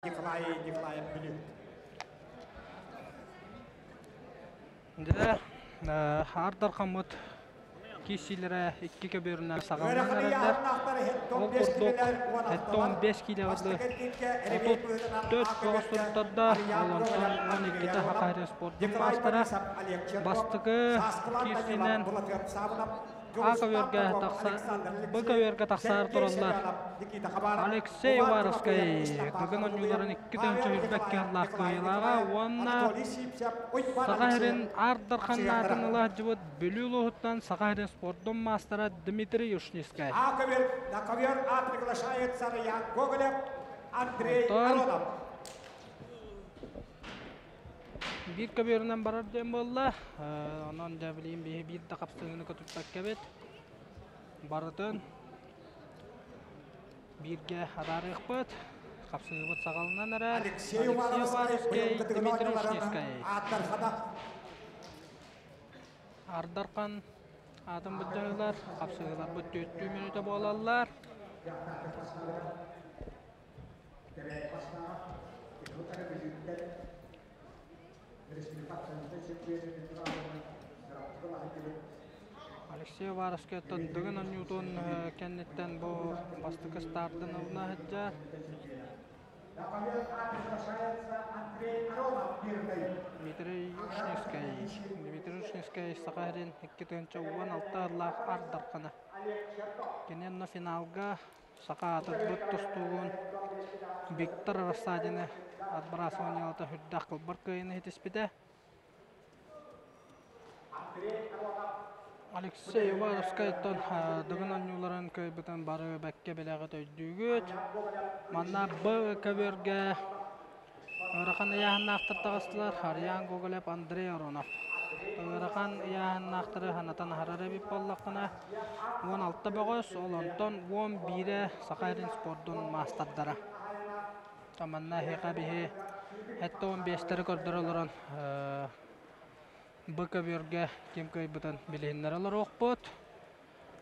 Николай Николаев Бүлүү. Дьэ, Аар Дархаммыт киирсиилэрэ икки көбүөрүнэн саҕаланан эрэллэр. Ол курдук, 75 киилэҕэ дылы 34 бөҕөс туруктарда, ол онтон 12-тэ Хахаһырын спордун маастара. Бастакы киирсиинэн А көбүөргэ тахса Б көбүөргэ тахсаар тураллар. Алексей Уваровскай Дыгын оонньууларын 2 тыһыынча кыһыллаах кыайыылааҕа уонна Саха сирин Аар Дархан аатын ыла сылдьыбыт Бүлүү улууһуттан Саха сирин спордун маастара Дмитрий Ушницкай. А ковер, на ковер А приглашается Раян Гоголев, Андрей Онтон Аронов. биир көбүөрүнэн барар диэн буолла. Онон дьэ билигин биһи биир да хапсыһыыны көтүппэккэбит. Барытын бииргэ араарыахпыт. Хапсыһыыбыт саҕаланан эрэр. Алексей Алексей Уваровскай, Уваровскай, быйылгы Дыгын Дмитрий оонньууларын Ушницкай. Ааттархана. Ардархан аатын былдьаһыылар, хапсыһыыларбыт түөртүү мүнүүтэ буолаллар. Алексей Уваровскайтан Дыгын оонньуутун кэнниттэн бу бастакы стартын ылына сылдьар. Дмитрий Ушницкай. Дмитрий Ушницкай Саха сирин 2016 сыллаах Аар Дархана. Кини онно финалга саха аатырбыт тустуугун Виктор Рассадины отбрасываниелата сүрдээх кылбар кыайыыны ситиспитэ. Алексей Уваровскайтан Дыгын оонньууларын кыайбытын бары бэккэ билэҕит өйдүүгүт. Манна Б көбүөргэ ыарахан ыйааһыннаахтар таҕыстылар Харьян Гоголев, Андрей Аронов. Ыарахан ыйааһыннаахтары санатан аһарар эбит буоллаххына, 16 бөҕөс, ол онтон 11-э Саха сирин спордун маастардара. Манна эһиэхэ биһи 75-тэри көрдөрө олорон Б көбүөргэ ким кыайбытын билиһиннэрэ олоруохпут.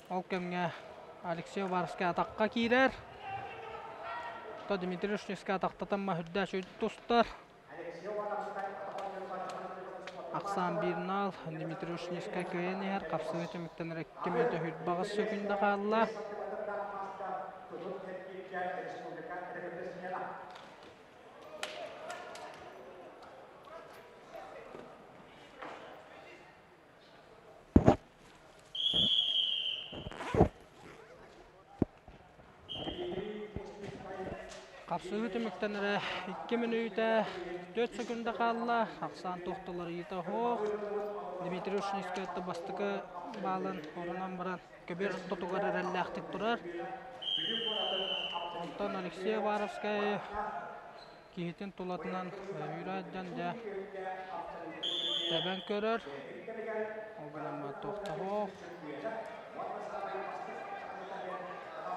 Ол кэмҥэ Алексей Уваровскай атахха киирэр. То Дмитрий Ушницкай атахтатан маһүрдээх үчүгэй тустар. Ахсаан биир нал Дмитрий Ушницкай кыайан иһэр. Хапсыһыы түмүктэнэр 2 мүнүүтэ 28 сөкүүндэ хаалла. Хапсыһыы түмүктэнэрэ 2 мүнүүтэ 4 секунда хаалла. Ахсаан туохтулар ыйыта суох. Дмитрий Ушницкай бастакы баалын орунан баран көбүөр ортотугар эрэллээхтик турар. Онтон Алексей Уваровскай киһитин тулатынан үүрэ сылдьан дьэ тэбэн көрөр. Ол гынан туохтаһоох.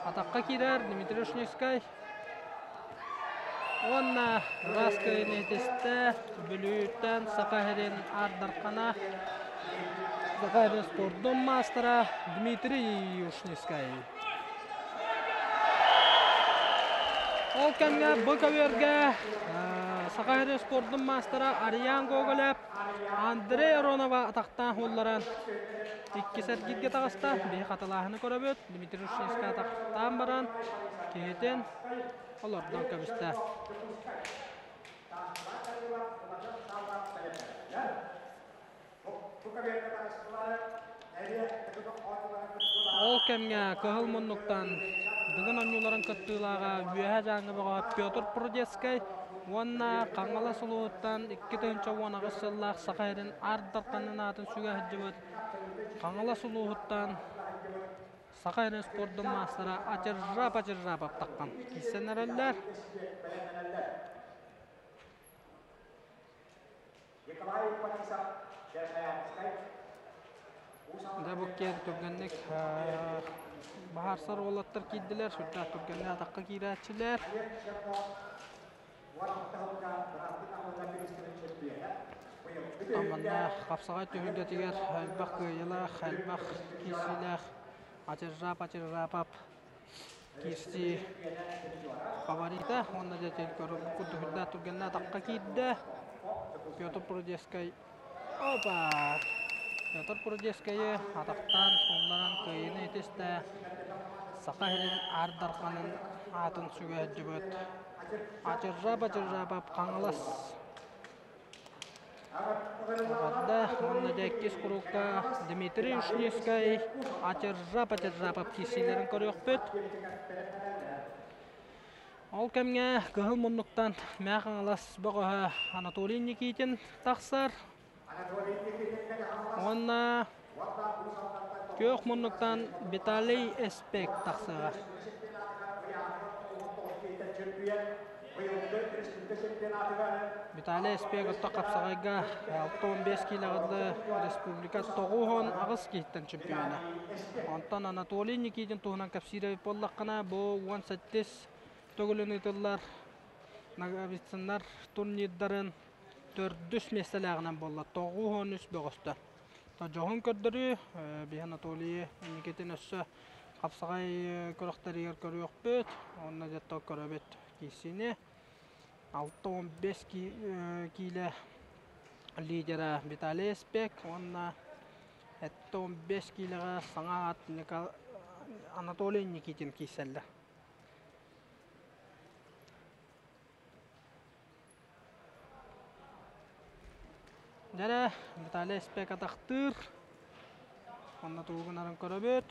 Атахха киирэр Дмитрий Ушницкай. Уонна ыраас кыайыыны ситистэ Бүлүүттэн Саха сирин Аар Дархана, Саха сирин спордун маастара Дмитрий Ушницкай. Ол кэмҥэ бу көбүөргэ Саха сирин спордун маастара Ариан Гоголев Андрей Аронова атахтаан уулларан иккис эргииргэ таҕыста. Биһи хатылааһыны көрөбүт. Дмитрий Ушницкай атахтаан баран киһитин олордон кэбистэ. Ол кэмҥэ кыһыл муннуктан Дыгын оонньууларын кыттыылааҕа Үөһээ Дьааҥы бөҕө Петр Прудецкай уонна Хаҥалас улууһуттан 2018 сыллаах Саха сирин Аар Дарханын аатын сүгэ сылдьыбыт Хаҥалас улууһуттан Саха сирин спордун маастара Атержап Атержапов таххан киирсэн эрэллэр. Николай Борисов, Чернышевскай. Дьэ бу киэр түргэнник баһаарсар уолаттар киирдилэр, сүрдээх түргэнник атахха киирээччилэр. Манна хапсаҕай түһүлгэтигэр элбэх кыайыылаах, элбэх киирсиилээх Атержап Атержапов. киирсии фаворита уонна дьэ курдук үрдээх түргэннэ атахха киирдэ. Петр Прудецкай опа! Петр Прудецкайы атахтаан суулларан кыайыыны итистэ. Саха сирин Аар Дарханын аатын сүгэ сылдьыбыт Ачыржаба-Чыржаабап Хаҥалас Эҕэрдэ уонна дьэ иккис курукка Дмитрий Ушницкай Ачыржап-Ачыржаапап киирсиилэрин көрүөхпүт. Ол кэмҥэ кыһыл муннуктан Мэҥэ Хаҥалас бөҕөһө Анатолий Никитин тахсар. Уонна күөх муннуктан Виталий Эспек тахсыаҕа. Виталий Эспек отто хапсаҕайга 65 киилэҕэ дылы республика 98 киһиттэн чемпиона. Онтон Анатолий Никитин туһунан кэпсиир эбит буоллаххына, бу 18 төгүлүн ыытыллар Ноговицыннар турнирдарын төрдүс миэстэлээҕинэн буолла 93 бөҕөстөр. Дьоһун көрдөрүү биһи Анатолий Никитин өссө хапсаҕай күрэхтэригэр көрүөхпүт уонна дьэ көрөбүт киирсиини. 65 киилэ лидера Виталий Эспек уонна 75 киилэҕэ саҥа аат Анатолий Никитин киирсэллэр. Дьэ, Виталий Эспек атахтыыр. Онно тугу гынарын көрөбүт.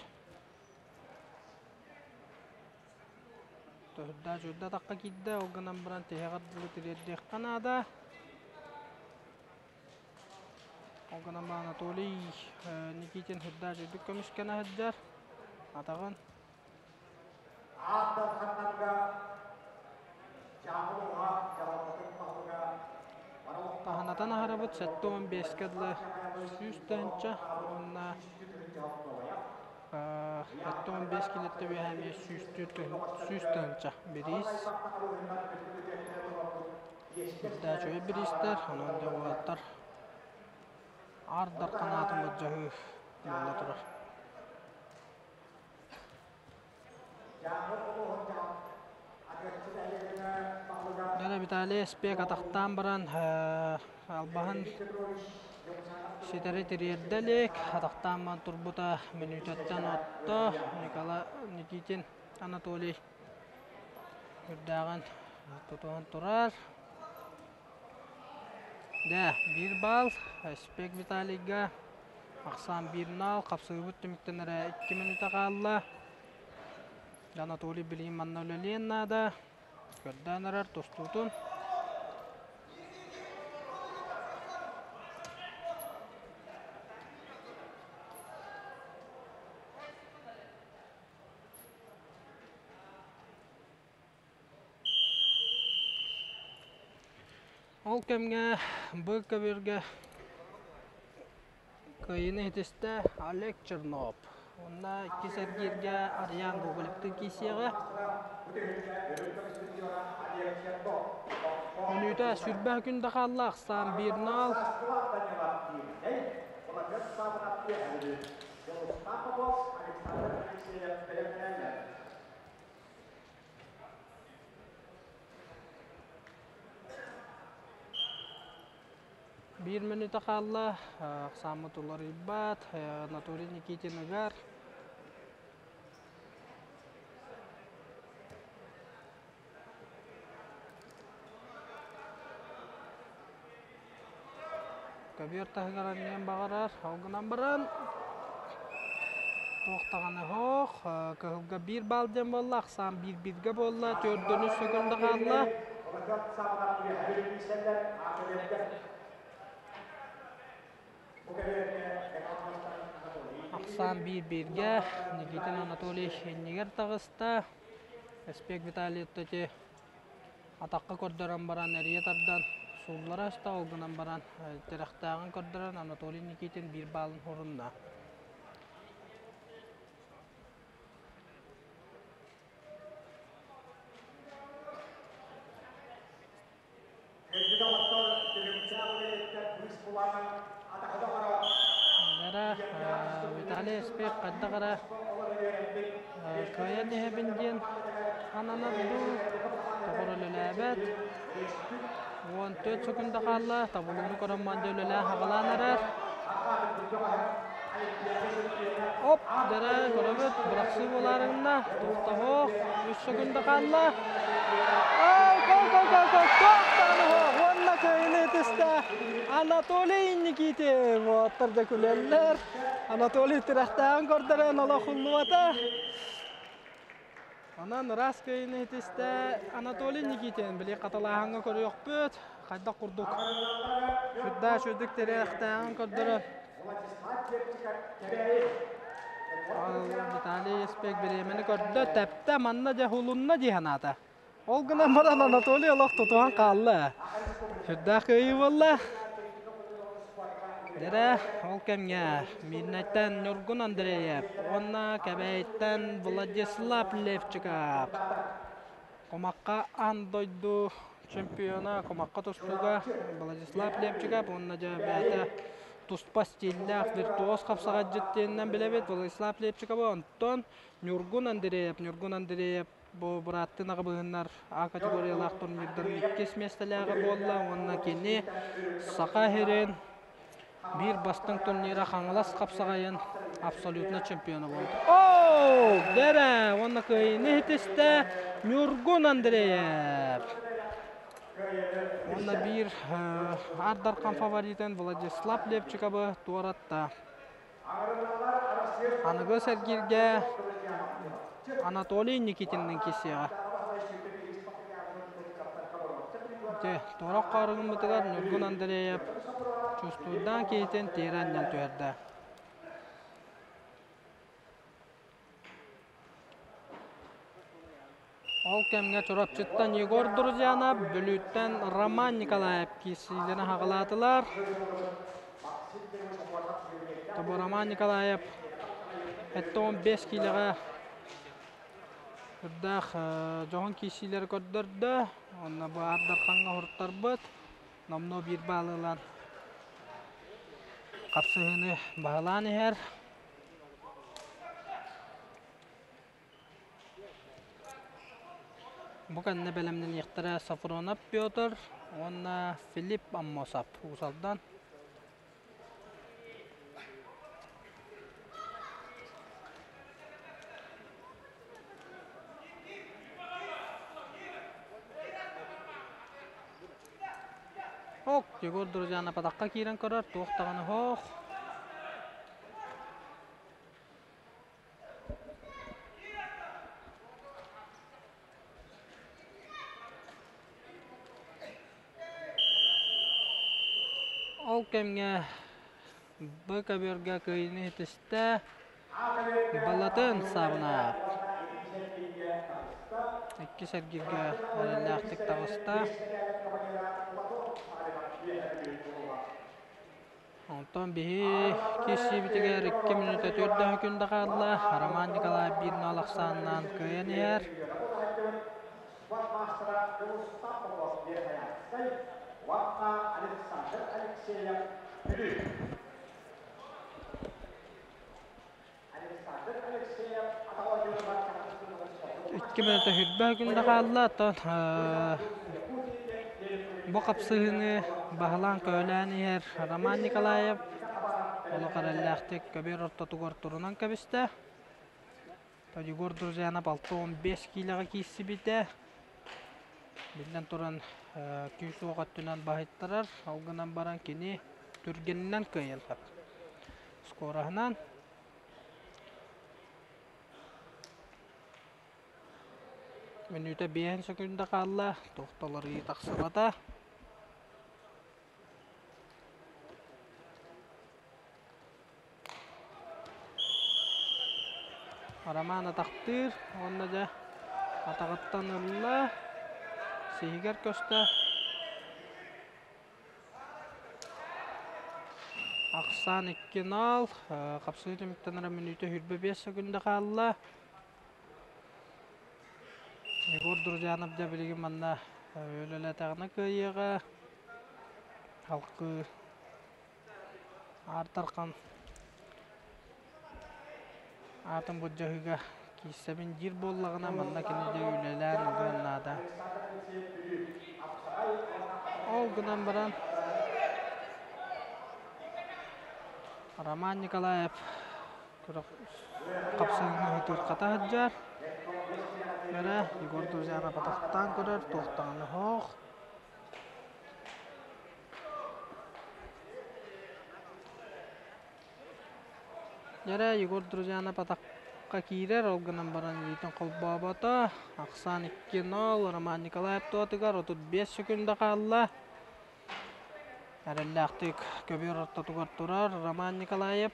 Төрдө чүрдэ атахха киирдэ, ол гынан баран тиһэҕэр дылы тириэрдиэххэ наада. Ол гынан баран Анатолий Никитин үрдэ чүрдүк көмүскэнэ сылдьар. Атаҕын Таһынатан аһарабыт 75-кэ дылы 100 тыһыынча уонна 75 килиэттэ үөһэ эмиэ 100 тыһыынча бириис. Үрдээчүгэй бириистэр, онон дьэ уолаттар Аар Дархан аатын былдьаһыы буола турар. Дьэ Виталий Эспек атахтаан баран албаһын ситэри тириэрдэ илик. Атахтаан баран турбута мүнүүтэттэн отто. Николай Никитин Анатолий үрдээҕин тутуһан турар. Дэ, биир баал Эспек Виталийга. Ахсаан биир наал. Хапсыһыыбыт түмүктэнэрэ 2 мүнүүтэ хаалла. Анатолий билигин манна үлэлиэн наада. Көрдөөн эрэр тустуутун. Ол кэмҥэ бу көбүөргэ кыайыыны ситистэ Олег Чернов. Уонна иккис эргииргэ Арыйаан Гоголевтыын киирсиэҕэ. Мүнүүтэ сүүрбэ күн да хаалла, ахсаан биир нал. Биир мүнүүтэ хаалла, ахсааммыт уларыйбат. Анатолий Никитиныгар Көбүөр таһыгар анньыан баҕарар, ол гынан баран туох даҕаны суох. Кыһылга биир баал диэн буолла, ахсаан биир бииргэ буолла, төрдөнүс секунда хаалла. Ахсаан биир бииргэ Никитин Анатолий иннигэр таҕыста. Эспек Виталий ити атахха көрдөрөн баран эрийэ тардан сууллара аста, ол гынан баран тирэхтээҕин көрдөрөн Анатолий Никитин биир баалын хорунна. Виталий Виталий Эспек хайдах эрэ кыайан иһэбин диэн ананар дуу, тоҕо эрэ үлэлээбэт. 14 секунда хаалла, табылыыны көрөн мандьа үлэлээн хаҕалаан эрэр. Оп, дэрэ көрөбүт, бырахсыы буолаарыгына, тохтоһуох, үс секунда хаалла. Ай, гол, гол, гол, гол, туох даҕаны суох, уонна кыайыыны ытыста Анатолий Никитин. Уолаттар да күлэллэр. Анатолий тирэхтээҕин көрдөрөн олох уллубата. Онон ыраас кыайыыны итистэ Анатолий Никитин. Били хатылааһыҥҥа көрүөхпүт. Хайдах курдук сүрдээх үчүгдүк тирэхтээҕин көрдөрөр. Виталий Еспек бириэмэни көрдө, тэптэ, манна дьэ хулунна дии санаата. Ол гынан баран Анатолий олох тутуһан хаалла. Сүрдээх кыайыы буолла. Дьэрэ, ол кэмҥэ Мирнэйтэн Ньургун Андреев уонна Кэбээйиттэн Владислав Левчиков Кумахха аан дойду чемпиона Кумахха тустууга Владислав Левчиков уонна дьэ бэйэтэ туспа стиллээх виртуоз хапсаҕайдьыт диэнинэн билэбит Владислав Левчиковы, онтон Ньургун Андреев, Ньургун Андреев Бу бырааттыы аҕабыһыннар А категориялаах турнирдарын иккис миэстэлээҕэ буолла уонна кини Саха сирин биир бастыҥ турнира Хаҥалас хапсаҕайын абсолютно чемпиона буолбут. Оо, дэрэ! Уонна кыайыыны ситистэ Ньургун Андреев. Уонна биир Аар Дархан фаворитын Владислав Левчиковы туоратта. Аныгы сэргииргэ Анатолий Никитинныын киирсиэҕэ. Ити туорах хаарыгыммытыгар Ньургун Андреев чувствуйдаан киһитин тиэрэ анньан түһэрдэ. Ол кэмҥэ Чурапчыттан Егор Друзьянов, Бүлүүттэн Роман Николаев киирсиилэрин аҕалаатылар. Тобу Роман Николаев 75 киилэҕэ үрдээх дьоһун киирсиилэри көрдөрдө. Онно бу Аар Дархаҥҥа уһуруттарбыт. Номнуо биир баалы ылан хапсыһыыны баһылаан иһэр. Бу кэннэ бэлэмнэниэхтэрэ Сафронов Петр уонна Филипп Аммосов Уус Алдан. Ок, Егор Друзьяна падахха киирэн көрөр, туох даҕаны суох. Ол кэмҥэ Б көбүөргэ кыайыыны ситистэ Балатын Савнап. Иккис эргииргэ эрэллээхтик таҕыста. Онтон биһи киирсиибитигэр икки мүнүүтэ төрдүһү күн да хаалла. Роман Николаев биир нол ахсааннаан кыайан иһэр. Икки мүнүүтэ сүүрбэ күн да хаалла. Оттон бу хапсыһыыны баһылаан-көһүлээн иһэр Роман Николаев олох эрэллээхтик көбүөр ортотугар турунан кэбистэ. Егор Друзьянов 65 киилэҕэ киирсибитэ. Биллэн туран, күүс-уох өттүнэн баһыйтарар. Ол гынан баран кини түргэнинэн кыайан сөп. Скороһынан Мүнүүтэ биэһин сөкүүндэ хаалла, туох да уларыйыы тахсыбата. Роман атахтыыр уонна дьэ атаҕыттан ылла, сиһигэр көстө. Ахсаан 2-0, хапсыы түмүктэнэрэ мүнүүтэ 25 сөкүндэ хаалла. Егор Друзьянов дьэ билигин манна үлэлээтэҕинэ кыайыаҕа. Халкыы Аар Дархан. Аатын былдьаһыыга киирсэбин диир буоллаҕына, манна кини дьэ үлэлээн ылыан наада. Ол гынан баран Роман Николаев хапсыһыыны ыһытыыр-хата сылдьар. Эрэ Егор Друзьянов атахтаан көрөр, туох даҕаны суох. Дьэрэ, Егор Друзьянов атахха киирэр, ол гынан баран илиитин холбообото. Ахсаан 2-0, Роман Николаев туотугар 35 секунда хаалла. Эрэллээхтик көбүөр ортотугар турар Роман Николаев.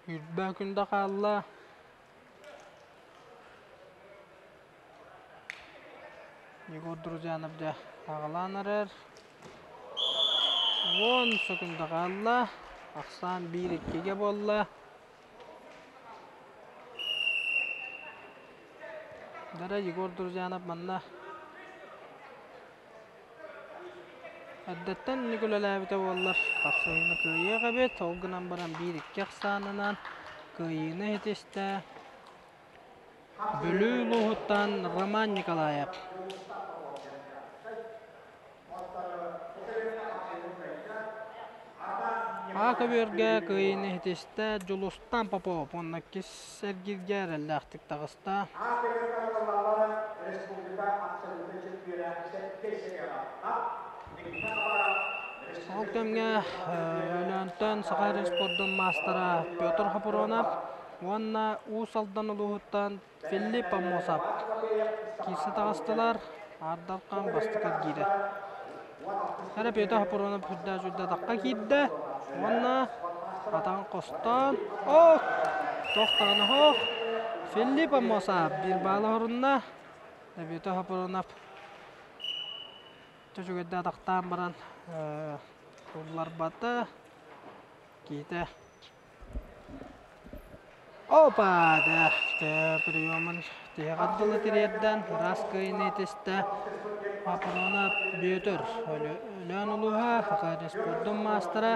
Үрбэ күндэ хаалла. Егор Друзьянов дьэ аҕалаан эрэр. Уон секунда хаалла. Ахсаан биир иккигэ буолла. Дара Егор Друзьянов манна Эрдэттэн инник үлэлээбитэ буоллар, хапсыһыыны кыайыах эбит, ол гынан баран биир-икки ахсаанынан кыайыыны ситистэ Бүлүү улууһуттан Роман Николаев. А көбүөргэ кыайыыны ситистэ Дьулустан Попов уонна иккис эргииргэ эрэллээхтик таҕыста. Ол кэмҥэ Өлөөнтөн Саха спордун маастара Петр Хопуруонап уонна Уус Алдан улууһуттан Филипп Аммосов киирсэ таҕыстылар. Аардархан бастакы эргиирэ. Эрэ Петр Хопуруонап үрдээх үрдэ атахха киирдэ уонна атаҕын хостоон ох! Туох даҕаны оһох! Филипп Аммосов биир баалы оһорунна. Петр Хопуруонап Чөчүгэйдэ атахтаан баран ылларбата. Киитэ Опа! Дэ, приемун тиһэҕэр дылы тириэрдэн, ыраас кыайыыны итистэ. Апрона Бүөтүр, Өлөөн улууһа, Саха спордун маастара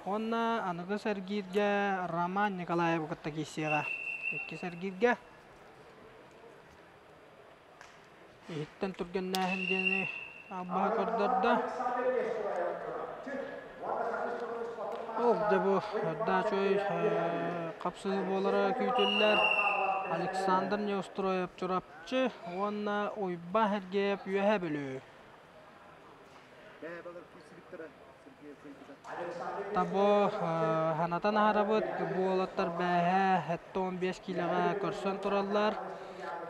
уонна аныгы сэргииргэ Роман Николаевы кытта киирсиэҕэ. Иккис эргииргэ Иһиттэн түргэннээһин диэни албаһы көрдөрдө. Ол дьэ бу Өрдаачой хапсыһыы буолара күүтүллэр. Александр Неустроев Чурапчы уонна Уйбаан Сергеев Үөһээ Бүлүү. Табо ханатан аһарабыт бу уолаттар бээһээ 75 киилэҕэ көрсөн тураллар.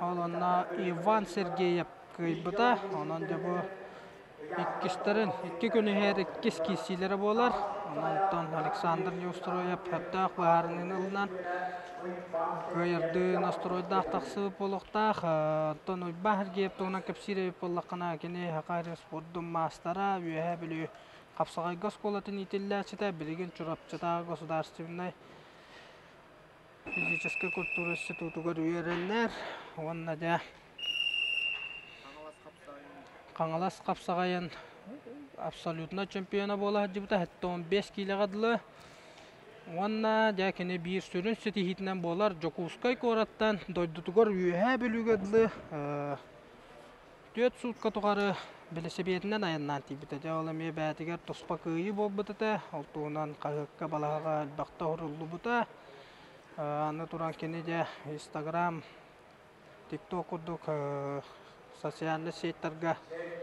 Ол онно Иван Сергеев кыайбыта. Онон дьэ бу иккистэрин икки күн иһэр иккис киирсиилэрэ буолар. Онон Александр Неустроев сөптөөх быһаарыныыны ылынан кыайардыы настройдаах тахсыбыт буолуохтаах. Оттон Уйбаан Сергеев туһунан кэпсиир эбит буоллаххына, кини Саха спордун маастара, Үөһээ Бүлүү Хапсаҕайга оскуолатын иитиллээччитэ, билигин Чурапчытааҕы государственнай физическэй культура институтугар үөрэнэр уонна дьэ Хаҥалас хапсаҕайын абсолютно чемпиона буола сылдьыбыта 75 киилэҕэ дылы. Уонна дьэ кини биир сүрүн ситиһиитинэн буолар Дьокуускай куораттан дойдутугар Үөһээ Бүлүүгэ дылы Түөрт суутка тухары бэлисэпиэтинэн айаннаан тиийбитэ. Дьэ, ол эмиэ бэйэтигэр туспа кыайыы буолбут этэ. Ол туһунан хаһыакка, балаһаҕа элбэхтэ уһуруллубута. Аны туран кини дьэ Инстаграм, ТикТок курдук социальнай сетьтарга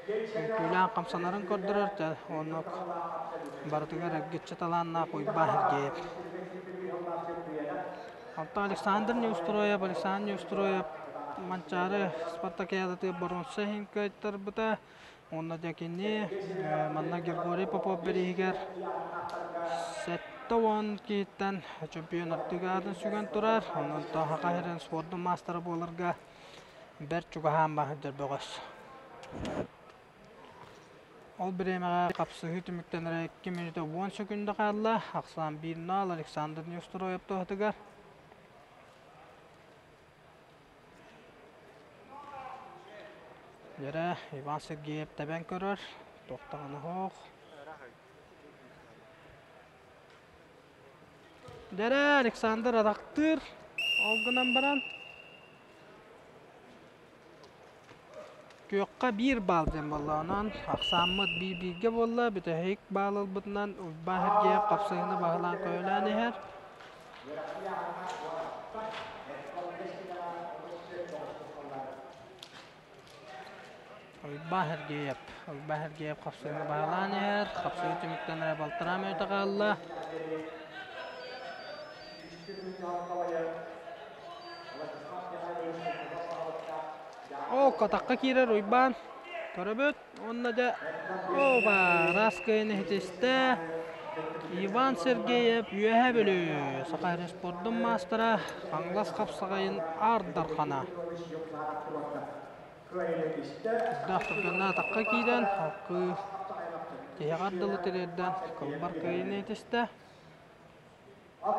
үҥкүүлээн хамсанарын көрдөрөр. Дьэ, оннук барытыгар эргиччи талааннаах Уйбаан Сергеев. Онтон Александр Неустроев, Александр Неустроев Манчаары спартакиадатыгар боруонса иһин кыайтарбыта. Уонна дьэ кини манна Григорий Попов бирииһигэр 70 киһиттэн чемпион аатын сүгэн турар. Онон Саха сирин спордун маастара буоларга бэрт чугаһаан баһырдар бөҕөс. Ол бириэмэҕэ хапсыһыы түмүктэнэрэ 2 мүнүүтэ 10 сөкүүндэ хаалла. Ахсаан 1-0 Александр Неустроев туһатыгар. Дьэрэ, Иван Сергеев тэбэн көрөр. Туох даҕаны суох. Дэрэ Александр атахтыыр. Ол гынан баран күөххэ биир баал диэн буолла. Онон ахсааммыт биир-бииргэ буолла. Бүтэһик баал ылбытынан Уйбаан Сергеев хапсыһыыны баһылаан көһүлээн иһэр. Уйбаан Сергеев. Уйбаан Сергеев хапсыһыыны баһылаан иһэр. Хапсыһыы түмүктэнэрэ балтараа мүнүүтэ хаалла. Оо, катахха киирэр Уйбаан. Көрөбүт. Уонна дьэ, оба, раз кыайан иһитистэ. Иван Сергеев Үөһээ Бүлүү Саха сирин спордун маастара, Хаҥалас хапсаҕайын Аар Дархана. Үрдээх түргэннэ атахха киирэн, халкыы тиһэҕэр дылы тириэрдэн, кылбар кыайыыны итистэ. Ол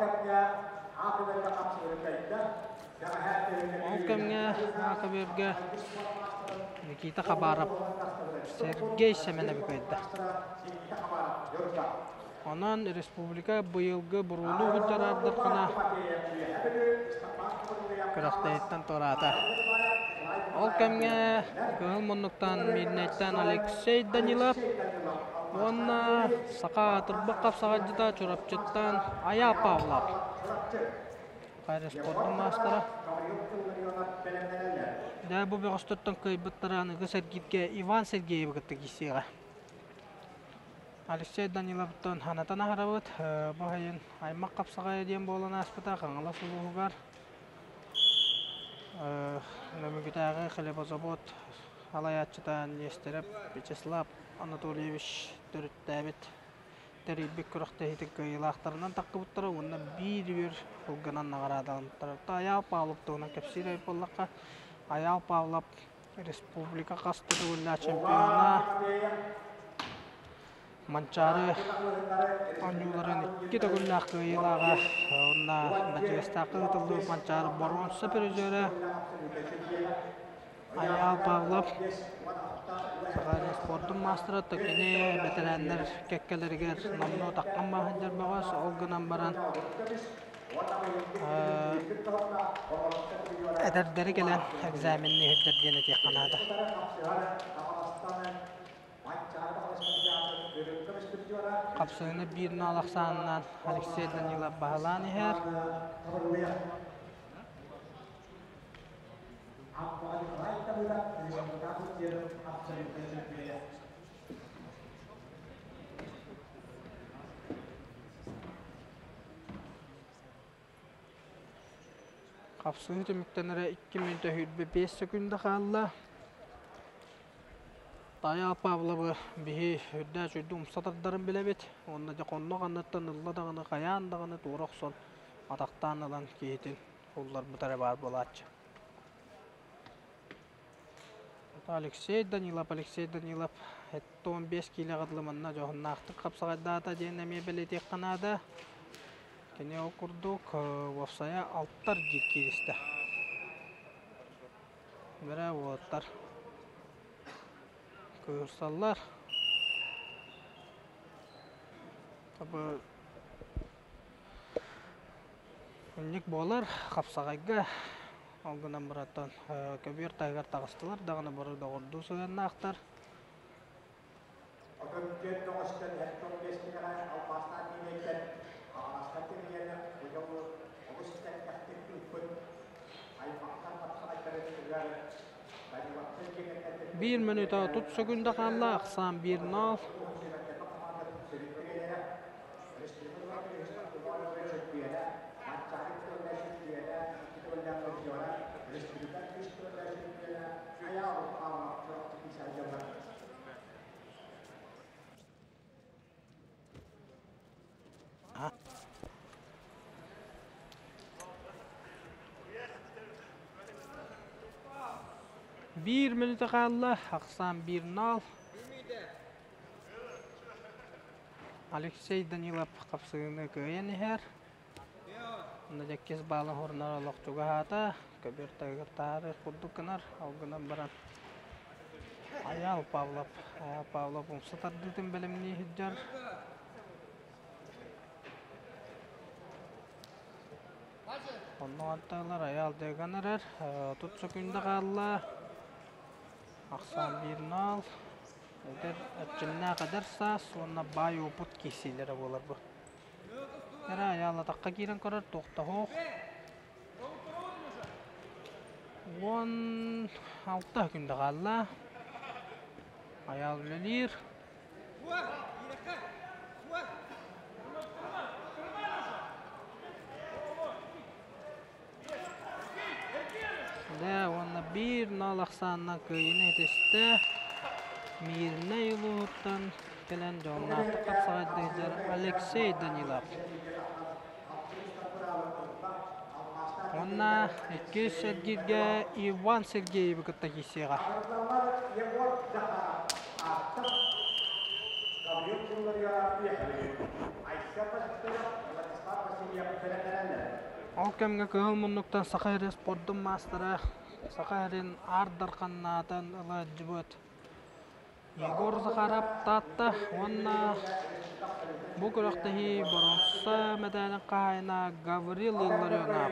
кэмҥэ Аакабыырга Никита Хабаров Сергей Сэмэнэби кыайда. Онон республика быйылгы буруулуу сылдьар күрэхтэһииттэн туораата. Ол кэмҥэ Кыһыл муннуктан Мирнэйтэн Алексей Данилов уонна саха аатырбыт хапсаҕайдьыта Чурапчыттан Айаа Павлов спордун маастара. Дьэ бу бөҕөстөртөн кыайбыттара аныгы сэргииргэ Иван Сергеевы кытта киирсиэҕэ. Алексей Даниловтан санатан аһарабыт. Бу сайын аймах хапсаҕайа диэн буолан ааспыта Хаҥалас улууһугар. Нөмүгүтээҕи хлебозавод салайааччыта Нестеров Вячеслав Анатольевич төрүттээбит тэрийбит күрэхтэһиитин кыайыылаахтарынан таххыбыттара уонна биир үөр сылгынан наҕараадаламмыттара. Айаал Павлов туһунан кэпсиир эбит буоллахха, Айаал Павлов республика хас да төгүллээх чемпиона, Манчаары оонньууларын икки төгүллээх кыайыылааҕа уонна Бэрдьигэстээххэ ыытыллыбыт Манчаары боруонса призера Айаал Павлов Саха спордун маастара кини бэтэрээннэр кэккэлэригэр номнуо таххан бааһырдар бөҕөс, ол гынан баран эдэрдэри кэлэн экзаменныы иһирдэр диэн этиэххэ наада. Хапсыһыыны биир нал ахсаанынан Алексей Данилов баһылаан иһэр. Хапсыһыы түмүктэнэрэ 2 мүнүүтэ 25 секунда хаалла. Тайа Павловы биһи үрдээх үрдү умса тардарын билэбит. Уонна дьэ хоннох анныттан ылла даҕаны хайаан даҕаны туора охсон атахтаан ылан киһитин улларбыта эрэ баар буолааччы. Алексей Данилов, Алексей Данилов 15 киилэҕэ дылы манна дьоһуннаахтык хапсаҕайдаата диэн эмиэ бэлиэтиэххэ наада. Кини ол курдук уопсайа алтар гир кииристэ. Бэрэ уолаттар кыырсаллар. Бу Инник буолар, хапсаҕайга ол гынан баран көбүөр таһыгар таҕыстылар даҕаны бары доҕордуу сыһыаннаахтар. Биир мүнүүтэ 30 секунда хаалла, ахсаан 1-0. Биир мүнүүтэ хаалла, ахсаан 1-0. Алексей Данилов хапсыһыыны кыайан иһэр. Онно дьэккис баалын хорунар олох чугаһаата. Көбүөр таһыгар таһаарыах курдук гынар. Ол гынан баран Айаал Павлов, Айаал Павлов умса тардыытын бэлэмнии сылдьар. Онно анталар Айаал Дыган эрэр. 30 сөкүүндэ хаалла. Ахсаан 1-0. Эдэр эрчимнээх эдэр саас уонна баай уопут киирсиилэрэ буолар бу. Эрэ Айаал атахха киирэн көрөр туохтаһуох. 16 күндэ хаалла. Айаал үлэлиир. Дэ уонна 1-0 ахсаанынан кыайыыны ситистэ. Миирнэй улууһуттан кэлэн дьоһуннаахтык хапсаҕайдыыр Алексей Данилов. Уонна иккис эргииргэ Иван Сергеевы кытта киирсиэҕэ. Ол кэмҥэ кыһыл муннуктан Саха сирин спордун маастара, Саха сирин Аар Дарханнаатан ыла сылдьыбыт Егор Захаров Таатта уонна бу күрэхтэһии боруонса мэтээлин хаһаайына Гаврил Илларионов.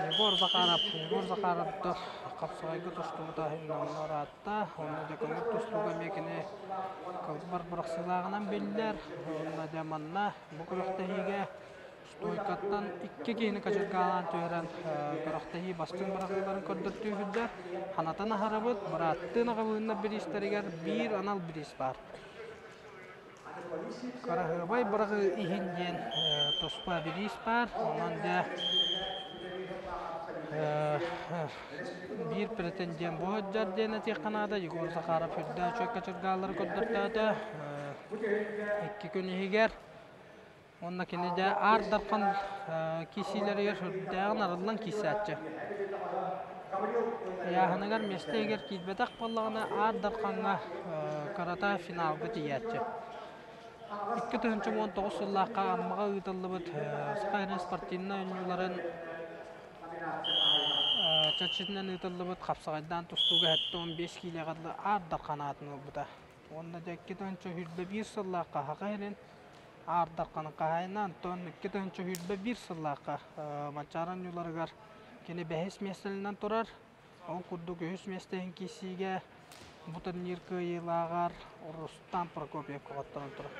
Егор Захаров, Егор Захаров хапсаҕайга тустубута иһин ыраатта. Онно дьэ көҥүл тустууга эмиэ кини кылбар бырахсыылааҕынан биллэр. Уонна дьэ манна бу күрэхтэһиигэ стойкаттан икки киһини качыргаалаан түһэрэн күрэхтэһии бастыҥ бырахыыларын көрдөртүү сылдьар. Ханатан аһарабыт, бырааттыын аҕабыыннар бириистэригэр биир анал бириис баар. Кыраһыабай быраҕыы иһин диэн туспа бириис баар. Онон дьэ биир претендент бу сылдьар диэн этиэххэ наада. Егор Захаров үрдээх үчүгэй качыргааллары көрдөртөөтө. Икки күн иһигэр. Уонна кини дьэ Аар Дархан киирсиилэригэр сүрдээҕин арыллан киирсээччи. Ыйааһыныгар миэстэ иһигэр киирбэтэх буоллаҕына Аар Дархаҥҥа кырата финалга тиийээччи. 2019 сыллаахха Аммаҕа ыытыллыбыт Саха сирин спортивнай оонньууларын чэрчитинэн ыытыллыбыт хапсаҕайдаан тустууга 75 киилэҕэ дылы Аар Дархан аатын ылбыта. Уонна дьэ 2021 сыллаахха Саха сирин Аар Дарханын хаһаайына Антон 2021 сыллаахха Манчаары оонньууларыгар кини бэһис миэстэлэнэн турар. Ол курдук үһүс миэстэ иһин киирсиигэ бу турнир кыайыылааҕар Рустам Прокопьев хотторон турар.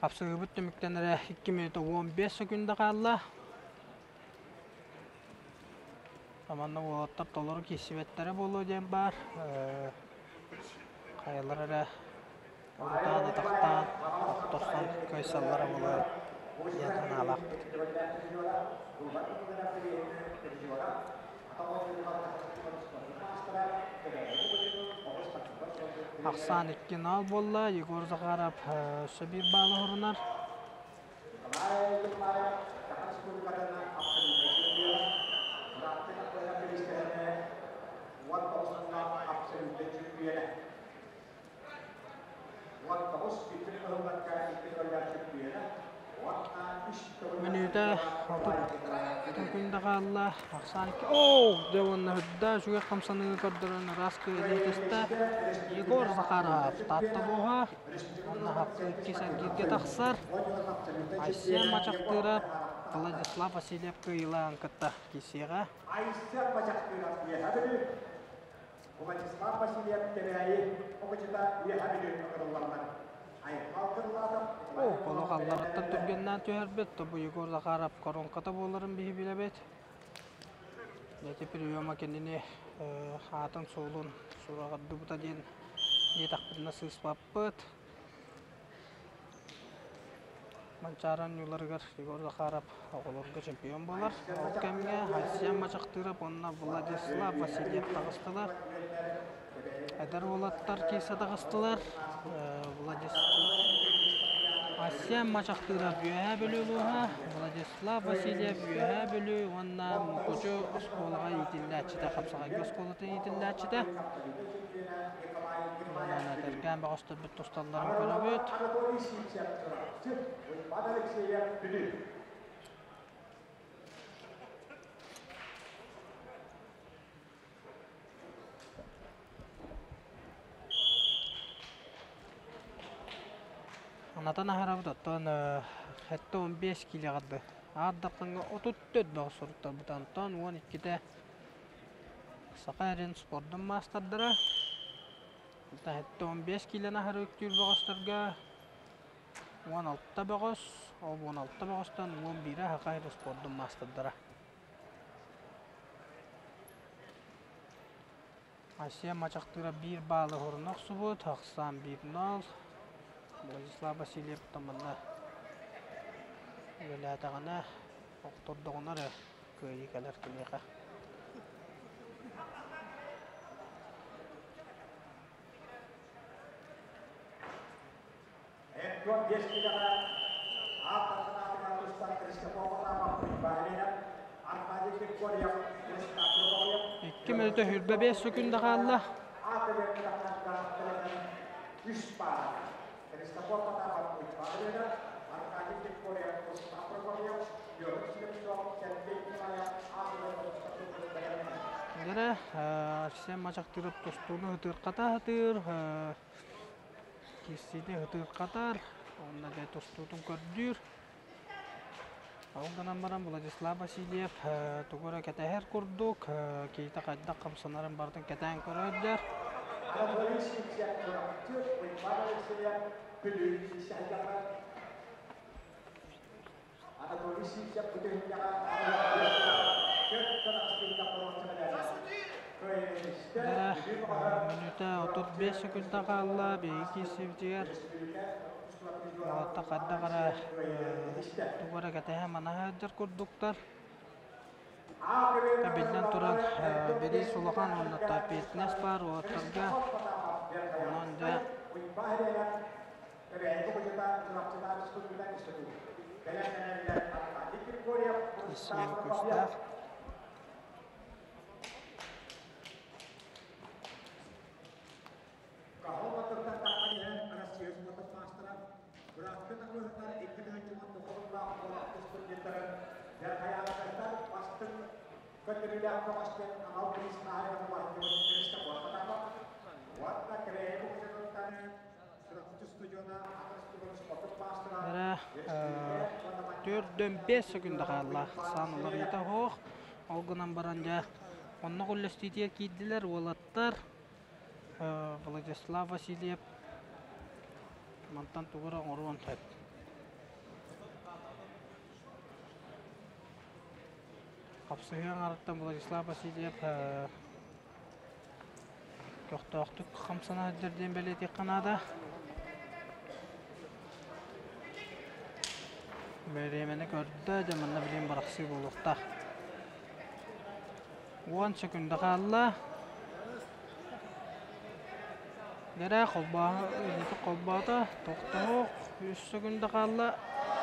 Хапсыһыыбыт түмүктэнэрэ 2 мүнүүтэ 15 секунда хаалла. Манна уолаттар толору киирсибэттэрэ буолуо диэн баар. Хайалара эрэ урутаан атахтаан, охторсон кыайсаллара буолуо диэн санаалаахпыт. Ахсаан 2-0 буолла. Егор Захаров өссө биир баалы хорунар. Мүнүүтэ 30 күндэ хаалла. Ахсаан Оо, дьэ уонна үрдээх үчүгэй хамсаныыны көрдөрөн ыраас кыайыы түстэ. Егор Захаров Таатта буоһа. Уонна хаппы иккис эргииргэ тахсар. Айсен Мачахтыырап Владислав Васильев кыайыылаан кытта киирсиэҕэ. Айсен Мачахтыырап үөһэ Бүлүү, Владислав Васильев Кэбээйи оҕочута Үөһэ Бүлүү ыҥырыллаллар. Айхал Кырылатов О, олох аллараттан түргэннээн түһэрбит, тобу Егор Захаров коронката буоларын биһи билэбит. Ити приема кинини аатын-суолун сураҕырдыбыта диэн диэтэхпитинэ сыыспаппыт. Манчаары оонньууларыгар Егор Захаров оҕолорго чемпион буолар. Ол кэмҥэ Айсен Мачахтыров уонна Владислав Васильев таҕыстылар. Эдэр уолаттар киирсэ таҕыстылар. Владислав Айсен Айсен Мачахтыырап Үөһээ Бүлүү улууһа, Владислав Васильев Үөһээ Бүлүү уонна Мукучу оскуолаҕа иитиллээччитэ, Хапсаҕайга оскуолатын иитиллээччитэ. Онон этэргээн бөҕөстөрбүт тусталларын көрөбүт. Анатан аһарабыт оттон 75 киилэҕэ дылы. Аар Дархаҥҥа 34 бөҕө суруттарбыт Антон 12-тэ Саха эрин спордун маастардара. 75 киилэни аһары үктүүр бөҕөстөргө 16 бөҕөс, ол 16 бөҕөстөн 11-э Саха эрин спордун маастардара. Асия Мачахтыыра биир баалы уһуруна охсубут, ахсаан 1-0. Владислав Васильев манна үлэлээтэҕинэ, охтордоҕуна эрэ кыайыы кэлэр киниэхэ. Икки мүнүүтэ 25 сөкүүндэ хаалла. Дэрэ, Арсен Мачахтыров тустууну ытыырхата сатыыр. Киирсиини ытыырхатар, уонна дьэ тустуутун көрдүүр. Ол гынан баран Владислав Васильев тугу эрэ кэтэһэр курдук, киһитэ хайдах хамсанарын барытын кэтээн көрөөддөр. Мүнүүтэ 35 сөкүүндэ хаалла биһиги киирсибитигэр. Уолаттар хайдах эрэ тугу эрэ кэтэһэ манаһа сылдьар курдуктар. Биллэн туран, бириис улахан уонна ответственность баар уолаттарга. Онон дьэ Исмел күүстээх. Эрэ 4-5 секунда хаалла. Саан уларыйыта суох. Ол гынан баран дьэ оннук үллэстиитигэр киирдилэр уолаттар. Владислав Васильев мантан тугу эрэ оҥоруон сөп. Хапсыһыы аҥарыттан Владислав Васильев көхтөөхтүк хамсана сылдьар диэн бэлиэтиэххэ наада. Бэриэмэни көрдө, дьэ манна билигин бырахсыы буолуохтаах. 10 секунда хаалла. Нэрэ холбооһу илиитэ холбоото, тохтоһуох, 3 секунда хаалла.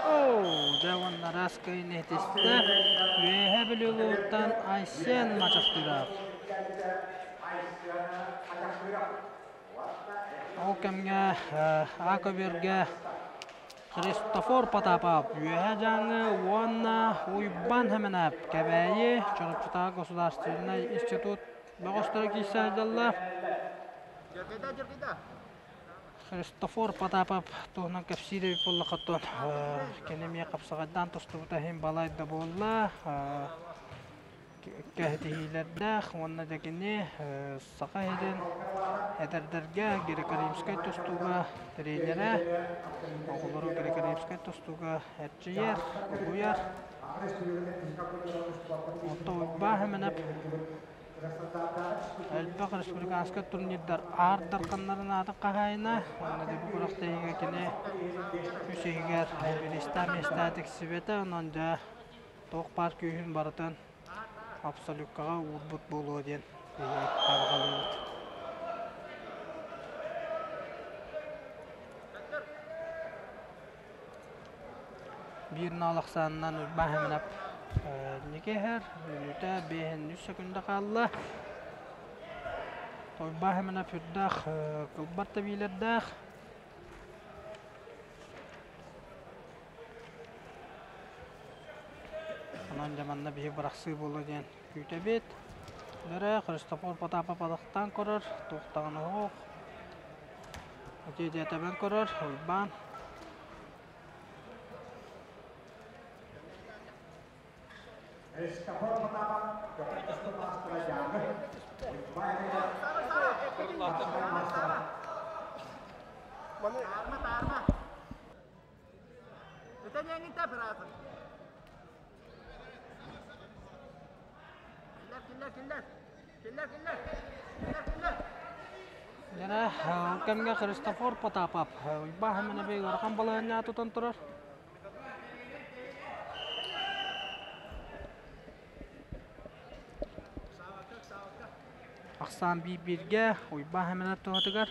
Оо, дьэ уонна араас кыайыыны иһитистэ. Үөһээ Бүлүү улууһуттан Айсен Мачахтыров. Ол кэмҥэ А көбүөргэ Христофор Потапов Үөһээ Дьааҥы уонна Уйбаан Хэмэнээп Кэбээйи Чурапчытааҕы государственнай институт бөҕөстөрө киирсэ сылдьаллар. Христофор Потапов туһунан кэпсиир эбит буоллахха кини эмиэ хапсаҕайдаан тустубута иһин балай да буолла. Кэһэтиһиилэрдээх уонна да кини Саха сирин эдэрдэргэ греко-римскэй тустууга тренерэ, оҕолору греко-римскэй тустууга эрчийэр, угуйар. Оттон Уйбаан Хэмэнэп элбэх республиканскай турнирдар Аар Дарханнарын аатын хаһаайына уонна да бу күрэхтэһиигэ кини үс иһигэр бириистээх миэстэҕэ тиксибэтэ, онон дьэ туох баар күүһүн барытын абсолюккаҕа уурбут буолуо диэн биһиги сабаҕалыыбыт. Биир ноол ахсаанынан Уйбаан Хэмэнэп инники иһэр, мүнүүтэ биэһин үс сөкүндэ хаалла. Уйбаан Хэмэнэп үрдээх кылбар тэбиилэрдээх. Онон дьэ манна биһи бырахсыы буолуо диэн күүтэбит. Бэрэ Христофор Потапов атахтаан көрөр, туох даҕаны суох. Ити диэтэбэн көрөр, Уйбаан. Христофор Потапов Дьокуускай маастара Дьааҥы, Уйбаан Хэмэнэп маастара. Таарма, таарма. Өтөн оператор. Киллэр, киллэр, киллэр. Киллэр, киллэр. Киллэр, киллэр. Дьэ, ол кэмҥэ Христофор Потапов Уйбаан Хэмэнэби ыарахан балаһыанньаҕа тутан турар. Ахсаан биир-бииргэ Уйбаан Хэмэнэп туһатыгар.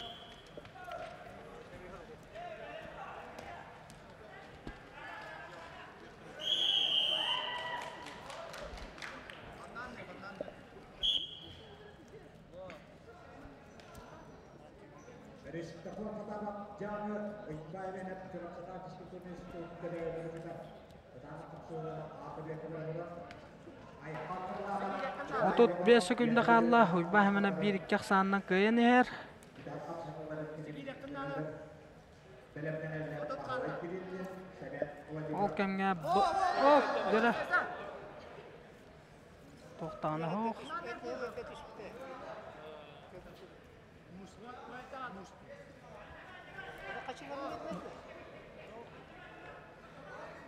Христофор Потапов Дьааҥы Уйбаан Хэмэнэп Чурапчытаах физкультурнай институт төрөөбүт 35 сөкүүндэ хаалла. Уйбаан Хэмэнэп биир-икки ахсаанынан кыайан иһэр. Ол кэмҥэ о дьэ туохтаҕына суох.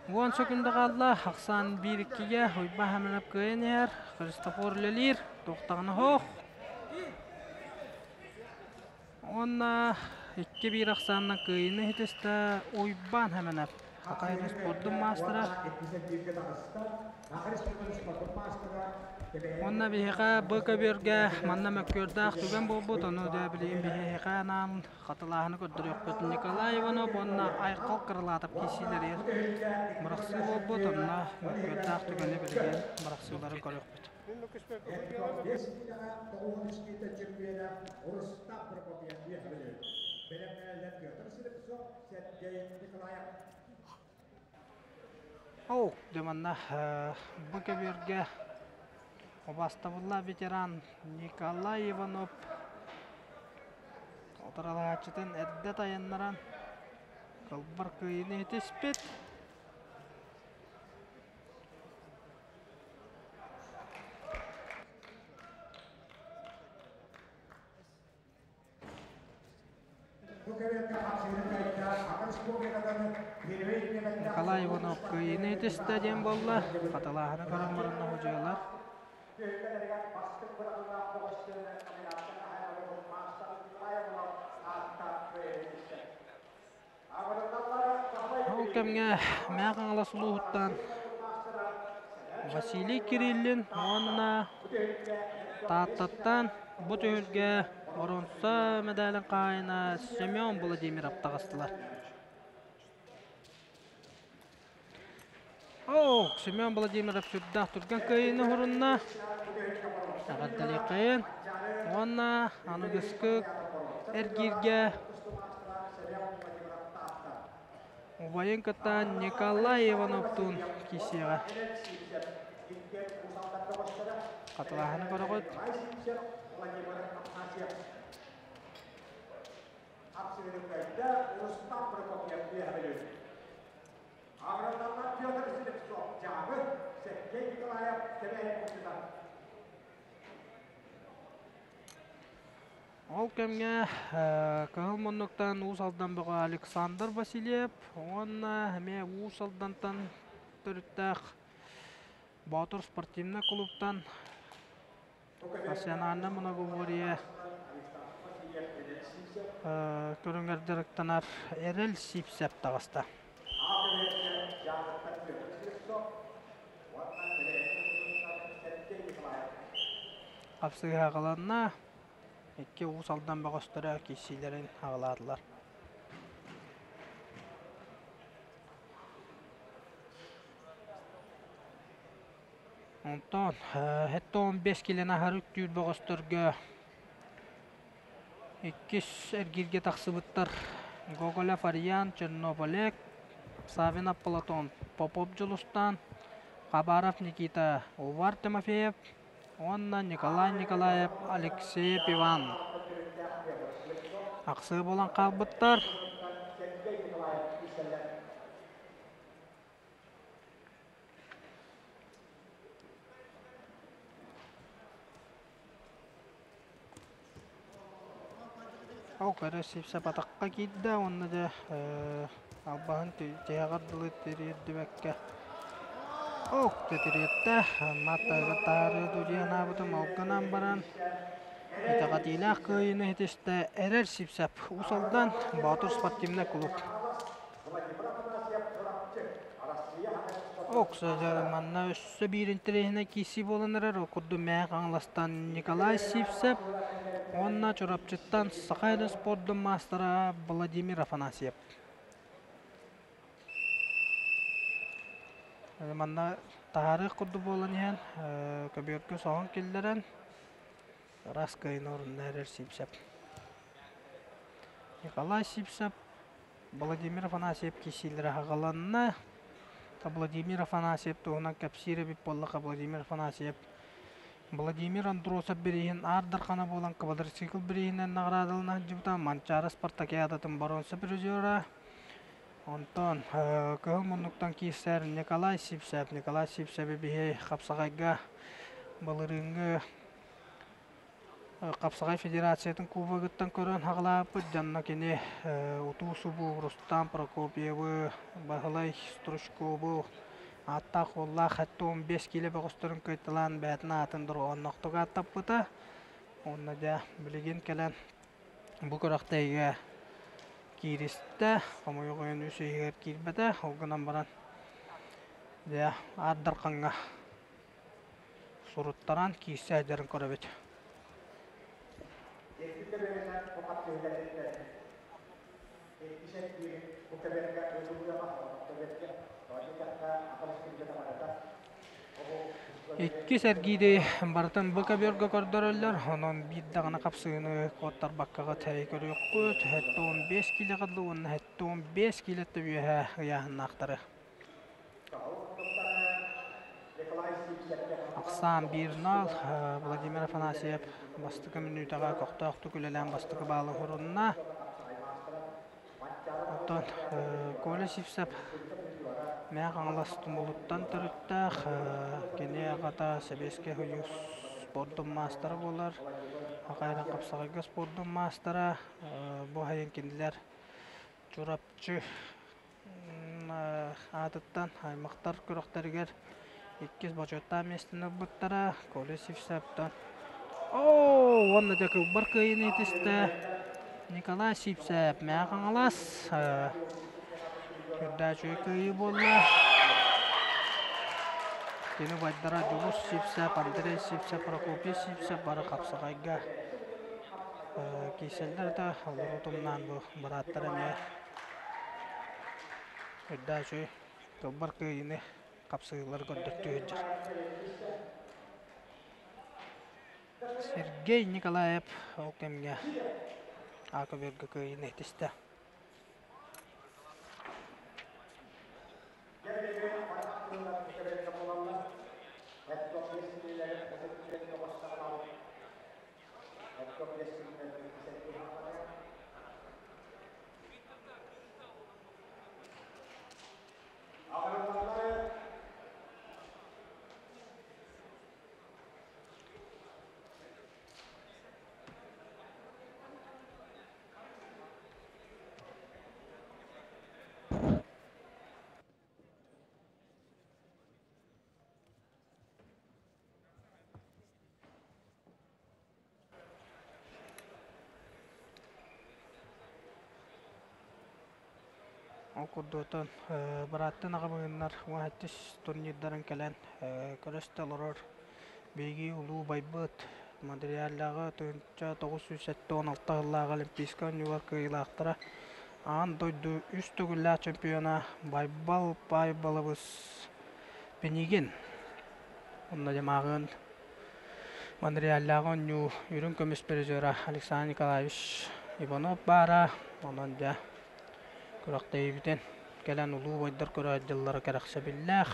Уон сөкүндэ хаалла, ахсаан биир-иккигэ Уйбаан Хэмэнэп кыайан иһэр, Христофор үлэлиир, туохтаҕына суох. Уонна икки-биир ахсаанынан кыайыыны ситистэ Уйбаан Хэмэнэп, Хахай спордун маастара. Уонна биһиэхэ бу көбүөргэ манна мөккүөрдээх түгэн буолбут, ону дьэ билигин биһиэхэ анаан хатылааһыны көрдөрүөхпүт. Николай Иванов уонна Айхал Крылатов киирсиилэригэр бырахсыы буолбут, онно мөккүөрдээх түгэни билигин бырахсыылары көрүөхпүт. Оо, дьэ манна бу көбүөргэ убаастабыллаах ветеран Николай Иванов утарылаһааччытын эрдэ тайаннаран кылбар кыайыыны ситиспит. Николай Иванов кыайыыны итистэ диэн буолла. Хатылааһыны көрөн баран оһудьуйалар. Ол кэмҥэ Мэҥэ Хаҥалас улууһуттан Василий Кириллин уонна Тааттаттан бу түһүлгэ боруонса мэдээлин хаһаайына Семен Владимиров таҕыстылар. Оо, Семен Владимиров сүрдээх түргэн кыайыыны уһурунна. Эҕэрдэлиэххэйин. Уонна аныгыскы эргииргэ убайын кытта Николай Ивановтуун киирсиэҕэ. Хатылааһыны көрөҕүт. Агрономнар Петр Слепцов, Дьааҥы, Сергей Николаев, Кэбээйи Кучута. Ол кэмҥэ Кыһыл Муннуктан Уус Алдан бөҕө Александр Васильев уонна эмиэ Уус Алдантан төрүттээх Боотур спортивнай клубтан Национальнай многоборье көрүҥэр дьарыктанар Эрэл Сипсэп таҕыста. Хапсыһыы аҕаланна, икки Уус Алдан бөҕөстөрө киирсиилэрин аҕалаатылар. Онтон 75 килоны аһары үктүүр бөҕөстөргө иккис эргииргэ тахсыбыттар Гоголев Ариан, Чернов Олег, Саввинов Платон, Попов Дьулустаан, Хабаров Никита, Увар Тимофеев уонна Николай Николаев, Алексеев Иван. Ахсыы буолан хаалбыттар. Ол көрө сипсэ батахха киирдэ уонна дьэ албаһын тиһэҕэр дылы тириэрдибэккэ ок дьэ тириэртэ маттарыгар таһаарыы дуу анаабытым ол гынан баран итэҕэтиилээх кыайыыны ситистэ эрэл сипсэп Уус Алдан Боотур спортивнай клуб Ок, манна өссө биир интэриэһинэй киирсии буолан эрэр. Ол курдук Мэҥэ Хаҥаластан Николай Сивцев уонна Чурапчыттан Саха эрэ спордун маастара Владимир Афанасьев. Манна таһаарыах курдук буолан иһэн, көбүөргэ соһон киллэрэн, ыраас кыайыыны орунна эрэр Сивцев. Николай Сивцев Владимир Афанасьев киирсиилэрэ аҕаланна. Владимир Афанасьев туһунан кэпсиир эбит буоллахха, Владимир Афанасьев Владимир Андросов бирииһин Аар Дархана буолан квадроцикл бирииһинэн наҕараадалана сылдьыбыта, Манчаары спартакиадатын боруонса призера. Онтон кыһыл муннуктан киирсэр Николай Сивцев. Николай Сивцеви биһи хапсаҕайга былырыыҥҥы Хапсаҕай федерациятын кубогыттан көрөн хаҕалаабыппыт дьонно кини утуу-субуу Рустам Прокопьевы, Баһылай Стручкову ааттаах-уоллаах 75 киилэ бөҕөстөрүн кыайталаан бэйэтин аатын дорҕоонноохтук ааттаппыта. Уонна дьэ билигин кэлэн бу күрэхтэһиигэ кииристэ. Хомойуох иһин үс иһигэр киирбэтэ. Ол гынан баран дьэ Аар Дархаҥҥа Суруттаран киирсэ сылдьарын көрөбүт. Иккис эргиири барытын бу көбүөргэ көрдөрөллөр, онон биир даҕаны хапсыыны куоттарбаккаҕыт эһи көрүөххүт. 75 киилэҕэ дылы уонна 75 киилэттэн үөһэ ыйааһыннаахтары. Ахсаан биир нал Владимир Афанасьев бастакы мүнүүтэҕэ көхтөөхтүк үлэлээн бастакы баалы уһурунна. Оттон Коля Сивцев Мэҥэ Хаҥалас Тумулуттан төрүттээх. Кини аҕата Сэбиэскэй Союз спордун маастара буолар. Хахайран хапсаҕайга спордун маастара. Бу сайын кинилэр Чурапчы аатыттан аймахтар күрэхтэригэр иккис бочуоттаах миэстэни ылбыттара. Коля Сивцевтан Оо, уонна дьэ кылбар кыайыыны итистэ Николай Сивцев Мэҥэ Хаҥалас үрдээх үчүгэй кыайыы буолла. Кини убайдара Дьулус Сивцев, Андрей Сивцев, Прокопий Сивцев бары хапсаҕайга киирсэллэр да, олору утумнаан бу бырааттар эмиэ Үрдээх үчүгэй тылбар кыайыыны хапсыһыылары көрдөртүү сылдьар. Сергей Николаев ол кэмҥэ Аакаберга кыайыыны итистэ. Ол курдуктан бырааттын аҕабыһыннар уһаттыс турнирдарын кэлэн көрөстө олорор биһиги улуу убайбыт Монреаллааҕы 1976 сыллааҕы Олимпийскай оонньуулар кыайыылаахтара аан дойду үс төгүллээх чемпиона Байбал Байбалабыс Пинигин. Онно дьамааҕын Монреаллааҕы оонньуу үрүҥ көмүс призера Александр Николаевич Иванов баара. Онон дьэ күрэхтэһиибитин кэлэн улуу убайдар көрөөччүлэрэ кэрэхсэбиллээх.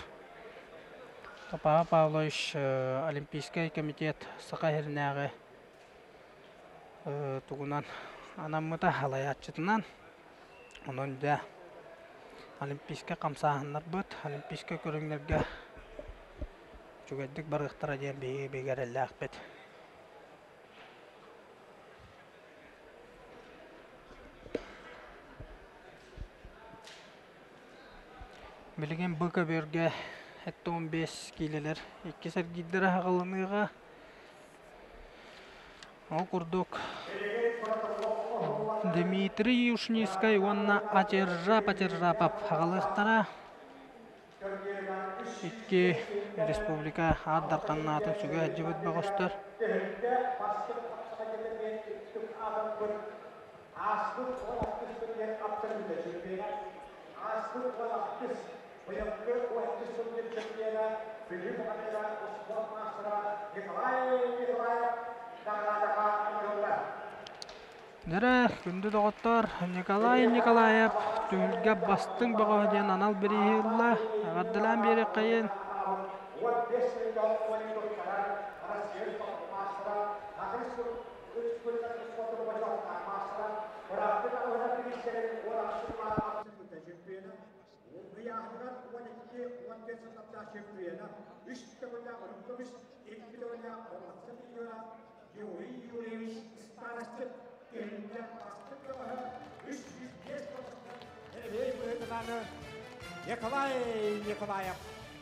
Павел Павлович Олимпийскай комитет Саха сиринээҕи тугунан анаммыта салайааччытынан. Онон дьэ олимпийскай хамсааһыннарбыт, олимпийскай көрүҥнэргэ үчүгэйдик барыахтара диэн биһиги бигэ эрэллээхпит. Билигин бу көбүөргэ 75 киилэлэр иккис эргиирдэрэ аҕалыныаҕа. Ол курдук Дмитрий Юшницкай уонна Атержа Патержапов аҕалыахтара. Икки республика аат дарханнаатын сүгэ сылдьыбыт бөҕөстөр. Дьэрэ, күндү доҕоттор, Николай Николаев түһүлгэ бастыҥ бөҕөһө диэн анал бирииһи ылла. Эҕэрдэлээн биэриэххэйин. Николай Николаев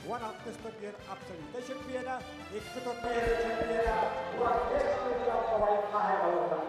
16 турнир абсолютнай чемпиона, 2 турнир чемпиона, 15 турнир хаһайгаларда.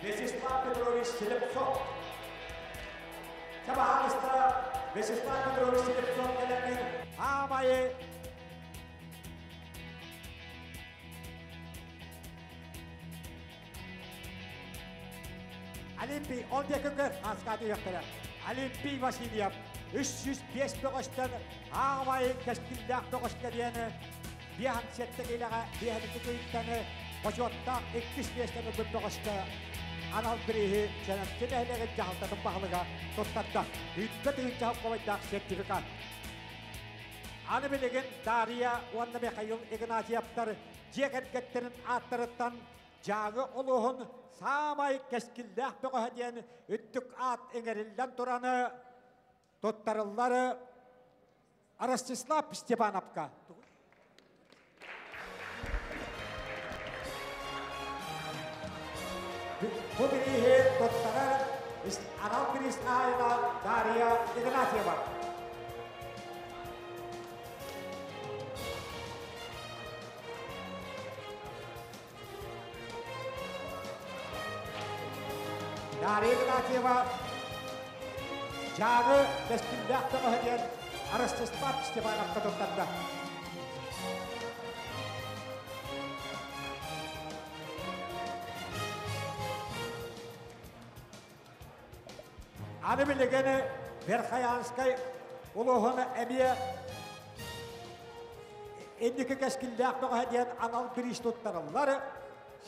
Вячеслав Петрович Слепцов. Чабаһаалыста Вячеслав Петрович Слепцов кэлэммин аамайы Олимпий ол диэки көр аскааты үөхтэрэ. Олимпий Васильев 305 бөҕөстөн аамайы кэскиллээх бөҕөскө диэни 57 киилэҕэ 52 кыйыттаны бочуоттаах иккис миэстэни ылбыт бөҕөскө анал бирииһи Чэрэмчи нэһилиэгин дьаһалтатын баһылыга туттарда. Үүтгэ тыһыынча холкобайдаах сертификат. Аны билигин Дария уонна Михаил Игнатьевтар дьиэ кэргэттэрин ааттарыттан Дьааҥы улууһун саамай кэскиллээх бөҕөһө диэн үрдүк аат иҥэриллэн тураны туттарыллар Ростислав Степановка. Бу бирииһи туттарар анал бириис хаһаайына Дария Игнатьева. Дарья Игнатьева Дьааҥы кэскиллээх бөҕөһө диэн Ростислав Степановка туттарда. Аны билигин Верхоянскай улууһун эмиэ инники кэскиллээх бөҕөһө диэн анал бириис туттарыллар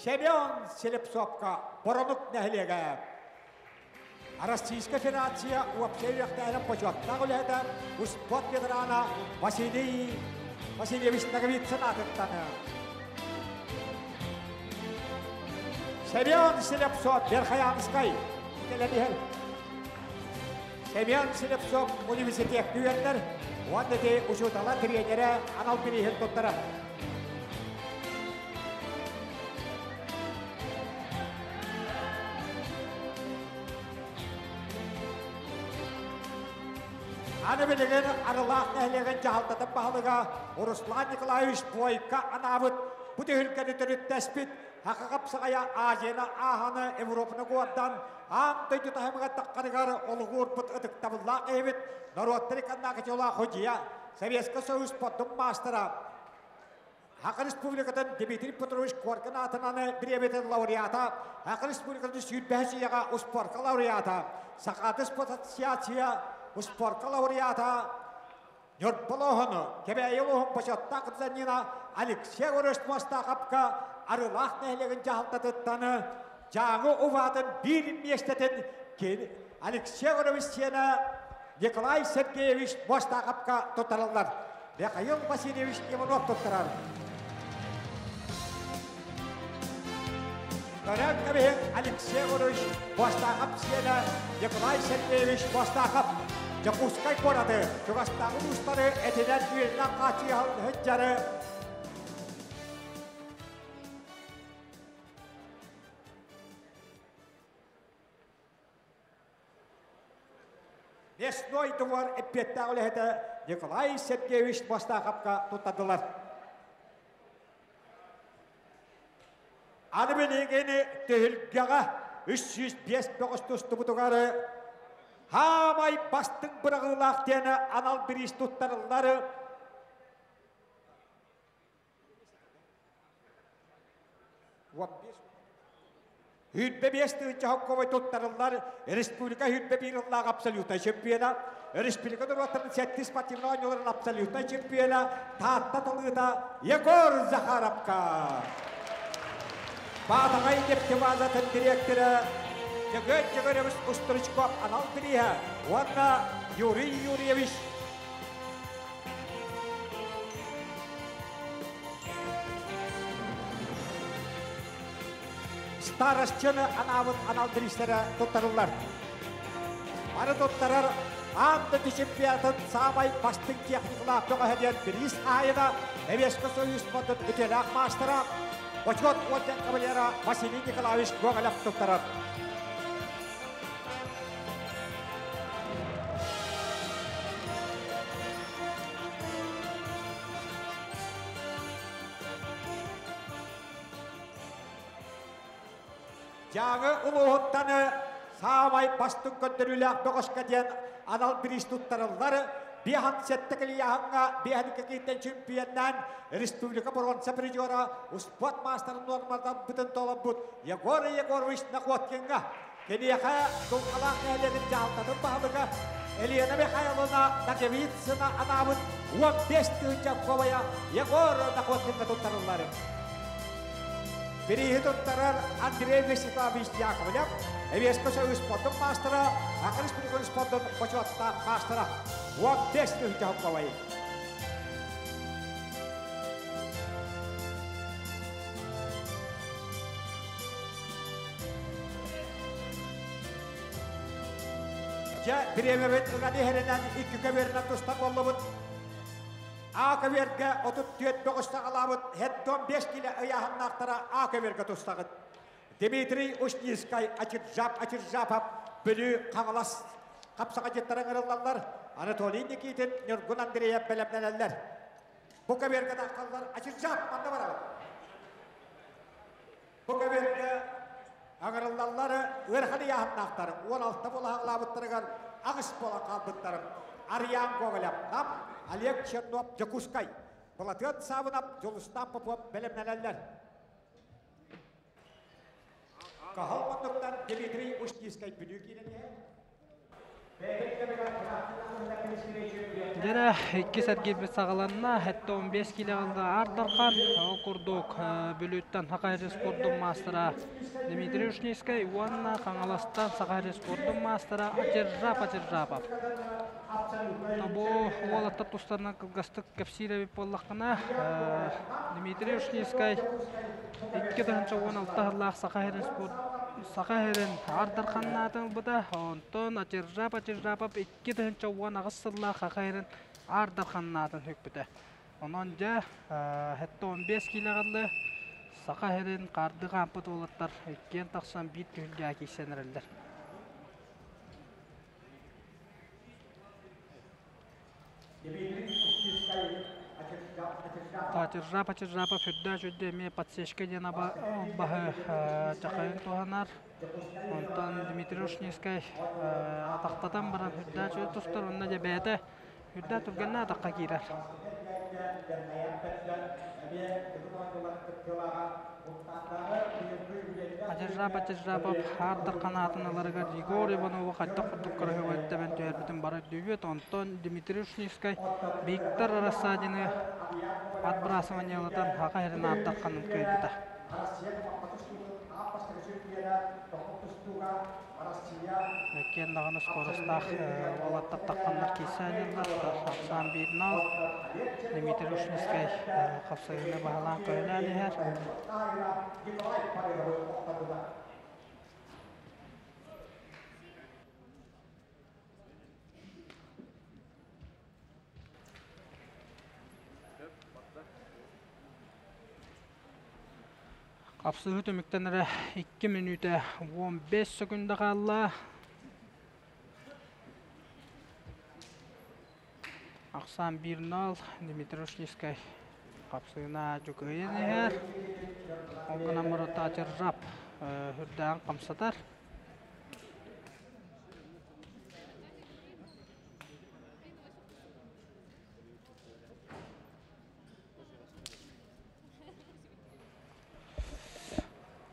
Семен Слепцовка Боронук нэһилиэгэ. Российская Федерация уопсай үөрэхтээһин бочуоттаах үлэһитэ успуорт ветерана Василий Васильевич Ноговицын аатыттан Семен Слепцов Верхоянскай кэлэн иһэр. Семен Слепцов университет үөрэнэр уонна ити учуутала, тренерэ анал бирииһин туттарар. Аны билигин Арылаах нэһилиэгин дьаһалтатын баһылыга Руслан Николаевич Бойко анаабыт бу түһүлгэни төрүттэспит Саха хапсаҕайа Азияны ааһаны Европаны куордан аан дойду таһымыгар таххарыгар олугуурбут ытыктабыллаах эбит норуоттар икканнаах Худья Советский Союз спордун маастара Саха Республикатын Дмитрий Петрович Коркин аатынан бириэмэтин лауреата, Саха Республикатын сүүрбэһис үйэҕэ успуорка лауреата, Сахаты спорт ассоциация успуорка лауреата, Ньурба улууһун, Кэбээйи улууһун бочуоттаах гражданина Алексей Егорович Мостаахапка Арыылаах нэһилиэгин дьаһалтатыттан Дьааҥы уваатын биир миэстэтин Алексей Егорович сиэнэ Николай Сергеевич Мостаахапка туттараллар. Михаил Васильевич Иванов туттарар. Көрөн кэбиһиҥ Алексей Егорович Мостаахап сиэнэ Николай Сергеевич Мостаахап Дьокуускай куораты чугастааҕы улуустары этинэн үөрэнэн хааччыйа сылдьары Лесной двор эппиэттээх үлэһитэ Николай Сергеевич Мостаахапка туттардылар. Аны билигин түһүлгэҕэ 305 бөҕөс тустубутугар хаамай бастыҥ быраҕыылаах диэн анал бириис туттарыллар. 25 тыһыынча хокковой туттарыллар республика 21 ыллаах абсолютнай чемпиона, республика норуоттарын сэттис спортивнай оонньууларын абсолютнай чемпиона Таатта талыыта Егор Захаровка. Баатаҕай нефтебазатын дириэктэрэ Дьөгүөт Дьөгүөрэбис Устручков анал бирииһэ уонна Юрий Юрьевич Старостины анаабыт анал бириистэрэ туттарыллар. Бары туттарар аан дойду чемпионатын саамай бастыҥ техникалаах бөҕөһө диэн бириис хаһаайына Советский Союз спордун үтүөлээх маастара, Бочуот орден кавалера Василий Николаевич Гоголев туттарар. Дьааҥы улууһуттан саамай бастыҥ көрдөрүүлээх бөҕөскө диэн анал бириис туттарыллар. 57 килийааһыҥҥа 52 кииттэн чемпионнаан республика боруонса призера успуорт маастарын нуорматан бытын толорбут Егор Егорович Находкиҥҥа Киниэхэ Дулҕалаах нэһилиэгин дьаһалтатын баһылыга Елена Михайловна Наговицына анаабыт 15 тыһыынча кобайа Егор Находкинга туттарыллар. Бирииһи туттарар Андрей Вячеславович Яковлев, Эвеско Союз спордун маастара, Саха Республикатын спордун бочуоттаах маастара. 15 тыһыынча кобайы. Дьэ, бириэмэбит ыган иһэринэн икки көбүөрүнэн тустар буоллубут. А көбүөргэ 34 бөҕүс саҕалаабыт хеттон 5 кило ыйааһыннаахтара А көбүөргэ тустаҕыт. Дмитрий Ушницкай, Ачиржап Ачиржапов, Бүлүү Хаҥалас хапсаҕайдьыттара ыҥырыллаллар. Анатолий Никитин, Ньургун Андреев бэлэмнэнэллэр. Бу көбүөргэ тахсаллар Ачиржап манна барабыт. Бу көбүөргэ аҥырыллаллар ыарахан ыйааһыннаахтар 16 буолаһаҕалаабыттарыгар аҕыс буолан хаалбыттарым. Арыйаан Гоголев, Нам, Олег Чернов, Дьокуускай, Былатыан Саабынап, Дьулустаан Попов бэлэмнэнэллэр. Каһыл муннуктан Дмитрий Ушницкай Бүлүү киирэн иһэр. Дьэрэ, иккис эргиирбит саҕаланна. Сэттэ он биэс киилэ ылла Аар Дархан. Ол курдук Бүлүүттэн Саха сирин спордун маастара Дмитрий Ушницкай уонна Хаҥаластан Саха сирин спордун маастара Атержап Атержапов. Бу уолаттар тустарынан кылгастык кэпсиир эбит буоллаххына, Дмитрий Ушницкай 2016 сыллаах Саха сирин спорт Саха сирин Аар Дарханнаатын ылбыта, онтон Ачыржап Ачыржапов 2018 сыллаах Саха сирин Аар Дарханнаатын сүкпүтэ. Онон дьэ, 75 киилэҕэ дылы Саха сирин хаардыы хаампыт уолаттар иккиэн тахсан биир түһүлгэҕэ киирсэн эрэллэр. Пачыржа Пачыржапов үрдээх үрдэ эмиэ подсечка диэн баһы чахайын туһанар. Онтон Дмитрий Ушницкай атахтатан баран үрдээх үрдэ тустар уонна дьэ бэйэтэ үрдээх түргэннээх атахха киирэр. Ажыржап Ажыржапов хаардыр ханаатын ыларыгар Егор Иванову хайдах курдук кыраһыабай тэбэн түһэрбитин бары өйдүүбүт. Онтон Дмитрий Ушницкай Виктор Рассадины отбрасываниелатан Саха сирин ааттар ханын кыайбыта. Иккиэн даҕаны скоростаах уолаттар тахханнар киирсээнньэллэр. Ахсаан биир нал. Дмитрий Ушницкай хапсайыыны баһылаан көһүлээн иһэр. Хапсыһыы түмүктэнэрэ 2 мүнүүтэ 15 сөкүндэ хаалла. Ахсаан 1-0 Дмитрий Ушницкай хапсыына дьукуйан иһэр. Ол гынан баран Татержап үрдээн хамсатар.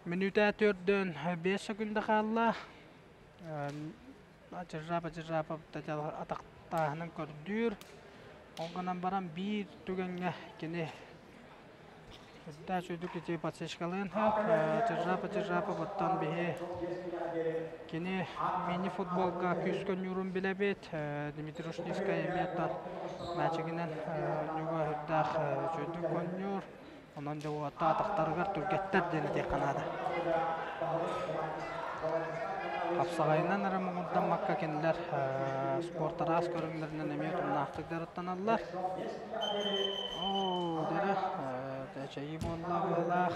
Мүнүүтэ төрдөн 5 секунда хаалла. Ачыржап Ачыржапов атахтааһынын көрдүүр. Ол гынан баран биир түгэҥҥэ кини Үрдээх үрдүк ити подсечкалыан сөп. Ачыржап Ачыржапов оттон биһи кини мини-футболга күүс көнньүүрүн билэбит. Дмитрий Ушницкай эмиэ оттон мээчигинэн оонньууга үрдээх үчүгэйдик оонньуур. Онон дьэ уоттаах атахтарыгар түргэттэр диэн этиэххэ наада. Хапсаҕайынан эрэ муҥурдаммакка кинилэр спорт араас көрүҥнэринэн эмиэ утумнаахтык дьарыктаналлар. Оо, дэрэ, эчэйии буолла быһыылаах.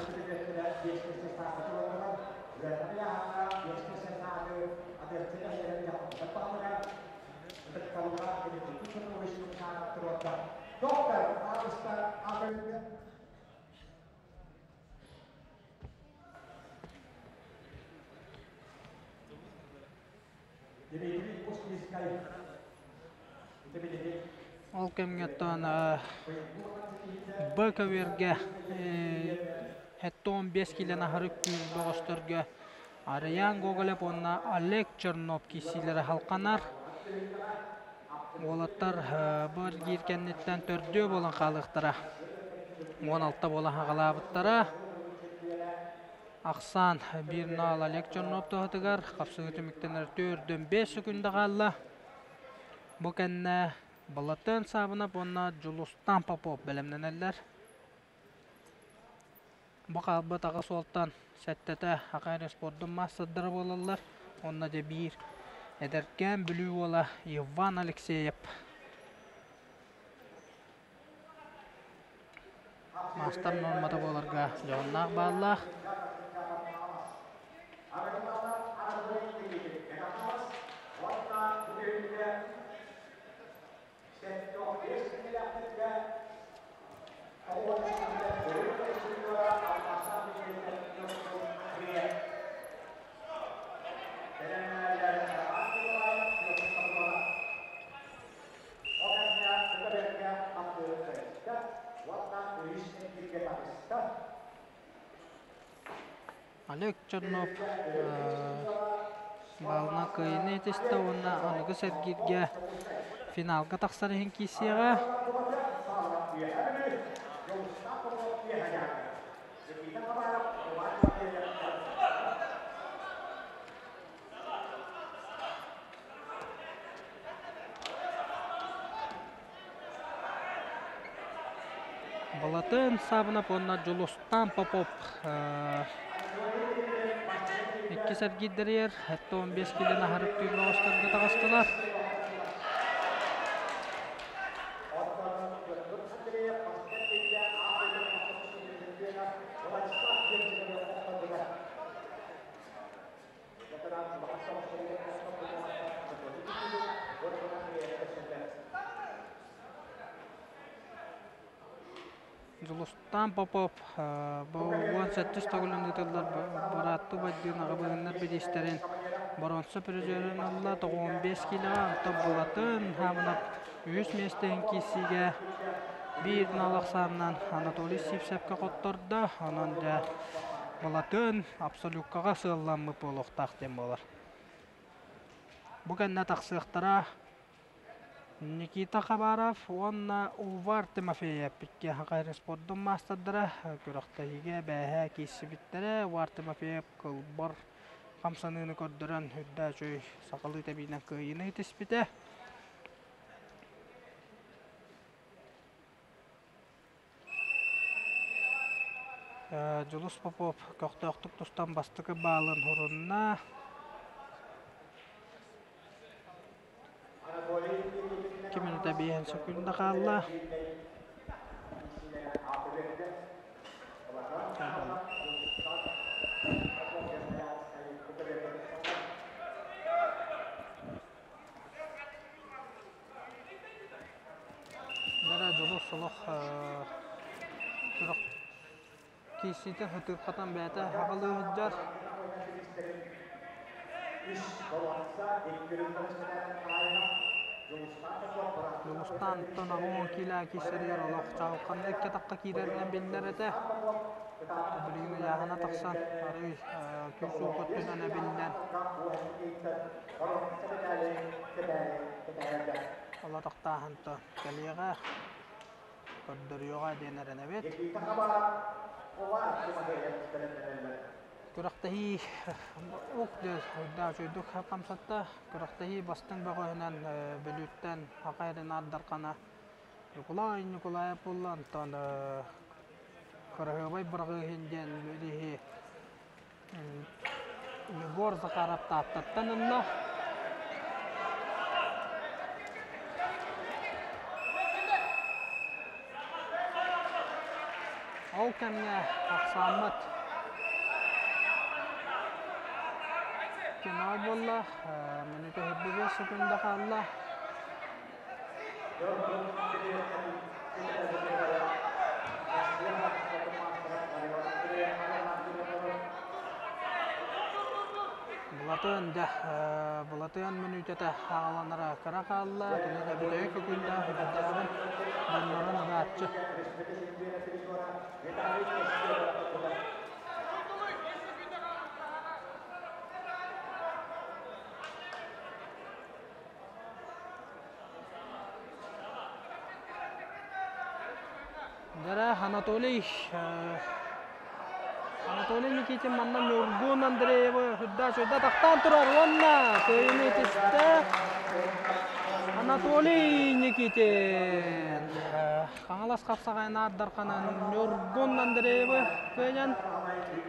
Ол кэмҥэ оттон Б көбүөргэ 75 киилэни аһары үктүүр бөҕөстөргө Арыйаан Гоголев уонна Олег Чернов киирсиилэрэ халҕанар. Уолаттар бу эргиир кэнниттэн төрдүө буолан хаалыахтара. 16 буолан хаҕалаабыттара. Ахсаан 1-0 Олег Чернов туһатыгар хапсыһыы түмүктэнэр төрдөн 5 секунда хаалла. Бу кэннэ Балатын Саабынап уонна Дьулустан Попов бэлэмнэнэллэр. Бу хаалбыт аҕыс уолтан сэттэтэ Акари спордун маастардара буолаллар. Уонна дьэ биир эдэркээн Бүлүү уола Иван Алексеев Маастар нуормата буоларга дьоһуннаах бааллаах. Олег Чернов баалынан кыайыыны итистэ уонна аныгы сэргииргэ финалга тахсар иһин киирсиэҕэ. Балатын Саабынап уонна Дьулустаан Попов. Иккис эргиирдэригэр 75 киилэни аһарып түүн оҕустарга таҕыстылар. Дьулустаан Попов бу 17 төгүлүн ыытыллар бырааттыы байдыын аҕабыһыннар бириистэрин боруонса призерин ылла 95 киилэҕэ, онтон Булатын Хаамынап үһүс миэстэ иһин киирсиигэ биир нал ахсаанынан Анатолий Сивцевкэ хоттордо. Онон дьэ Булатын абсолюткаҕа сыалламмыт буолуохтаах диэн буолар. Бу кэннэ тахсыахтара Никита Хабаров уонна Увар Тимофеев икки Хакайры спордун маастардара күрэхтэһиигэ бээһээ киирсибиттэрэ. Увар Тимофеев кылбар хамсаныыны көрдөрөн үрдэ үчүгэй сахалыы тэбиинэн кыайыыны ситиспитэ. Дьулус Попов көхтөөхтүк тустан бастакы баалын урунна. 2 мүнүүтэ биэһин сөкүүндэ хаалла. Бэрэ дьолу солох күрэх киирсиитэ ытыырхатан бэйэтэ аҕалыы сылдьар. Дьулустаан оттон киилэ киирсэригэр олох чаҕылханнык икки атахха киирэринэн биллэр этэ. Билигин ыйааһына тахсан арыый күүс-уох өттүнэн эбиллэн Ол атахтааһынтан кэлиэҕэ, көрдөрүөҕэ диэн эрэнэбит. Күрэхтэһии ук үчүгэйдик хамсатта. Күрэхтэһии бастыҥ бөҕөһүнэн Бүлүүттэн Аха эрин Ардархана Ньукулай Ньукулаев буолла. Онтон кыраһыабай быраҕыы диэн бирииһи Егор Захаров Тааттаттан ылла. Ол кэмҥэ ахсааммыт финал буолла. Мүнүүтэ 25 секунда хаалла. Былатыан дьэ, Былатыан мүнүүтэтэ хааланара кыра хаалла, кини да бүтэһик өкүллээх үбүрдээҕин дьоннорун ыгааччы. Дара Анатолий Анатолий Никитин манна Ньургун Андреевы үрдэ сүрдэ тахтаан турар уонна кыайыыны итистэ Анатолий Никитин Хаҥалас хапсаҕайын аардарханан Ньургун Андреевы кыайан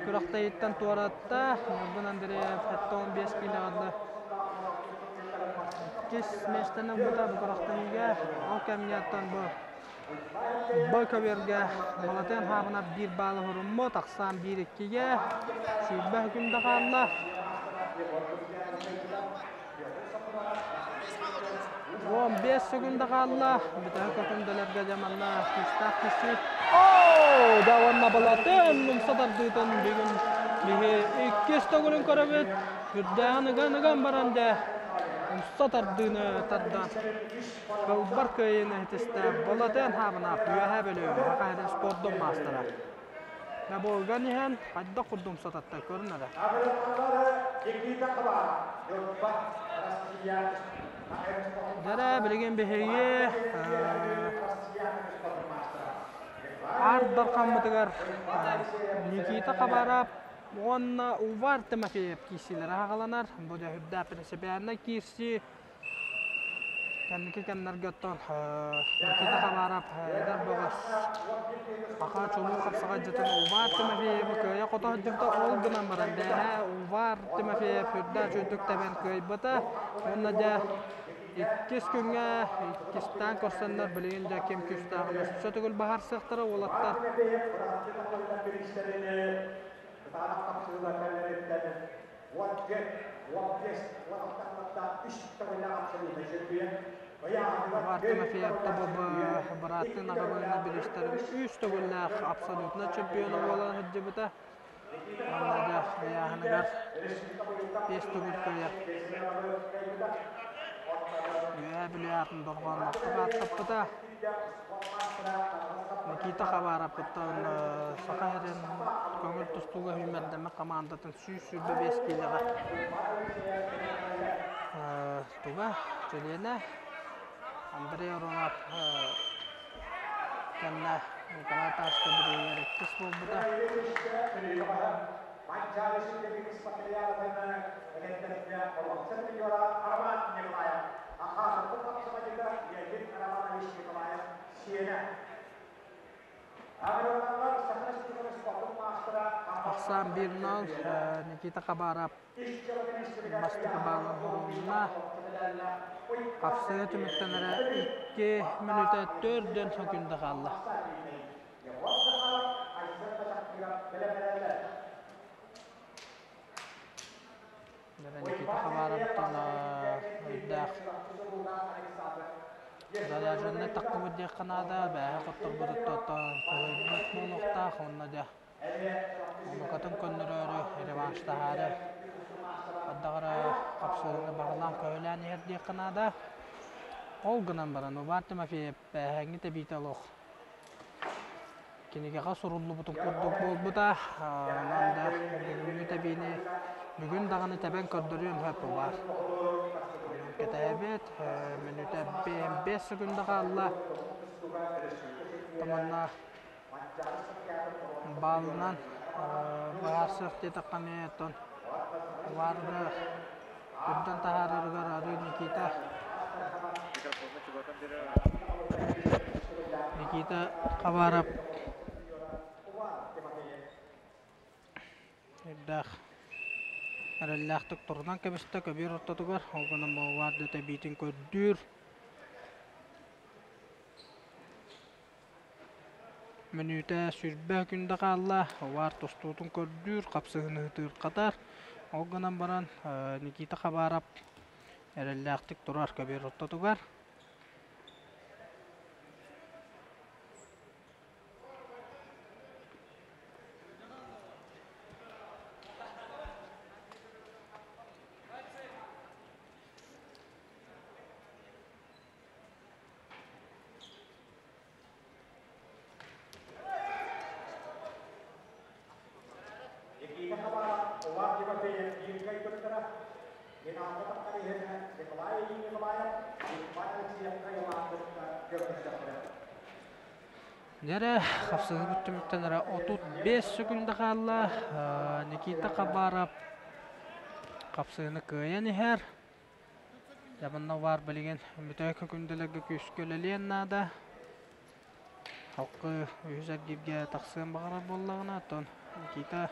күрэхтэһииттэн туоратта. Ньургун Андреев 75 киилэҕэ Иккис миэстэни ылбыта бу күрэхтэһиигэ. Ол кэмҥэ оттон бу Б көбүөргэ Балатыан Хаабынап биир баалы уһуруммут, ахсаан 1-2-гэ 20 секунда хаалла. 15 секунда хаалла. Бүтэһик көтүндэлэргэ дьэ манна күүстээх киирсии. Оо, да уонна Балатыан умса тардыытын бүгүн биһи иккис төгүлүн көрөбүт. Үрдээҕин ыган-ыган баран дьэ умса тардыыны тардан кылбар кыайыыны ситистэ Балатыан Хаабынаап Үөһээ Бүлүү Саха сирин спордун маастара. Дьэ бу ыган иһэн хайдах курдук умса тарта көрүн эрэ. Дьэ билигин биһиги Аар Дархаммытыгар Никита Хабаров Уонна Увар Тимофеев киирсиилэрэ аҕаланар. Бу дьэ үрдээх принципиальнай киирсии. Кэнники кэмнэргэ оттон Никита Хабаров эдэр бөҕөс саха чулуу хапсаҕайдьытын Увар Тимофеевы кыайа-хото сылдьыбыта. Ол гынан баран бэйэ Увар Тимофеев үрдээх үрдүк тэбэн кыайбыта. Уонна дьэ иккис күҥҥэ иккистээн көрсөннөр билигин дьэ ким күүстээҕин өссө төгүл быһаарсыахтара уолаттар. Увар Тимофеев тобобу бырааттыын аҕабыына бириистэрин үс төгүллээх абсолютно чемпиона буолан сылдьыбыта. Уонна дьэ ыйааһыныгар биэс төгүл кыайар. Үөһээ Бүлүү аатын дорҕоонноохтук ааттаппыта. Никита Хабаров кыттан Саха сирин көҥүл тустууга сүүмэрдэммит хамаандатын 125 киилэҕэ туга чилиэнэ Андрей Оронов кэннэ Николай Тарскай бирииһигэр иккис буолбута. Ахсаан 1-0 Никита Хабаров бастакы баалын хоруолунна. Хапсыга түмүктэнэрэ 2 мүнүүтэ төрдөн сөкүндэ хаалла. Никита Хабаровтан өйдөөх заряженный таххыбыт диэххэ наада, бээһэ хотторбутуттан кыһыйбыт буолуохтаах уонна дьэ онукатын көннөрөөрү реванштаһаары ардах эрэ хапсыһыыны баҕалаан көһүлээн иһэр диэххэ наада. Ол гынан баран Увар Тимофеев бээһээҥҥи тэбиитэ олох Кинигэҕэ суруллубутун курдук буолбута. Онон да бүгүҥҥү тэбиини бүгүн даҕаны тэбэн көрдөрүөн сөп баар. Онон кэтэһэбит. Мүнүүтэ 5 секунда хаалла. Манна баалынан быһаарсыах диэтэххэ эмиэ оттон баарга үрдэн таһаарарыгар арыы Никита Никита Хабаров Үрдээх эрэллээхтик турунан кэбистэ көбүөр ортотугар, ол гынан Болварда тэбиитин көрдүүр. Мүнүүтэ сүүрбэ күндэ хаалла, Увар тустуутун көрдүүр, хапсыһыыны ытыырхатар. Ол гынан баран Никита Хабаров эрэллээхтик турар көбүөр ортотугар. Дьэрэ, хапсыһыыбыт түмүктэнэрэ 35 секунда хаалла. Никита Хабаров хапсыһыыны кыайан иһэр. Дьэ, манна баар билигин бүтэһик күндэлэргэ күүскэ үлэлиэн наада. Халкы үһүс эргииргэ тахсыан баҕарар буоллаҕына, оттон Никита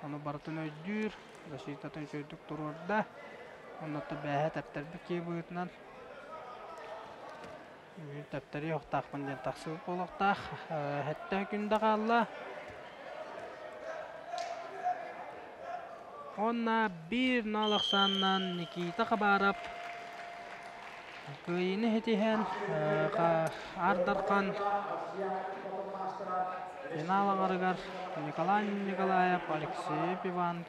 ону барытын өйдүүр, защитатын үчүгэйдик туруорда. Оннуттан бээһэ тэптэрбит киһи быһыытынан Бүгүн тэптэриэ уохтаахпын диэн тахсыбыт буолуохтаах. Сэттэ күн да хаалла. Уонна биир нал ахсаанынан Никита Хабаров кыайыыны ситиһэн Аар Дархан финал аҥарыгар Николай Николаев, Алексеев Иван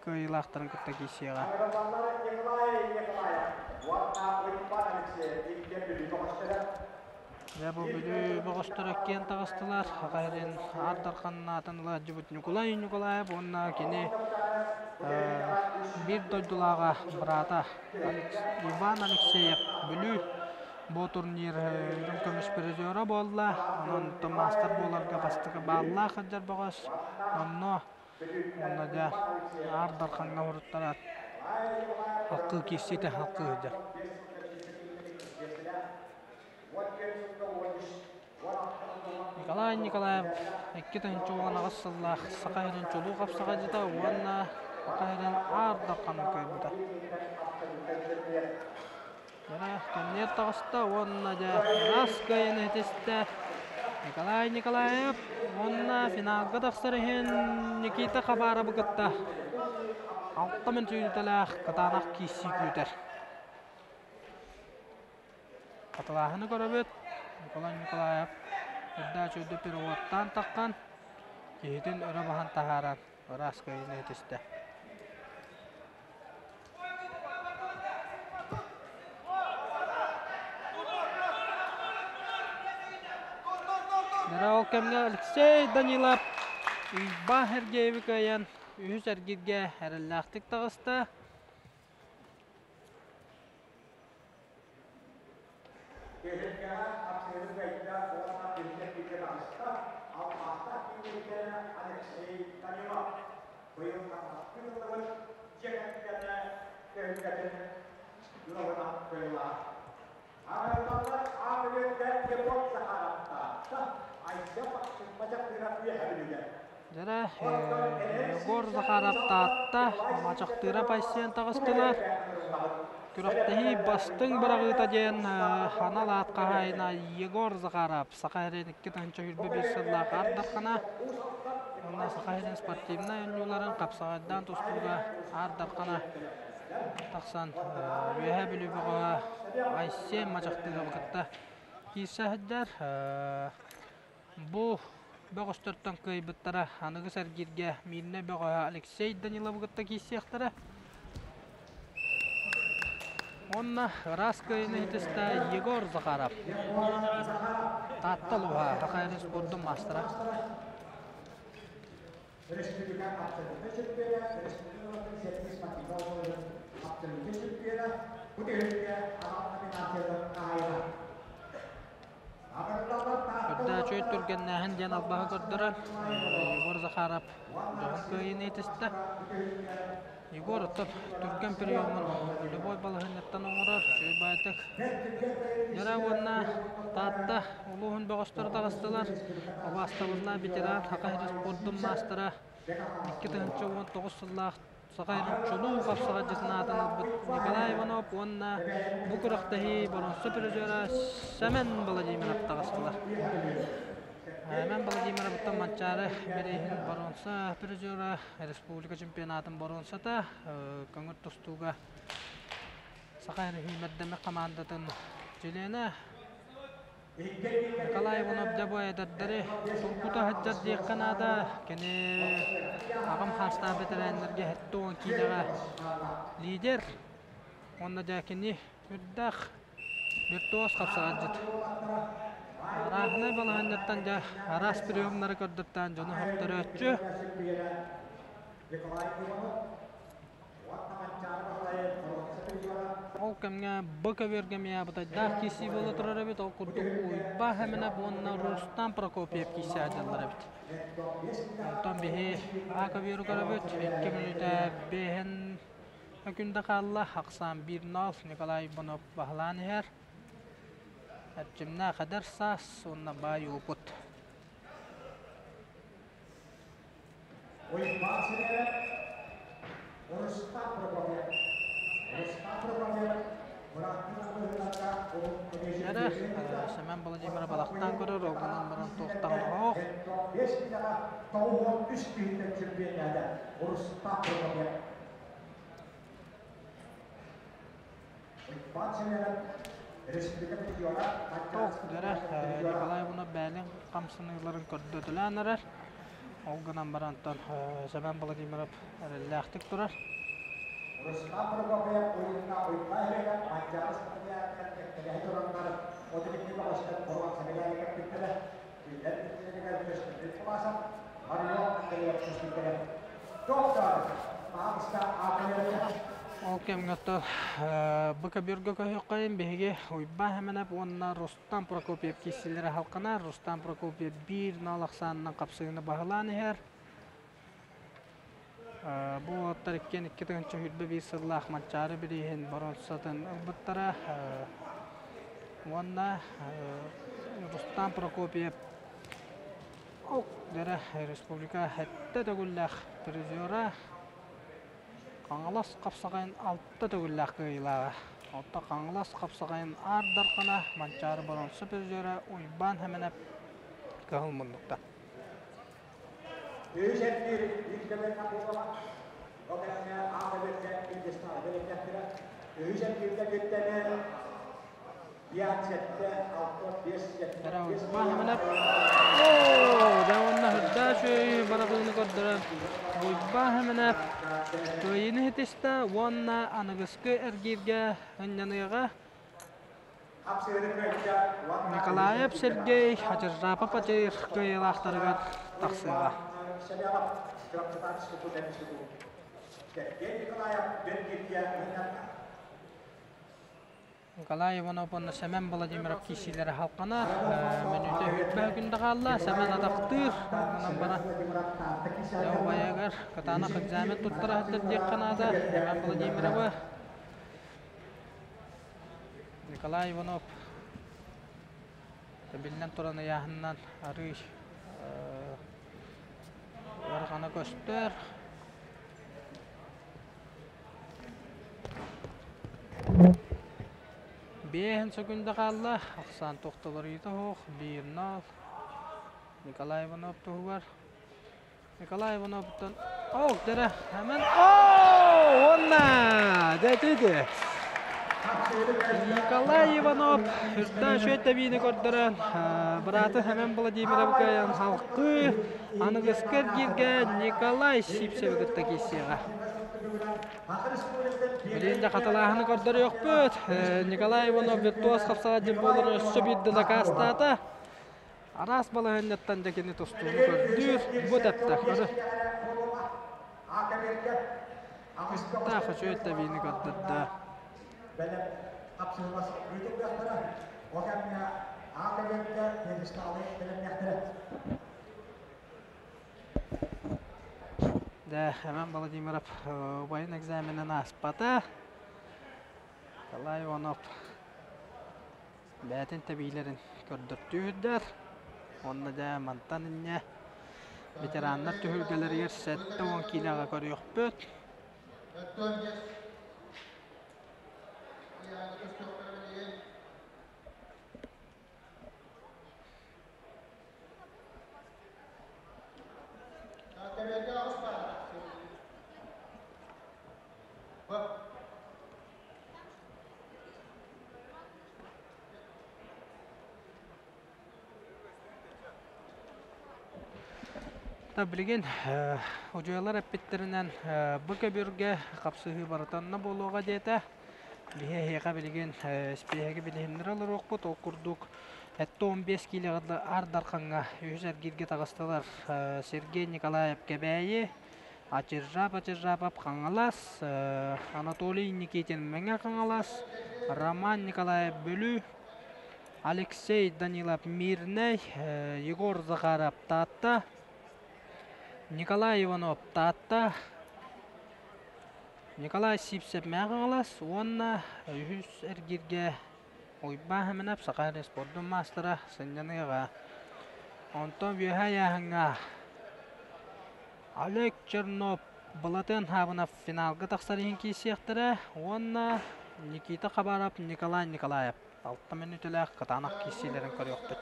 кыайыылаахтарын кытта киирсиэҕэ. Дьэ бу Бүлүү бөҕөстөрө иккиэн таҕыстылар. Саха сирин Аар Дархан аатын ыла сылдьыбыт Ньукулай Ньукулаев уонна кини биир дойдулааҕа быраата Иван Алексеев Бүлүү бу турнир үрүҥ көмүс призера буолла. Онон маастар буоларга бастакы бааллаах сылдьар бөҕөс. Онно Уонна дьэ Аар Дархаҥҥа уруттараат халкыы киирсиитэ халкыы сылдьар. Николай Николаев 2018 сыллаах Саха сирин чулуу хапсаҕайдьыта уонна Саха сирин Аар Дарханын кыайбыта. Дьэ, кэнниэр таҕыста уонна дьэ ыраас кыайыыны ситистэ Николай Николаев уонна финалга тахсар иһин Никита Хабаровы кытта алта мүнүүтэлээх кытаанах киирсии күүтэр. Хатылааһыны көрөбүт. Николай Николаев үрдээх үчүгэйдик пируэттаан таххан, киһитин өрө баһан таһааран ыраас кыайыыны ситистэ. Дьэ, ол кэмҥэ Алексей Данилов Уйбаан Сергееви кыайан үһүс эргииргэ эрэллээхтик таҕыста. Түһүлгэҕэ хапсыһыы кыайда уонна түһүлгэ таҕыста алмаастаах киинигэр Алексей Данилов. Быйыл хаҥастыы ыллыбыт дьиэ кэргэнэ түһүлгэтин ыалынан кыайыылаах. Арыылалар аан үлүгэр Егор Захаровтаахта Айсен Мачахтыырап үөһэ бүлүгэр. Дьэрэ, Егор Захаров Таатта, Мачахтыырап Айсен таҕыстылар. Күрэхтэһии бастыҥ быраҕыыта диэн анал аат хаһаайына Егор Захаров Саха сирин 2021 сыллаах Аар Дархана уонна Саха сирин спортивнай оонньууларын хапсаҕайдаан тустууга Аар Дархана тахсан Үөһээ Бүлүү бөҕөһө Айсен Мачахтыырабы кытта киирсэ сылдьар. Бу бөҕөстөртөн кыайбыттара аныгы сэргииргэ Миирнэ бөҕөһө Алексей Даниловы кытта киирсиэхтэрэ. Уонна ыраас кыайыыны ситистэ Егор Захаров. Таатта улууһа Саха сирин спордун маастара. Республика абсолютнай чемпиона, республика сервис спортивнай абсолютнай чемпиона, бу түһүлгэ анал номинациялар хаһаайына. Үрдээ үчүгэй түргэннээһин диэн албаһы көрдөрөр. Егор Захаров дьоһун кыайыыны итистэ. Егор оттон түргэн приемун любой балаһыанньаттан оҥорор. Үчүгэй баайтык. Дьара уонна Таатта улууһун бөҕөстөрө таҕыстылар. Убаастабыллаах ветеран Саха сирин спордун маастара 2019 сыллаах Саха чулуу хапсаҕайдьытын аатын ылбыт Николай Иванов уонна бу күрэхтэһии боруонса призера Сэмэн Владимиров таҕыстылар. Сэмэн Владимировтан Манчаары бирииһин боруонса призера, республика чемпионатын боруонсата, көҥүл тустууга Саха сүүмэрдэммит хамаандатын чилиэнэ Николай Иванов дьэ бу эдэрдэри тургута сылдьар диэххэ наада. Кини аҕам хаастаах бэтэрээннэргэ 70 киилэҕэ лидер. Уонна дьэ кини үрдээх виртуоз хапсаҕайдьыт. Арааһынай балаһыанньаттан дьэ араас приемнары көрдөртөөн дьону сөхтөрөөччү. Ол кэмҥэ Б көбүөргэ эмиэ абытайдаах киирсии буола турар эбит. Ол курдук Уйба Хэминэп уонна Рустам Прокопьев киирсэ сылдьаллар эбит. Онтон биһи А көбүөрү көрөбүт. 2 мүнүүтэ биэһин күндэ хаалла. Ахсаан 1-0 Николай Иванов баһылаан иһэр. Эрчимнээх эдэр саас уонна баай уопут. Уйбаан Сириэрэп, Рустам Прокопьев. Рустам Прокопьев бырааттыы быһыыларга Эрэ Семен Владимиров балахтаан көрөр, ол гынан баран туохтаҕын оһох. 5 киилэҕэ 93 киһиттэн чемпионнээтэ Рустам Прокопьев. Уйбаан Сириэрэп республика призера. Туох дьэрэ Николай Иванов бээлин хамсаныыларын көрдөтөлөөн эрэр. Ол гынан баран Семен Владимиров эрэллээхтик турар. Рустам Прокопьев уйунна Уйбаан Сириэрэп Манчаары спартакиадатыгар кэккэлэһэ тураннар 32 бөҕөстөн боруонса медали кэппиттэрэ. Кинилэр иккилэригэр көстөкүүн Тумасов, Марион Андреев түспүттэрэ. Доктор, пожалуйста, аатырыа. Ол кэмҥэ бу көбүөргэ көһүөххэйин биһиги Уйбаан Хэмэнэп уонна Рустам Прокопьев киирсиилэрэ халканар. Рустам Прокопьев 1-0 ахсаанынан хапсыһыыны баһылаан иһэр. Бу уолаттар иккиэн 2021 сыллаах Манчаары бирииһин боруонсатын ылбыттара. Уонна Рустам Прокопьев Ок дэрэ республика сэттэ төгүллээх призера, Хаҥалас хапсаҕайын алта төгүллээх кыайыылааҕа. Оттон Хаҥалас хапсаҕайын Аар Дархана, Манчаары боруонса призера Уйбаан Сэмэнэп кыһыл муннукта. Үс эргиир биир кэмҥэ буолуоҕа. Ол кэмҥэ аан эбэргэ пьедесталы бэлэмнэхтэрэ. Үһүс эргииргэ киттэнэ Эрэ Уйбаан Сэмэнэп Оо, дьэ уонна үрдээх үчүгэй барабыыны көрдөрөн Уйбаан Сэмэнэп кыайыыны ситистэ уонна аныгыскы эргииргэ ынньаныаҕа Николаев Сергей Хачыржаапап Ачыыр кыайыылаахтарыгар тахсыаҕа. Николай Иванов уонна Сэмэн Владимиров киирсиилэрэ халҕанар. Мүнүүтэ сүүрбэ күндэ хаалла. Сэмэн атахтыыр. Онон баран дьэ убайыгар кытаанах экзамен туттара сылдьар диэххэ наада. Сэмэн Владимировы Николай Иванов биллэн туран ыйааһынынан арыый ыарахана көстөр. Биэһин сөкүндэ хаалла, ахсаан тохтолоруйта суох, биир нол. Николай Иванов туһугар. Николай Ивановтан Ох, дэрэ, хэмэн Оо, уонна дэтиди. Николай Иванов үрдээн үчүгэй тэбиини көрдөрөн, бырааты Хэмэн Владимиров кыайан халкыы аныгыскы эргииргэ Николай Сивцеви кытта киирсиэҕэ. Билигин да хатылааһыны көрдөрүөхпүт. Николай Иванов виртуоз хапсаҕай буолар өссө биирдэ дакаастаата. Араас балаһыанньаттан дьэ кини тустууну көрдүүр. Бу тэптэ. Көрө. Таах үчүгэй тэбиини көрдөрдө. Дэ, Иван Владимиров убайын экзаменын ааспата. Николай Иванов бэйэтин тэбиилэрин көрдөртүүрдэр. Уонна дьэ мантан инньэ ветераннар түһүлгэлэригэр 70 киилэҕэ көрүөхпүт. Билигин удьуолар эппиттэринэн бу көбүргэ хапсыһыы барытанна буолуоҕа диэтэ. Биһи эһиэхэ билигин испииһэги билиһиннэрэ олоруохпут. Ол курдук 75 киилэҕэ Аар Дархаҥҥа үһүс эргииргэ таҕыстылар Сергей Николаев Кэбээйи, Ачыржап Ачыржапов Хаҥалас, Анатолий Никитин Мэҥэ Хаҥалас, Роман Николаев Бүлүү, Алексей Данилов Мирнэй, Егор Захаров Таатта, Николай Иванов Таатта, Николай Сивцев Мэҥэ Хаҥалас уонна үһүс эргииргэ Уйбаан Хэмэнэп Саха сирин спордун маастара сынньаныаҕа. Онтон үөһээ ыйааһыҥҥа Олег Чернов Былатыан Хаабынов финалга тахсар иһин киирсиэхтэрэ уонна Никита Хабаров Николай Николаев алта мүнүүтэлээх кытаанах киирсиилэрин көрүөхпүт.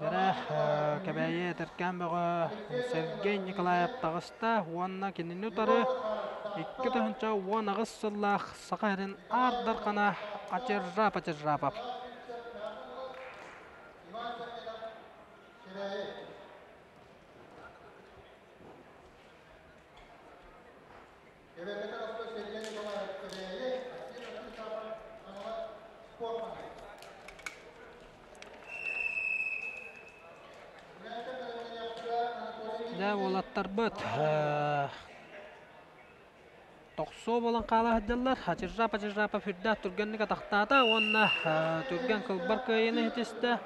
Бэрэ Кэбээйи этэркээн бөҕө Сергей Николаев таҕыста уонна кинини утары 2018 сыллаах Саха сирин Аар Дархана Ачыржап Ачыржапов. Дьэ уолаттарбыт тохсуо буолан хаала сылдьаллар. Ачыржап Ачыржапов үрдээх түргэнник атахтаата уонна түргэн кылбар кыайыыны ситистэ.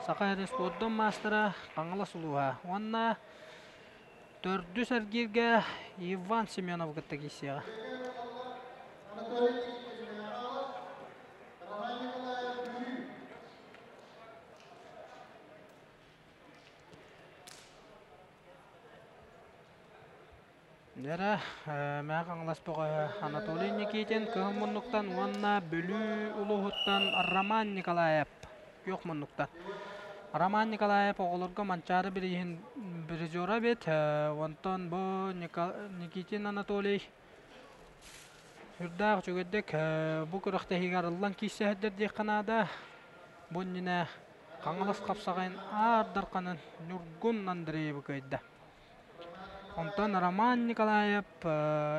Саха сирин спордун маастара Хаҥалас улууһа уонна. Төрдүс эргииргэ Иван Семенов кытта киирсиэҕэ. Дьэрэ, Мэҥэ Хаҥалас бөҕөһө Анатолий Никитин Кыһыл муннуктан уонна Бүлүү улууһуттан Роман Николаев күөх муннуктан. Роман Николаев оҕолорго Манчаары бирииһин призера эбит. Онтон бу Никитин Анатолий сүрдээх үчүгэйдик бу күрэхтэһиигэ арыллан киирсэһэрдэр диэххэ наада. Бу иннинэ Хаҥалас хапсаҕайын Аар Дарханын Ньургун Андреевы кыайда. Онтон Роман Николаев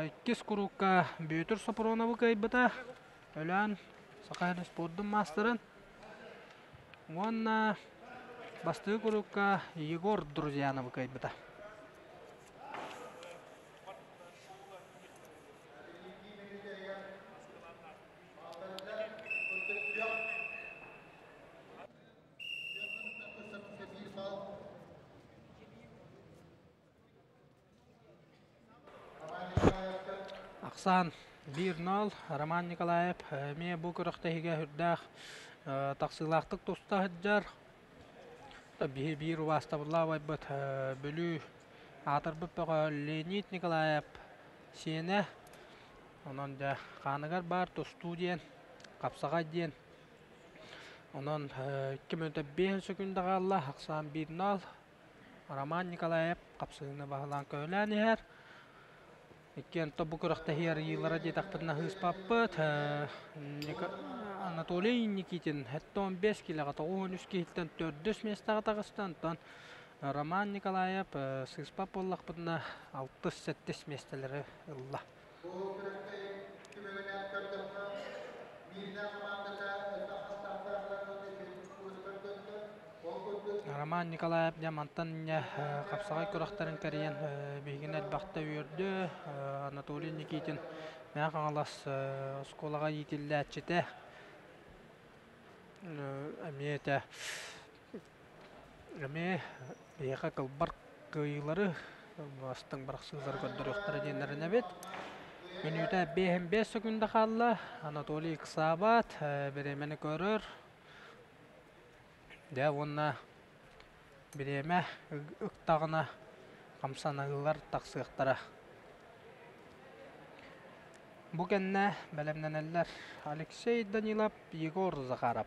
иккис куруукка Бүөтүр Сопруновы кыайбыта. Өлөөн Саха сирин спордун маастарын. Уонна бастакы куруукка Егор Друзьяновы кыайбыта. Ахсаан 1-0 Роман Николаев эмиэ бу күрэхтэһиигэ сүрдээх тахсыылаахтык туста сылдьар. Биһи биир убаастабыллаах убайбыт Бүлүү аатырбыт бөҕө Леонид Николаев сиэнэ. Онон дьэ хааныгар баар тустуу диэн, хапсаҕай диэн Онон 2 мүнүүтэ 5 сөкүүндэ хаалла, ахсаан 1-0. Роман Николаев хапсыһыыны баһылаан көһүлээн иһэр. Иккиэн бу күрэхтэһии арыйыылара диэтэхпитинэ сыыспаппыт. Анатолий Никитин 75 килоҕа 93 киһиттэн төрдүс миэстэҕэ таҕыста. Онтон Роман Николаев сыыспат буоллахпытына алтыс-сэттис миэстэлэри ылла. Бу күрэхтэһии түмүгүнэн көрдөххө, Мииринэ хамаандата элбэх хастаахтаахтар уонна үчүгэй көрдөрдө. Ол курдук Роман Николаев дьэ мантан инньэ хапсаҕай күрэхтэрин кэрийэн биһигини элбэхтэ үөрдү. Анатолий Никитин Мэҥэ Хаҥалас оскуолаҕа иитиллээччитэ. Эмиэ этэ Эмиэ биһиэхэ кылбар кыайыылары, бастыҥ бырахсыылары көрдөрүөхтэрэ диэн эрэнэбит. Мүнүүтэ 55 сөкүүндэ хаалла. Анатолий ыксаабат, бириэмэни көрөр. Дьэ уонна бириэмэ ыктаҕына хамсаныылар тахсыахтара. Бу кэннэ бэлэмнэнэллэр Алексей Данилов, Егор Захаров.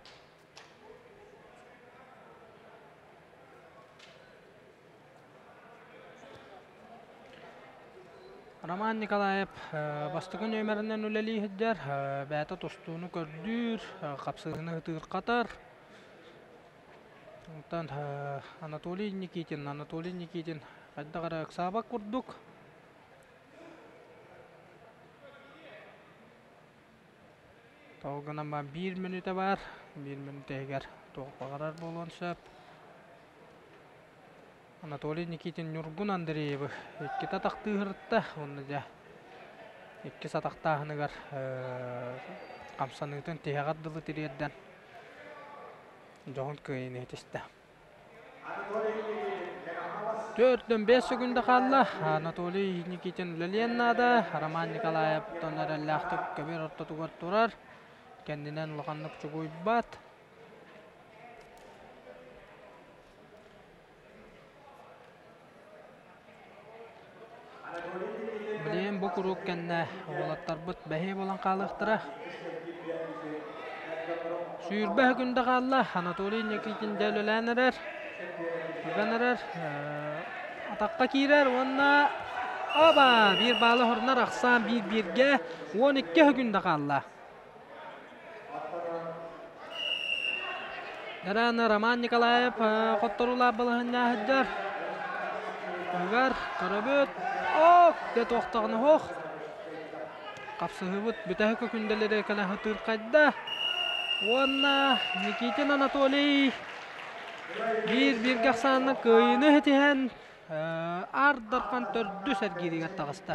Роман Николаев бастакы нүөмэринэн үлэлии сылдьар, бэйэтэ тустууну көрдүүр, хапсыһыыны ытыырхатар. Онтон Анатолий Никитин, Анатолий Никитин хайдах эрэ ыксаабат курдук. Тоҕо гынан баран биир мүнүүтэ баар, биир мүнүүтэ иһигэр туох баҕарар буолуон сөп. Анатолий Никитин Ньургун Андреевы иккитэ атахтыы сырытта уонна дьэ иккис атахтааһыныгар хамсаныытын тиһэҕэр дылы тириэрдэн дьоһун кыайыыны ситистэ. 4-5 секунда хаалла. Анатолий Никитин үлэлиэн наада. Роман Николаевтан эрэллээхтик көбүөр ортотугар турар. Кэннинэн улаханнык чугуйбат. Билигин бу куруук кэннэ уолаттарбыт бэһиэ буолан хаалыахтара. 20 секунда хаалла. Анатолий Никитин дьэ үлэлээн эрэр. Ыган эрэр. Атахха киирэр уонна оба! Биир баалы хорунар ахсаан биир-бииргэ 12 секунда хаалла. Дараана Роман Николаев хотторуулаах балаһынньа сылдьар. Угар, көрөбүт. Ок, дэ туохтаҕына оһох. Хапсыһыбыт бүтэһик күндэлэри кэлэн сытыырхайда. Уонна Никитин Анатолий биир-бииргэ ахсаанна кыайыыны ситиһэн Аар Дархан төрдүс эргииригэр таҕыста.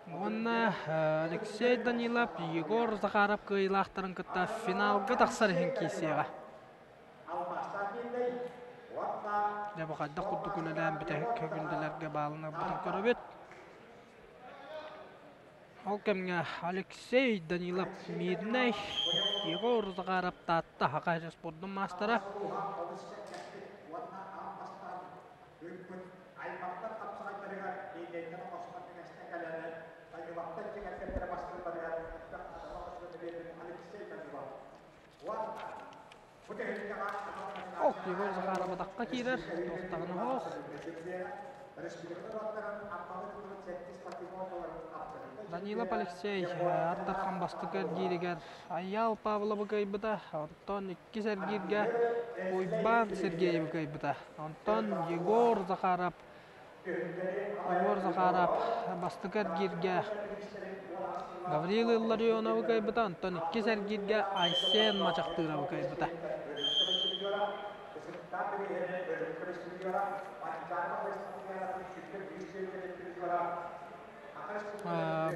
Уонна Манна Алексей Данилов, Егор Захаров кыайыылаахтарын кытта финалга тахсар иһин киирсиэҕэ. Дьэ бу хайдах курдук үлэлээн бүтэһик күндүлэргэ баалынарбытын көрөбүт. Ол кэмҥэ Алексей Данилов Мирнэй, Егор Захаров Таатта Саха спордун маастара. Ох, Егор Захаров атахха киирэр, туохтаҕына оһох. Данилов Алексей Артархан бастакы эргииригэр Айаал Павловы кыайбыта, онтон иккис эргииргэ Уйбаан Сергеевы кыайбыта. Онтон Егор Захаров Егор Захаров бастакы эргииргэ Гаврил Илларионовы кыайбыта, онтон иккис эргииргэ Айсен Мачахтыровы кыайбыта.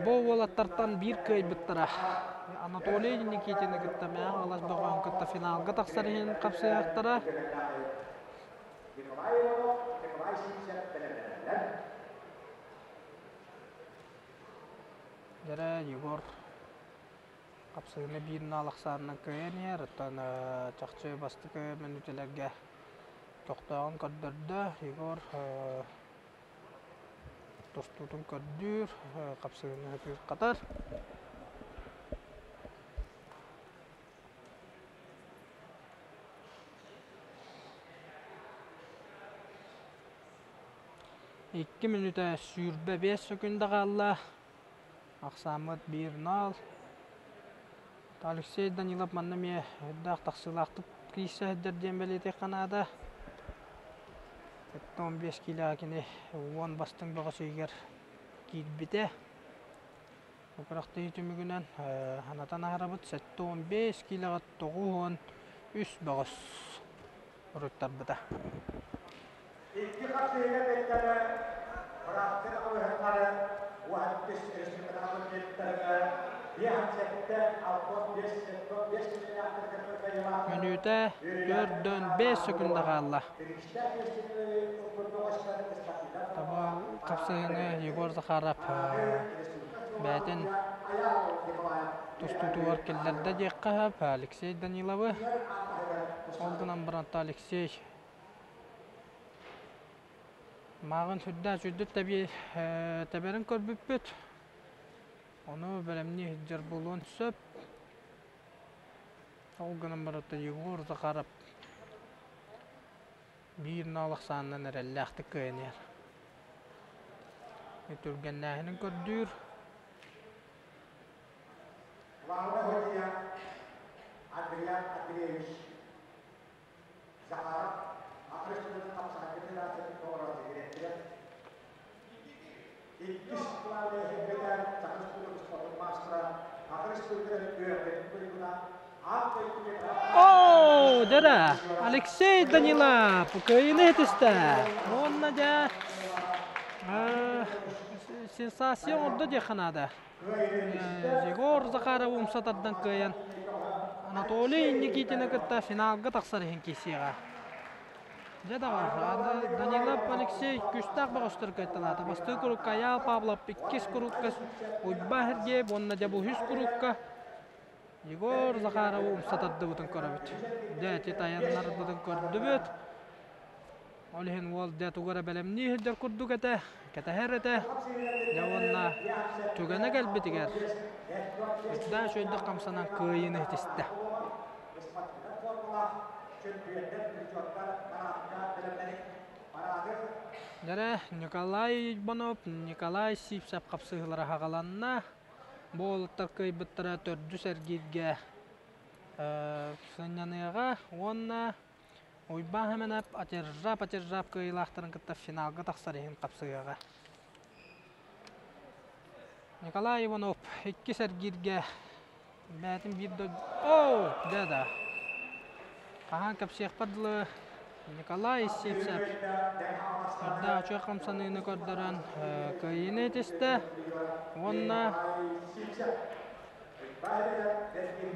Бу уолаттартан биир кыайбыттара Анатолий Никитины кытта Мэҥэ Хаҥалас бөҕөһүн кытта финалга тахсар иһин хапсыһыахтара. Николай Иванов, Николай Сивцев бэлэмнэнэллэр. Дьэрэ Егор хапсыһыыны биир наал ахсаанынан кыайан иһэр, оттон чахчы бастакы мүнүүтэлэргэ көхтөөҕүн көрдөрдө. Егор тустуутун көрдүүр, хапсыһыыны хатар. Икки мүнүүтэ 25 сөкүүндэ хаалла. Ахсааммыт биир нол. Алексей Данилов манна эмиэ үрдээх тахсыылаахтык киирсэ сылдьар диэн бэлиэтиэххэ наада. 15 киилэҕэ кини 10 бастыҥ бөҕөсүйүгэр киирбитэ. Бу күрэхтэһии түмүгүнэн санатан аһарабыт 75 киилэҕэ 93 бөҕөс уруттарбыта. Икки хапсыһыыга кыттары бырааттыы абыһыннары уһаттыс республикатааҕы киэптэргэ 57 65 75 Мүнүүтэ төрдөн 5 секунда хаалла. Таба хапсыһыыны Егор Захаров бэйэтин тустуутугар киллэрдэ диэххэ сөп Алексей Даниловы. Ол гынан баран Алексей мааҕын сүрдээх үчүгдүк тэбэрин көрбүппүт. Ону бэлэмнии сылдьар буолуон сөп. Ол гынан баран Егор Захаров биир ноол ахсаанынан эрэллээхтик кыайан иһэр. Түргэннээһинин көрдүүр. Главный судья Андриан Андреевич Захаров Апресудун хапсаҕай федерациятын толорооччу дириэктэрэ. Иккис главный секретарь Саха Республикатын спордун маастара Саха Республикатын үөрэхтэрин туйгуна Оо, дьэ Алексей Данилов кыайыыны ситистэ. Уонна дьэ сенсация оҥордо диэххэ наада. Егор Захаров умса тардан кыайан Анатолий Никитины кытта финалга тахсар иһин киирсиэҕэ. Дьэ даҕар, Данилов Алексей күүстээх бөҕөстөр кыайталаата. Бастакы курукка Айаал Павлов, иккис курукка Уйбаа Сергеев уонна дьэ бу үһүс курукка Егор Захаровы умса тардыбытын көрөбүт. Дьэ ити тайаннарбытын көрдүбүт. Ол иһин уол дьэ тугу эрэ бэлэмнии сылдьар курдук этэ, кэтэһэр этэ. Дьэ уонна түгэнэ кэлбитигэр үрдээх үчүгэйдик хамсанан кыайыыны ситистэ. Дьэрэ Николай Иванов, Николай Сивцев хапсыһыылара хаҕаланна. Бу уолаттар кыайбыттара төрдүс эргииргэ сынньаныаҕа уонна Уйбаан Сэмэнэп Атержап-Атержап кыайыылаахтарын кытта финалга тахсар иһин хапсыһыаҕа. Николай Иванов иккис эргииргэ бэйэтин биир дойду... Оо, дьэ да. Хаһан кэпсиэхпэр дылы. Николай Сивцев үрдээх үчүгэй хамсаныыны көрдөрөн кыайыыны этистэ уонна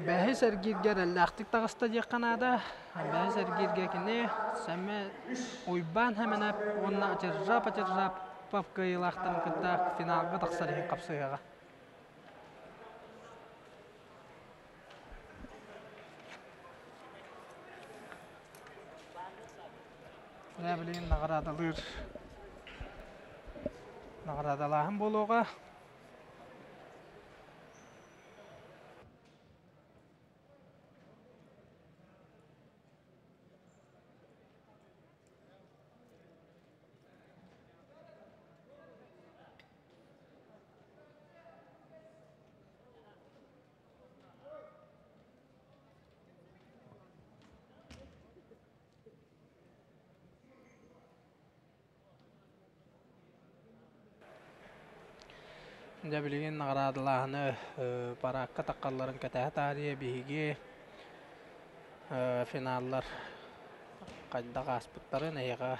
бэһис эргииргэ эрэллээхтик таҕыста диэххэ наада. Бэһис эргииргэ кини Сэмэ Уйбаан Хэмэнэп уонна Атержап Атержапов кыайыылаахтарын кытта финалга тахсар иһин хапсыһыаҕа. Дьэ, билигин наҕараадалыыр наҕараадалааһын буолуоҕа. Дьэ билигин наҕараадалааһыны параакка таххалларын кэтэһэ таарыйа биһиги финаллар хайдах ааспыттарын эһиэхэ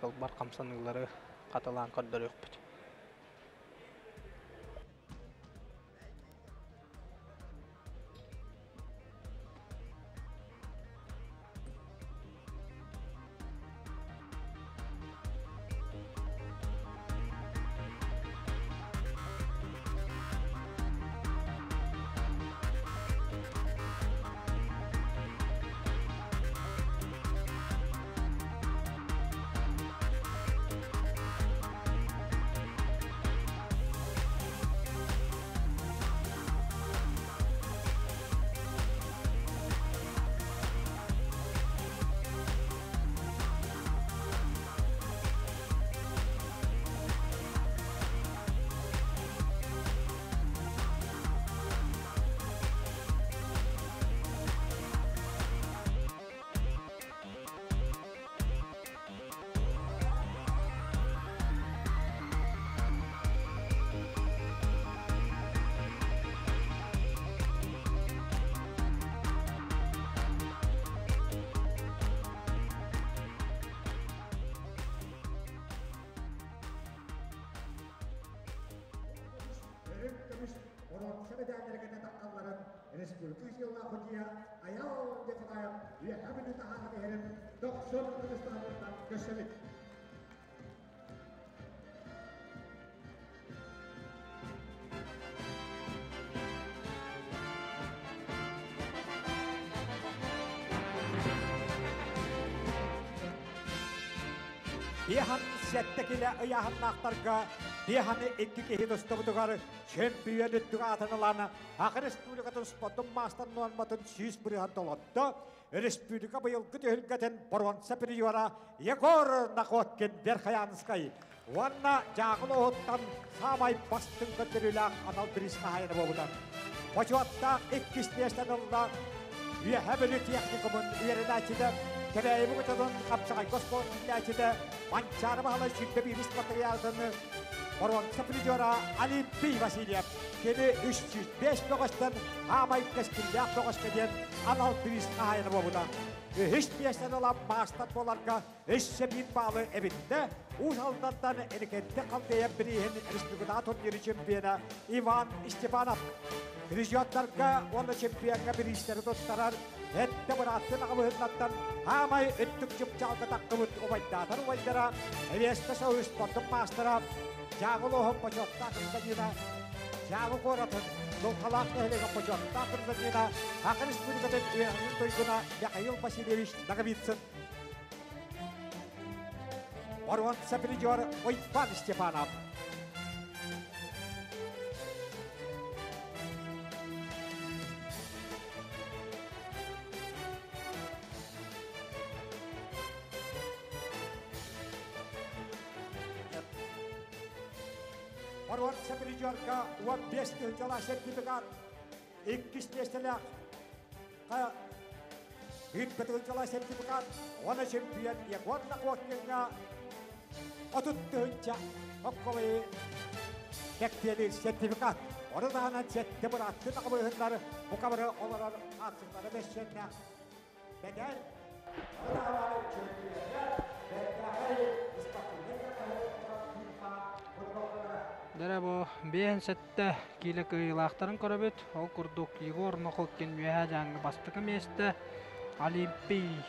кылбар хамсаныылары хатылаан көрдөрүөхпүт. Өрүк көмүс боруонса мэдээллэргэ таххалларын республика сыаллаах судьуйа Айаал Николаев үөһэ бүлүү таһааран иһэрин дохсун ытыстаһыттан көрсөбүт. Биэһан сэттэ килэ ыйааһыннаахтарга биэһаны икки киһи тустубутугар чөмпүйүөн үрдүк аатын ылан Саха Республикатын спордун маастар нуорматын 100% толордо. Республика быйылгы түһүлгэтин боруонса призера Егор Находкин Верхоянскай уонна Дьааҕыл оһуттан саамай бастыҥ көрдөрүүлээх анал бириис хаһаайына буолбута. Бочуоттаах иккис миэстэни ылла Үөһэ Бүлүү техникумун үөрэнээччитэ, Кэбээйи Букутатын хапсаҕайга оскуола иитиллээччитэ Манчаары Баһылай 21 спартакиадатын боруонса призера Олимпий Васильев. Кини 305 бөҕөстөн хаамай кэскиллээх бөҕөскө диэн анал бириис хаһаайына буолбута. Үһүс миэстэни ылан маастар буоларга өссө биир баалы эбиннэ. Уус Алдантан Эрикэнти Халдеев бирииһин республикатааҕы турниры чемпиона Иван Степанов. Призердарга уонна чемпиоҥҥа бириистэри туттарар Эттэ бырааттын аҕабыһыннаттан хаамай өттүк чыпчаалга таххыбыт убайдаатар убайдара, Эвеста Союз спордун маастара, Дьааҕыл оһон бочуоттаах гражданина, Дьааҕы куоратын Дулхалаах нэһилиэгин бочуоттаах гражданина, Саха Республикатын үөрэҕин туйгуна Михаил Васильевич Ноговицын. Боруонса призер Уйбан Степанов. Боруонса призерга 15 тыһыынчалаах сертификат, иккис миэстэлээх 1 тыһыынчалаах сертификат, уонна чемпион Егор Находкиҥҥа 30 тыһыынча хокколы кэктиэлиир сертификат. Ону таһынан сэттэ бырааттыы аҕабыһыннар бука бары олорор хаартыскалара бэссэннээх бэдэр. Дэрэ бу биэһин сэттэ киилэ кыайыылаахтарын көрөбүт. Ол курдук Егор Нохолкин Үөһээ Дьааҥы бастакы миэстэ, Олимпий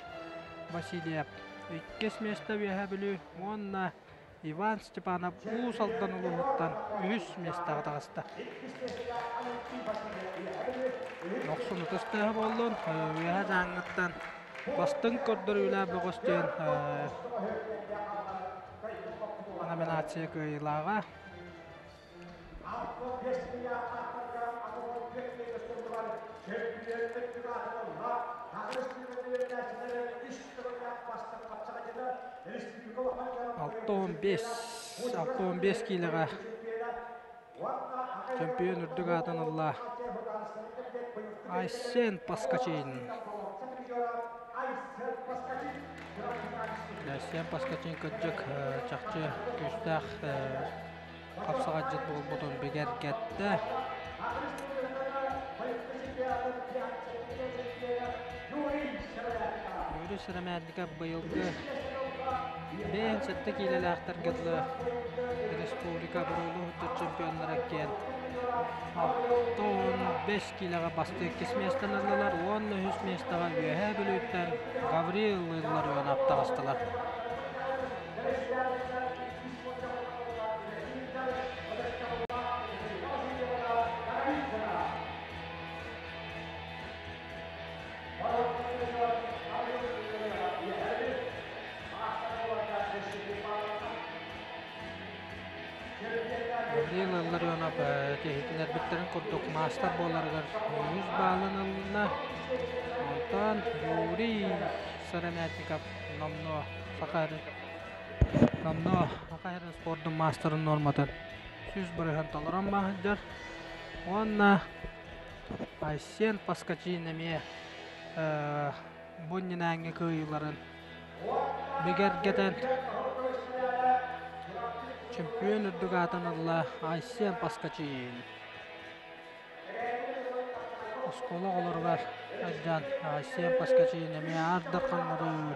Васильев иккис миэстэ Үөһээ Бүлүү уонна Иван Степанов Уус Алдан улууһуттан үһүс миэстэҕэ таҕыста. Дохсун ытыс тыаһа буоллун, Үөһээ Дьааҥыттан бастыҥ көрдөрүүлээх бөҕөстүөн номинация кыайыылааҕа. 65 65 киилэҕэ чемпион үрдүк аатын ылла Айсен Паскачин. Айсен Паскачин кырдьык чахчы күүстээх хапсаҕайдьыт буолбутун бигэргэттэ. Юрий Сыромятников быйылгы 57 киилэлээхтэргэ дылы республика буруулуу чемпионнара киэн 65 киилэҕэ бастыы иккис миэстэни ыллылар уонна үһүс миэстэҕэ Үөһээ Бүлүүттэн Гаврил Илларионов таҕыстылар. Гаврил Илларионов киһитинэрбиттэрин курдук маастар буоларыгар үһүс баалын ылла. Онтон Юрий Сыромятников номнуо Саха Номнуо Саха сирин спордун маастарын нуорматын 100% толорон сылдьар. Уонна Айсен Поскачин эмиэ бу иннинээҥҥи кыайыыларын бигэргэтэн чемпион үрдүк аатын ылла Айсен Поскачин. Оскуола оҕолоругар сылдьан Айсен Поскачин эмиэ аар дарханнары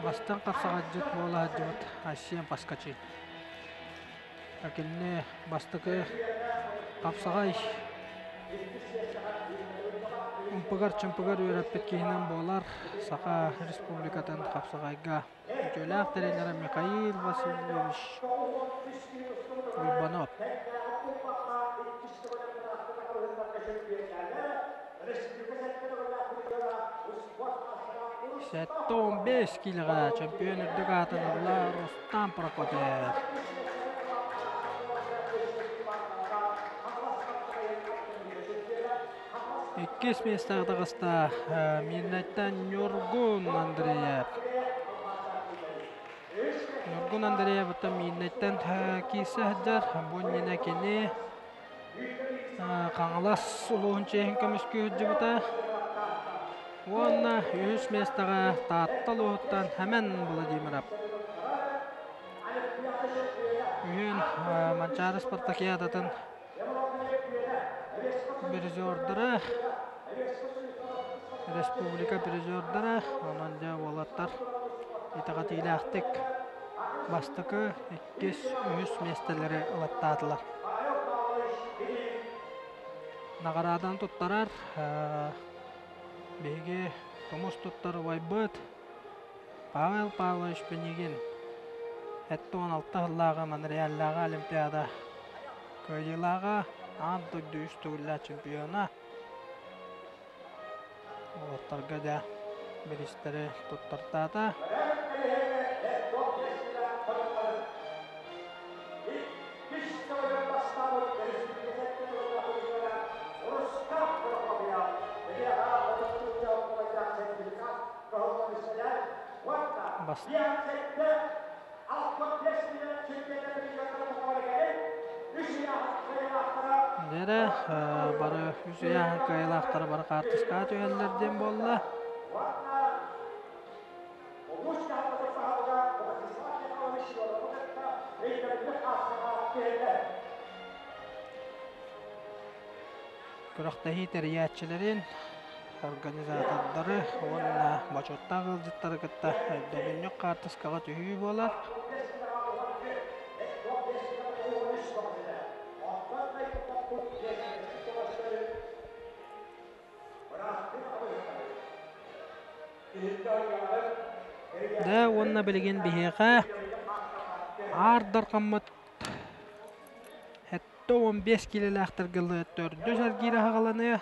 бастыҥ хапсаҕайдьыт буола сылдьыбыт Айсен Поскачин. Кинини бастакы хапсаҕай ымпыгар-чымпыгар үөрэппит киһинэн буолар Саха Республикатын хапсаҕайга үтүөлээх тренерэ Михаил Васильевич Уйбанов. 75 киилэҕэ чемпион үрдүк аатын ылла Рустам Прокопьев. Иккис миэстэҕэ таҕыста Мирнэттэн Ньургун Андреев. Ньургун Андреевыттан Миирнэйтэн киирсэ сылдьар. Бу иннинэ кини Хаҥалас улууһун чиэһин көмүскүү сылдьыбыта. Уонна үһүс миэстэҕэ Таатта улууһуттан Хэмэн Владимиров. Үһүн Манчаары спартакиадатын призердара, республика призердара, онон дьэ уолаттар итэҕэтиилээхтик бастакы, иккис, үһүс миэстэлэри ылаттаатылар. Наҕарааданы туттарар биһиги тумус туттар убайбыт Павел Павлович Пинигин 76 сыллааҕы Монреаллааҕы Олимпиада кыайыылааҕа, аан дойду үс төгүллээх чемпиона. Уолаттарга дьэ бириистэри туттартаата. Бас Дьэрэ, бары үс ыйааһын кыайыылаахтара бары хаартыскаҕа түһэллэр диэн буолла. Күрэхтэһии тэрийээччилэрин организатордары уонна бочуоттаах ыалдьыттары кытта өйдөбүнньүк хаартыскаҕа түһүү буолар. Дьэ уонна билигин биһиэхэ Аар Дархаммыт 75 киилэлээхтэргэ төрдүс эргиир аһаҕаланыа.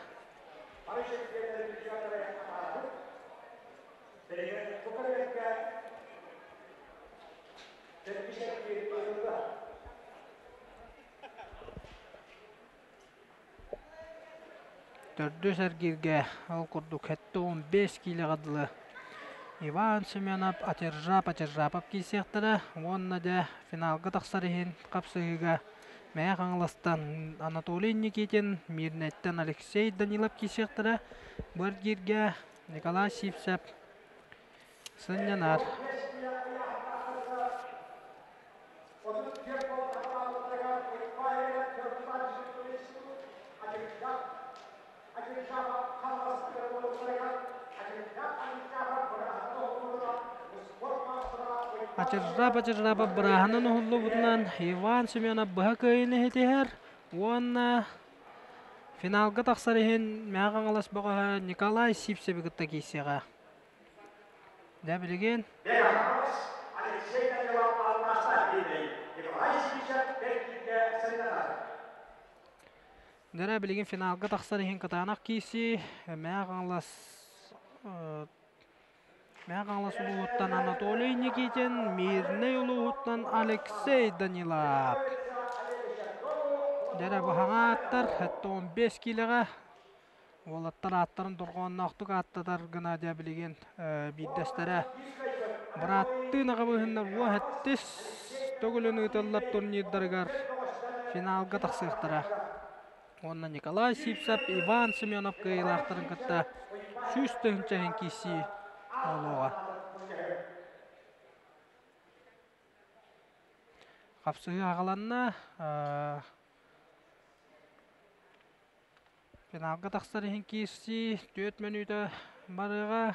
Төрдүс эргииргэ ол курдук 75 киилэҕэ дылы Иван Семенов, Атержап Атержапов киирсиэхтэрэ уонна дьэ финалга тахсар иһин хапсыһыыга Мэҥэ Хаҥаластан Анатолий Никитин, Мирнэйтэн Алексей Данилов киирсиэхтэрэ. Бу эргииргэ Николай Сивцев сынньанар. Ачыржаап-ачыржаапап бырааһынан уһуллубутунан Иван Семенов быһа кыайыыны ситиһэр уонна финалга тахсар иһин Мэҥэ Хаҥалас бөҕөһө Николай Сивцеви кытта киирсиэҕэ. Дьэ билигин Дьэ билигин финалга тахсар иһин кытаанах киирсии Мэҥэ Хаҥалас Мэҥэ Хаҥалас улууһуттан Анатолий Никитин, Мирнэй улууһуттан Алексей Данилов. Дьэ бу хаҥа ааттар 15 киилэҕэ Уолаттар ааттарын дорҕоонноохтук ааттатар гына дьэ билигин биирдэстэрэ бырааттыы Наҕабыһыннар уо сэттис төгүлүн ыытыллар турнирдарыгар финалга тахсыахтара. Уонна Николай Сивцев, Иван Семенов кыайыылаахтарын кытта 100 000 иһин киирсии буолуоҕа. Хапсыһыы аҕаланна. Финалга тахсар иһин киирсии 4 мүнүүтэ барыаҕа.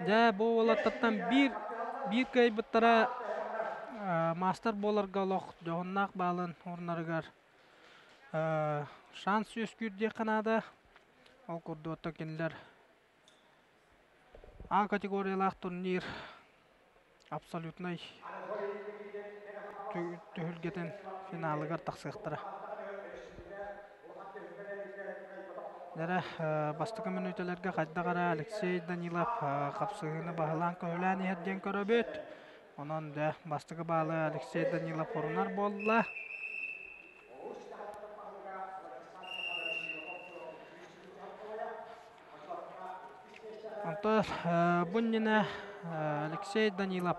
Дьэ, бу уолаттартан биир биир кыайбыттара маастар буоларга олох дьоһуннаах баалын урнарыгар шанс үөскүүр диэххэ наада. Ол курдук кинилэр А категориялаах турнир абсолютнай түһүлгэтин финалыгар тахсыахтара. Дьэрэ, бастакы мүнүүтэлэргэ хайдах эрэ Алексей Данилов хапсыһыыны баһылаан-көһүлээн иһэр диэн көрөбүт. Онон дьэ, бастакы баалы Алексей Данилов хорунар буолла. Онтон бу иннинэ Алексей Данилов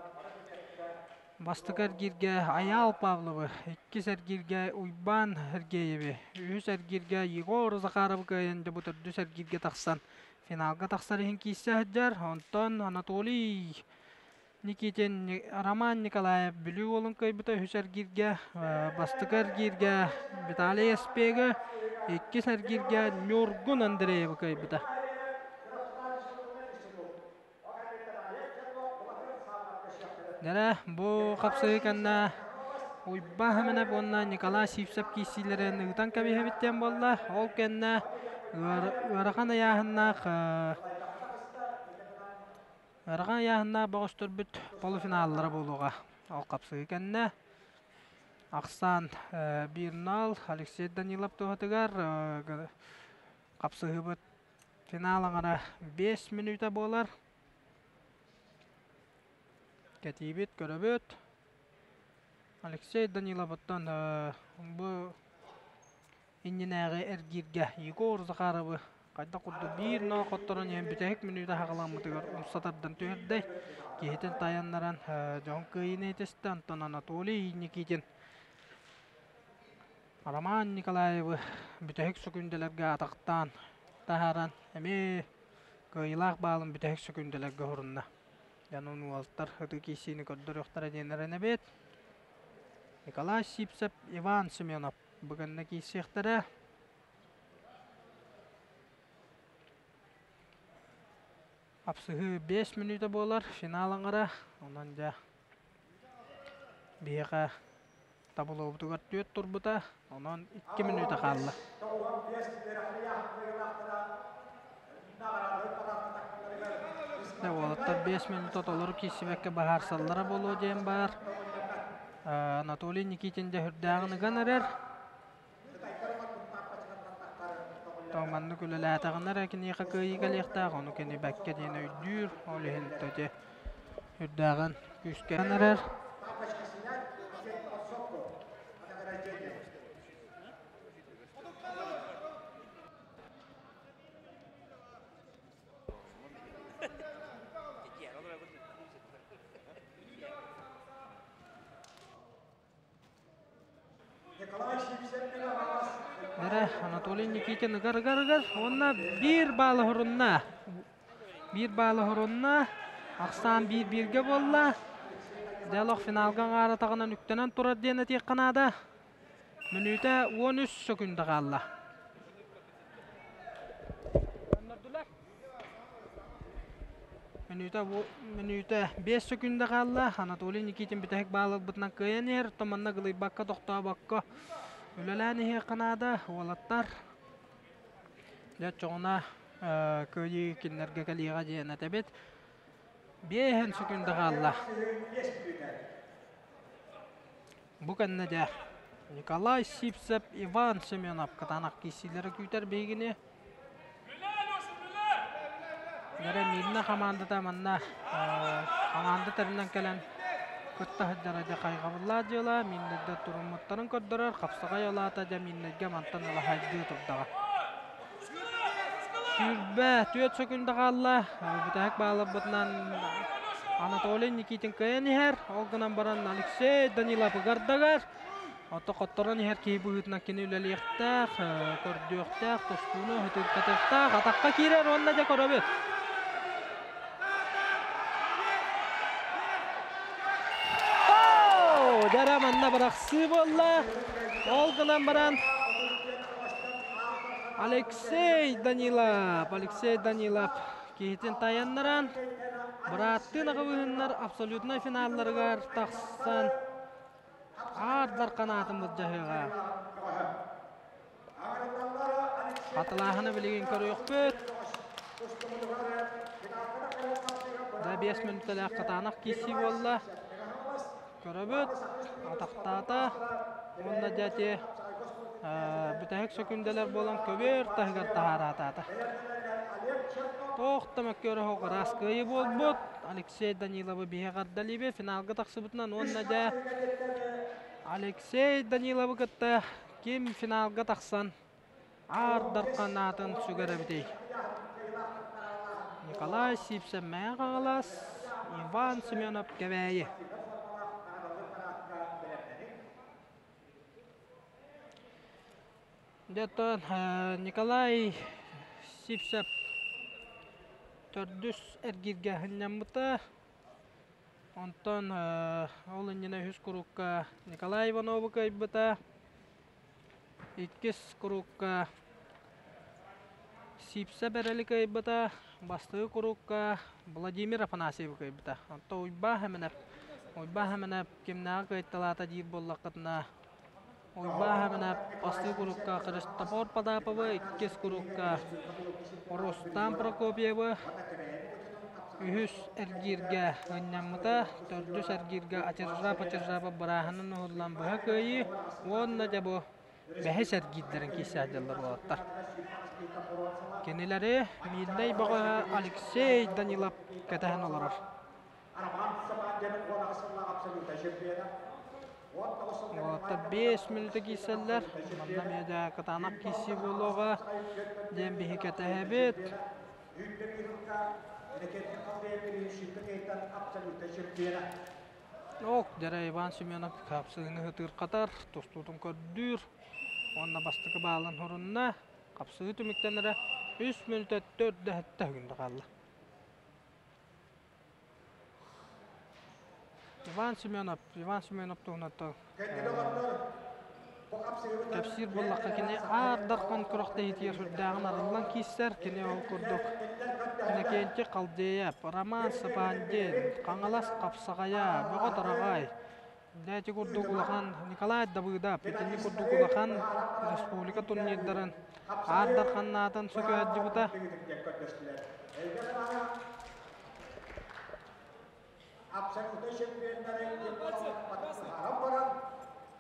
бастакы эргииргэ Айаал Павловы, иккис эргииргэ Уйбаан Сергееви, үһүс эргииргэ Егор Захаровы кыайан дьэ бу төрдүс эргииргэ тахсан финалга тахсар иһин киирсэ сылдьар. Онтон Анатолий Никитин Роман Николаев Бүлүү уолун кыайбыта үһүс эргииргэ, бастакы эргииргэ Виталий Эспега, иккис эргииргэ Ньургун Андреевы кыайбыта. Дьэ, бу хапсыһыы кэннэ Уйба Хэмэнэп уонна Николай Сивцев киирсиилэрин ыытан кэбиһэбит диэн буолла. Ол кэннэ ыарахан ыйааһыннаах Ыарахан ыйааһыннаах бөҕөстөрбүт полуфиналлара буолуоҕа. Ол хапсыһыы кэннэ ахсаан 1-0 Алексей Данилов туһатыгар хапсыһыыбыт финал аҥара 5 мүнүүтэ буолар. Кэтиибит, көрөбүт. Алексей Даниловыттан бу иннинээҕи эргииргэ Егор Захаровы хайдах курдук биир ноо хотторон иһэн бүтэһик мүнүүтэ хаҕаламмытыгар умса тардан түһэрдэй. Киһитин тайаннаран дьон кыайыыны этистэ. Онтон Анатолий Никитин Роман Николаевы бүтэһик сөкүүндэлэргэ атахтаан таһааран эмиэ кыайыылаах баалын бүтэһик сөкүүндэлэргэ уһурунна. Дьон уолаттар ытыы киирсиини көрдөрүөхтэрэ диэн эрэнэбит. Николай Сивцев, Иван Семенов. Бүгүннэ киирсиэхтэрэ. Апсыһыы 5 мүнүүтэ буолар финал аҥара. Онон дьэ биһиэхэ табыллыбытыгар түөрт турбута. Онон 2 мүнүүтэ хаалла. Дьэ уолаттар 5 мүнүүтэ толору киирсибэккэ быһаарсаллара буолуо диэн баар. Анатолий Никитин дьэ сүрдээҕин ыган эрэр. Маннык үлэлээтэҕинэ эрэ киниэхэ кыайыы кэлиэхтээх, ону кини бэккэ диэн өйдүүр, ол иһин ити үрдээҕин күүскэ эрэр. Эрэ Анатолий Никитин ыгар-ыгар-ыгар уонна биир баалы хорунна. Биир баалы хорунна. Ахсаан биир-бииргэ буолла. Диалог финалга аҥаара үктэнэн турар диэн этиэххэ наада. Мүнүүтэ 13 сөкүндэ хаалла. Мүнүүтэ, мүнүүтэ 5 сөкүндэ хаалла. Анатолий Никитин бүтэһик баал ылбытынан кыайан иһэр. Оттон манна гылыйбакка, тохтообокко үлэлээн иһиэххэ наада. Уолаттар дьэ оччоҕуна кыайыы кинилэргэ кэлиэҕэ диэн этэбит. Биэһин сөкүндэ хаалла. Бу кэннэ дьэ Николай Сивцев, Иван Семенов кытаанах киирсиилэрэ күүтэр биһигини. Дьэрэ Мирна хамаандата манна хамаанда тэринэн кэлэн кытта сылдьара дьэ хайҕабыллаах дьыала. Мииннэрдэр туруммуттарын көрдөрөр, хапсаҕай алаата дьэ Мииннэргэ мантан ыла хайдыы турдаҕа. 24 сөкүндэ хаалла. Бүтэһик бааларбытынан Анатолий Никитин кыайан иһэр. Ол гынан баран Алексей Данилов ыгардагар. Ото хотторон иһэр киһи быһыытынан кини үлэлиэхтээх, көрдүөхтээх, тустууну өһүтүркэтиэхтээх. Атахха киирэр уонна дьэ көрөбүт. Дьэ манна бырахсыы буолла. Ол гынан баран Алексей Данилов, Алексей Данилов киһитин тайаннаран, бырааттыы аҕабыһыннар абсолютнай финалларыгар тахсан аардар канаатын былдьаһыаҕа. Хатылааһыны билигин көрүөхпүт. Да 5 мүнүүтэлээх кытаанах киирсии буолла. Көрөбүт, атахтаата уонна дьэ ити бүтэһик сөкүндэлэр буолан көбүөр таһыгар таһаараатаата. Туох да мөккүөрэ суох ыраас кыайыы буолбут. Алексей Даниловы биһиэхэ эҕэрдэлиибит финалга тахсыбытынан уонна дьэ Алексей Даниловы кытта ким финалга тахсан Аар Дархан аатын сүгэр эбитий? Николай Сивцев Мэҥэ Хаҥалас, Иван Семенов Кэбээйи. Дьэ оттон Николай Сивцев төрдүс эргииргэ сынньаммыта. Онтон ол иннинэ үһүс курукка Николай Иванову кыайбыта. Иккис курукка Сиипсэ Бэрэли кыайбыта, бастакы курукка Владимир Афанасьевы кыайбыта. Онтон Уйбаа Хэмэнэп, Уйбаа Хэмэнэп кимнээҕи кыайталаата диир буоллаххытына, Уйбаа Хэмэнэп бастакы курукка Христофор Потаповы, иккис курукка Рустам Прокопьевы, үһүс эргииргэ ынньаммыта, төрдүс эргииргэ Ачыржап-Ачыржапов бырааһынан уһуллан быһа кыайыы уонна дьэ бу бэһис эргиирдэрин киирсээдьэллэр уолаттар. Кинилэри Миирнэй бөҕөһө Алексей Данилов кэтэһэн олорор. Уолаттар 5 мүнүүтэ киирсэллэр. Манна эмиэ дьэ кытаанах киирсии буолуоҕа диэн биһи кэтэһэбит. Ок, дьэрэ Иван Семенов хапсыыны ытыырхатар, тустуутун көрдүүр уонна бастакы баалын хорунна. Хапсыһыы түмүктэнэрэ үс мүнүүтэ төрдөһөттө күндэ хаалла. Иван Семенов, Иван Семенов туһунан. Кэпсиир буоллахха, кини Аар Дархан күрэхтэһиитигэр сүрдээҕин арыллан киирсэр. Кини ол курдук Иннокентий Халдеев, Роман Сапандин, Хаҥалас Хапсаҕайа, Бөҕө Тараҕай, дьэ ити курдук улахан Николай Давыдов итинник курдук улахан республика турнирдарын Аар Дархан аатын сүкөөддьубута. Абсолютнай чемпионнары баһаран баран,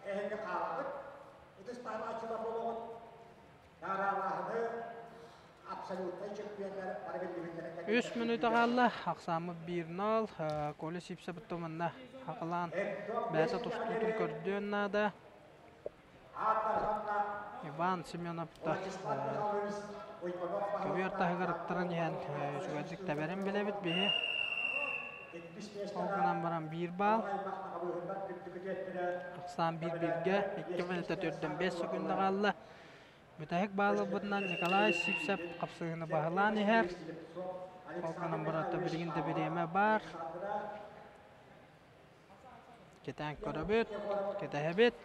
эһиги хаалаҕыт, ытыс таһааччылар буолуоҕут. Даараалааһыны абсолютнай чемпионнар бары биллибиттэрэ. Үс мүнүүтэ хаалла, ахсааммыт 1-0. Коля Сипсэ манна хакалаан бэйэтэ тустуутун көрдүөн наада. Иван Семенов да көбүөр таһыгар ыттаран иһэн үчүгэйдик тэбэрин билэбит биһи. Ол гынан баран биир баал. Ахсаан биир бииргэ, икки мүнүүтэ төрдөн бэс секунда хаалла. Бүтэһик баал ылбытынан Николай Сивцев хапсыһыыны баһылаан иһэр. Ол гынан баран билигин да бириэмэ баар. Кэтээн көрөбүт, кэтэһэбит.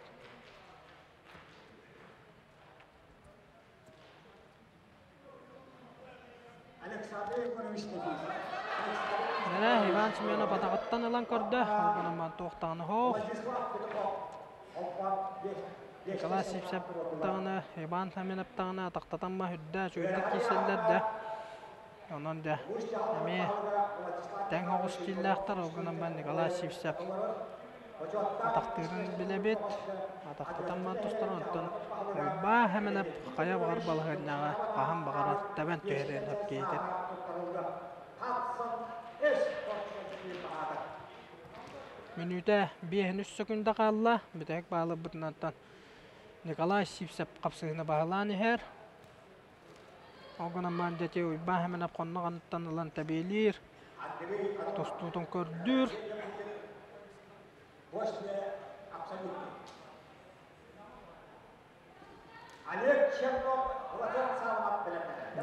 Эрэ Иван Семенов атаҕыттан ылан көрдө, ол гынан баран туох даҕаны суох. Николай Сивцев даҕаны, Иван Семенов даҕаны атахтатан ма үрдэ үчүгэйдик киирсэллэр да. Онон дьэ эмиэ тэҥ оҕус стиллээхтэр, ол гынан баран Николай Сивцев атахтыырын билэбит, атахтатан баран тустар, онтон Уйбаа Хэмэнэп хайа баҕар балаһыанньаҕа хаһан баҕарар тэбэн түһэриэн сөп киһитэ. Мүнүүтэ биэһин үс сөкүндэ хаалла, бүтэһик баалырбытынан Николай Сивцев хапсыһыыны баһылаан иһэр. Ол гынан баран дьэ ити Уйбаан Хэмэнэп хонноҕуттан ылан тэбиэлиир, тустуутун көрдүүр.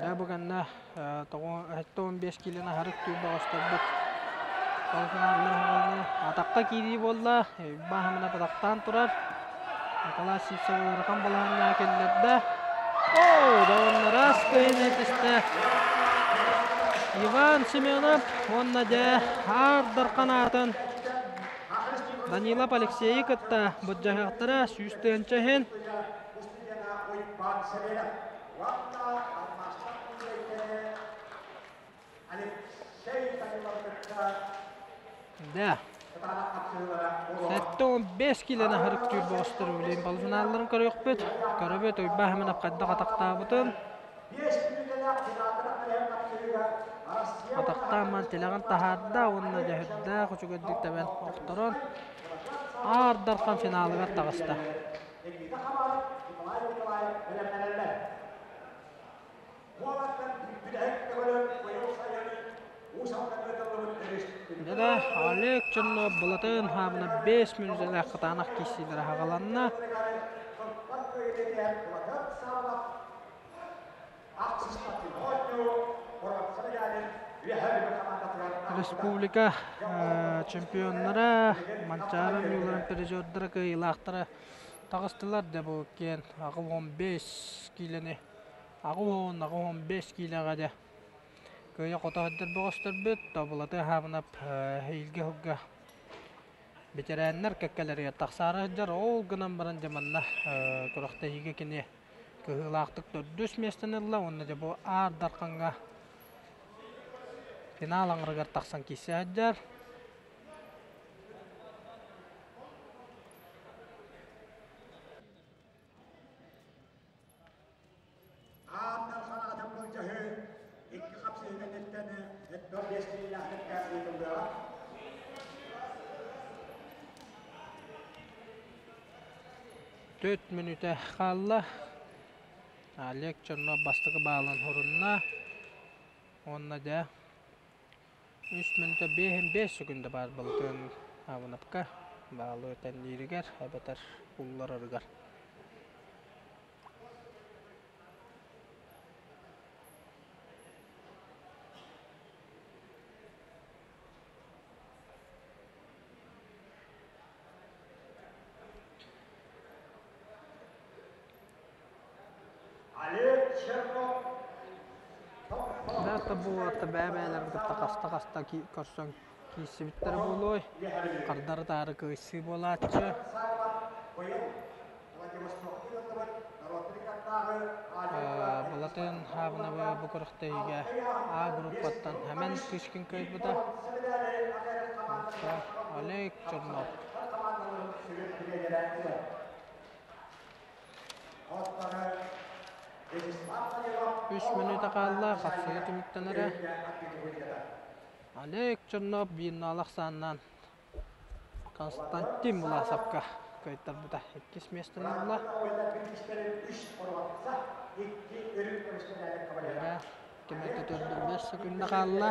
Дьэ бу гэннэ 75 киилэни аһары үктүүр бөҕөстөрбүт атахха киирии буолла. Уйбаан Хэмэнэп атахтаан турар. Николай Сивцев ыарахан балаһыанньаҕа киллэрдэ. Оо, доҕоннорас кыайыыны түстэ. Иван Семенов уонна дьэ Аар Дархан аатын Данилов Алексейы кытта былдьаһыахтара 100 тыһыынча иһин. Да. 75 киилэни аһарыктыыр бөҕөстөр билигин полуфиналларын көрүөхпүт. Көрөбүт Уйбаа Хэмэнэп хайдах атахтаабытын. Атахтаан баран тилэҕин таһаарда уонна дьэһирдээх үчүгэйдик тэбэн охторон Аар Дархан финалыгар таҕыста. Дьэ Олег Чернов былатын хаамына 5 мүнүүтэлээх кытаанах киирсиилэрэ аҕаланна. Республика чемпионнара, Манчаары оонньууларын призердара, кыайыылаахтара таҕыстылар да бу киэн 85 киилэни 80-85 киилэҕэ дьэ кыайа-хото сылдьар бөҕөстөрбүт Тобулаты Аһаабынап эһиилги сылга бэтэрээннэр кэккэлэригэр тахсаары сылдьар. Ол гынан баран дьэ манна күрэхтэһиигэ кини кыһыылаахтык төрдүс миэстэни ылла уонна дьэ бу Аар Дархаҥҥа финал аҥарыгар тахсан киирсэ сылдьар. Аан Дархан аҕатын былдьаһыы икки хапсыһыы кэнниттэн өттө биэс киилэлээхтиккэ ыытыллыаҕа. Төрт мүнүүтэ хаалла. Олег Чернов бастакы баалын хорунна. Уонна дьэ үс мүнүүтэ биэһин биэс секунда баар былытын Абынапка баалы тэннииригэр эбэтэр улларарыгар. Бу уолаттар бэйэ-бэйэлэрин кытта хаста-хаста көрсөн киирсибиттэрэ буолуой? Хардары-таары кыайсыы буолааччы. Былатын Хаабынабы бу күрэхтэһиигэ А группаттан Хэмэн Кычкин кыайбыта. Онтон Олег Чернов. Үс мүнүүтэ хаалла, хапсыга түмүктэнэрэ. Олег Чернов биир наал ахсааннаан Константин Власовка кыайтарбыта. Иккис миэстэни ылла. Түмэти төрдүллэр секунда хаалла.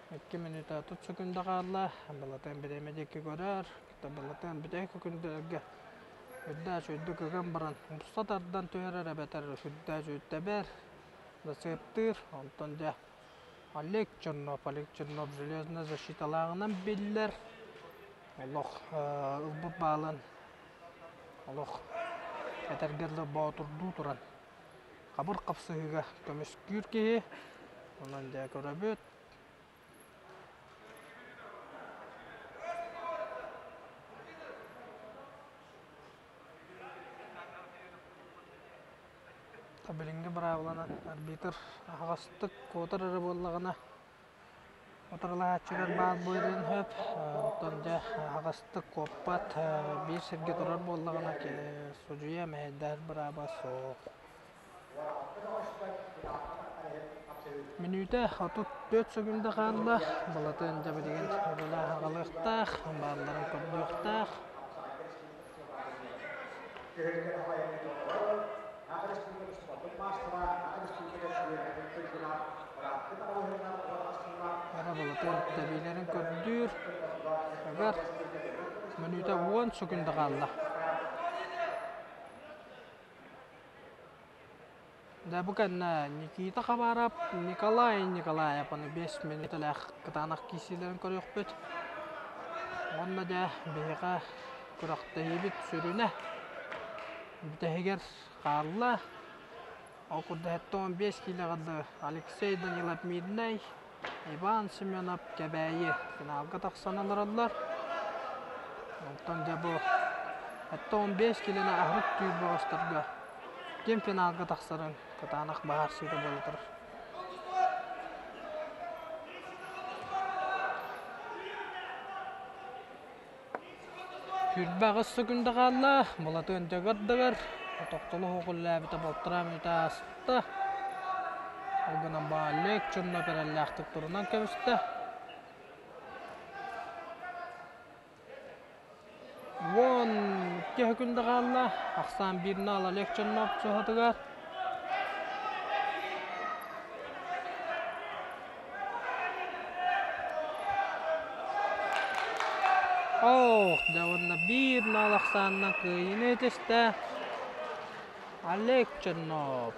Икки мүнүүтэ 30 секунда хаалла. Балатан бириэмэ диэки көрөр. Балатан бүтэһик күндэргэ үрдээх үрдүк ыган баран умса тардан түһэрэр эбэтэр үрдээх үрдэбэр зацептыыр. Онтон дьэ Олег Чернов, Олег Чернов железная защиталааҕынан биллэр. Олох ылбыт баалын олох этэргэ дылы боотурдуу туран хабыр хапсыһыыга көмүскүүр киһи. Онон дьэ көрөбүт. Билиҥҥи быраабыланан арбитр аһаҕастык куотар эрэ буоллаҕына утарылаһааччылар баар буолуон сөп. Онтон дьэ аһаҕастык куоппат биир сиргэ турар буоллаҕына судьуйа мэһэйдэһэр бырааба суох. Мүнүүтэ 34 секунда хаалла. Балатын дьэ билигин үлэлээх аҕалыахтаах, баалларын көрдүөхтээх. Ара Балатын тэбиилэрин көрдүүр. Ыгар. Мүнүүтэ 10 секунда хаалла. Дьэ бу кэннэ Никита Хабаров, Николай Николаев аны 5 мүнүүтэлээх кытаанах киирсиилэрин көрүөхпүт. Уонна дьэ биһиэхэ күрэхтэһиибит сүрүнэ бүтэһигэр хаалла. Ол курдук 15 киилэҕэ дылы Алексей Данилов Мирнэй, Иван Семенов Кэбээйи финалга тахсан олороллор. Онтон дьэ бу 15 киилэни аһарык түүр бөҕөстөргө ким финалга тахсарын кытаанах быһаарсыыта буола турар. Сүүрбэ аҕыс секунда хаалла, Былатыан дьагардыгар тохтоло суох үлэлээбитэ балтараа мүнүүтэ ааста. Ол гынан Олег Чернов эрэллээхтик турунан кэбистэ. 12 секунда хаалла, ахсаан биир наал Олег Чернов чуһатыгар. Ох, дьэ уонна биир наал ахсаанынан кыайыыны этистэ Олег Чернов.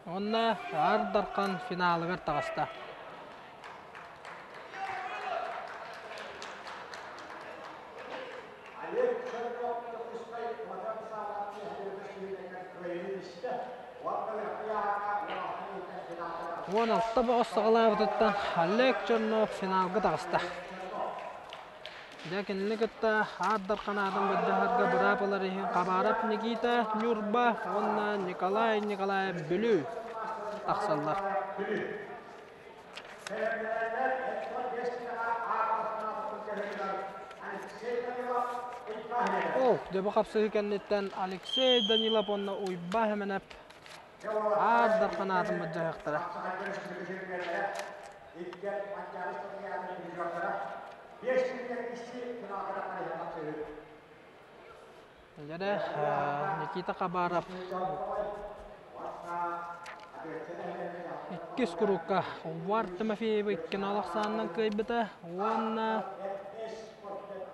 Уонна Аар Дархан финалыгар таҕыста. Олег Чернов Дьокуускай Ватан 16 бөҕөс саҕалаабытыттан Олег Чернов финалга таҕыста. Дьэ кинини кытта Аар Дархан аатын былдьаһарга быраап ылар иһин Хабаров Никита Ньурба уонна Николай Николаев Бүлүү тахсаллар. Ол дьэ бу хапсыһыы кэнниттэн Алексей Данилов уонна Уйба Хэмэнэп Аар Дархан аатын былдьаһыахтара. Дьэрэ Никита Хабаров иккис курукка Увар Тимофеевы иккин ахсаанынан кыайбыта уонна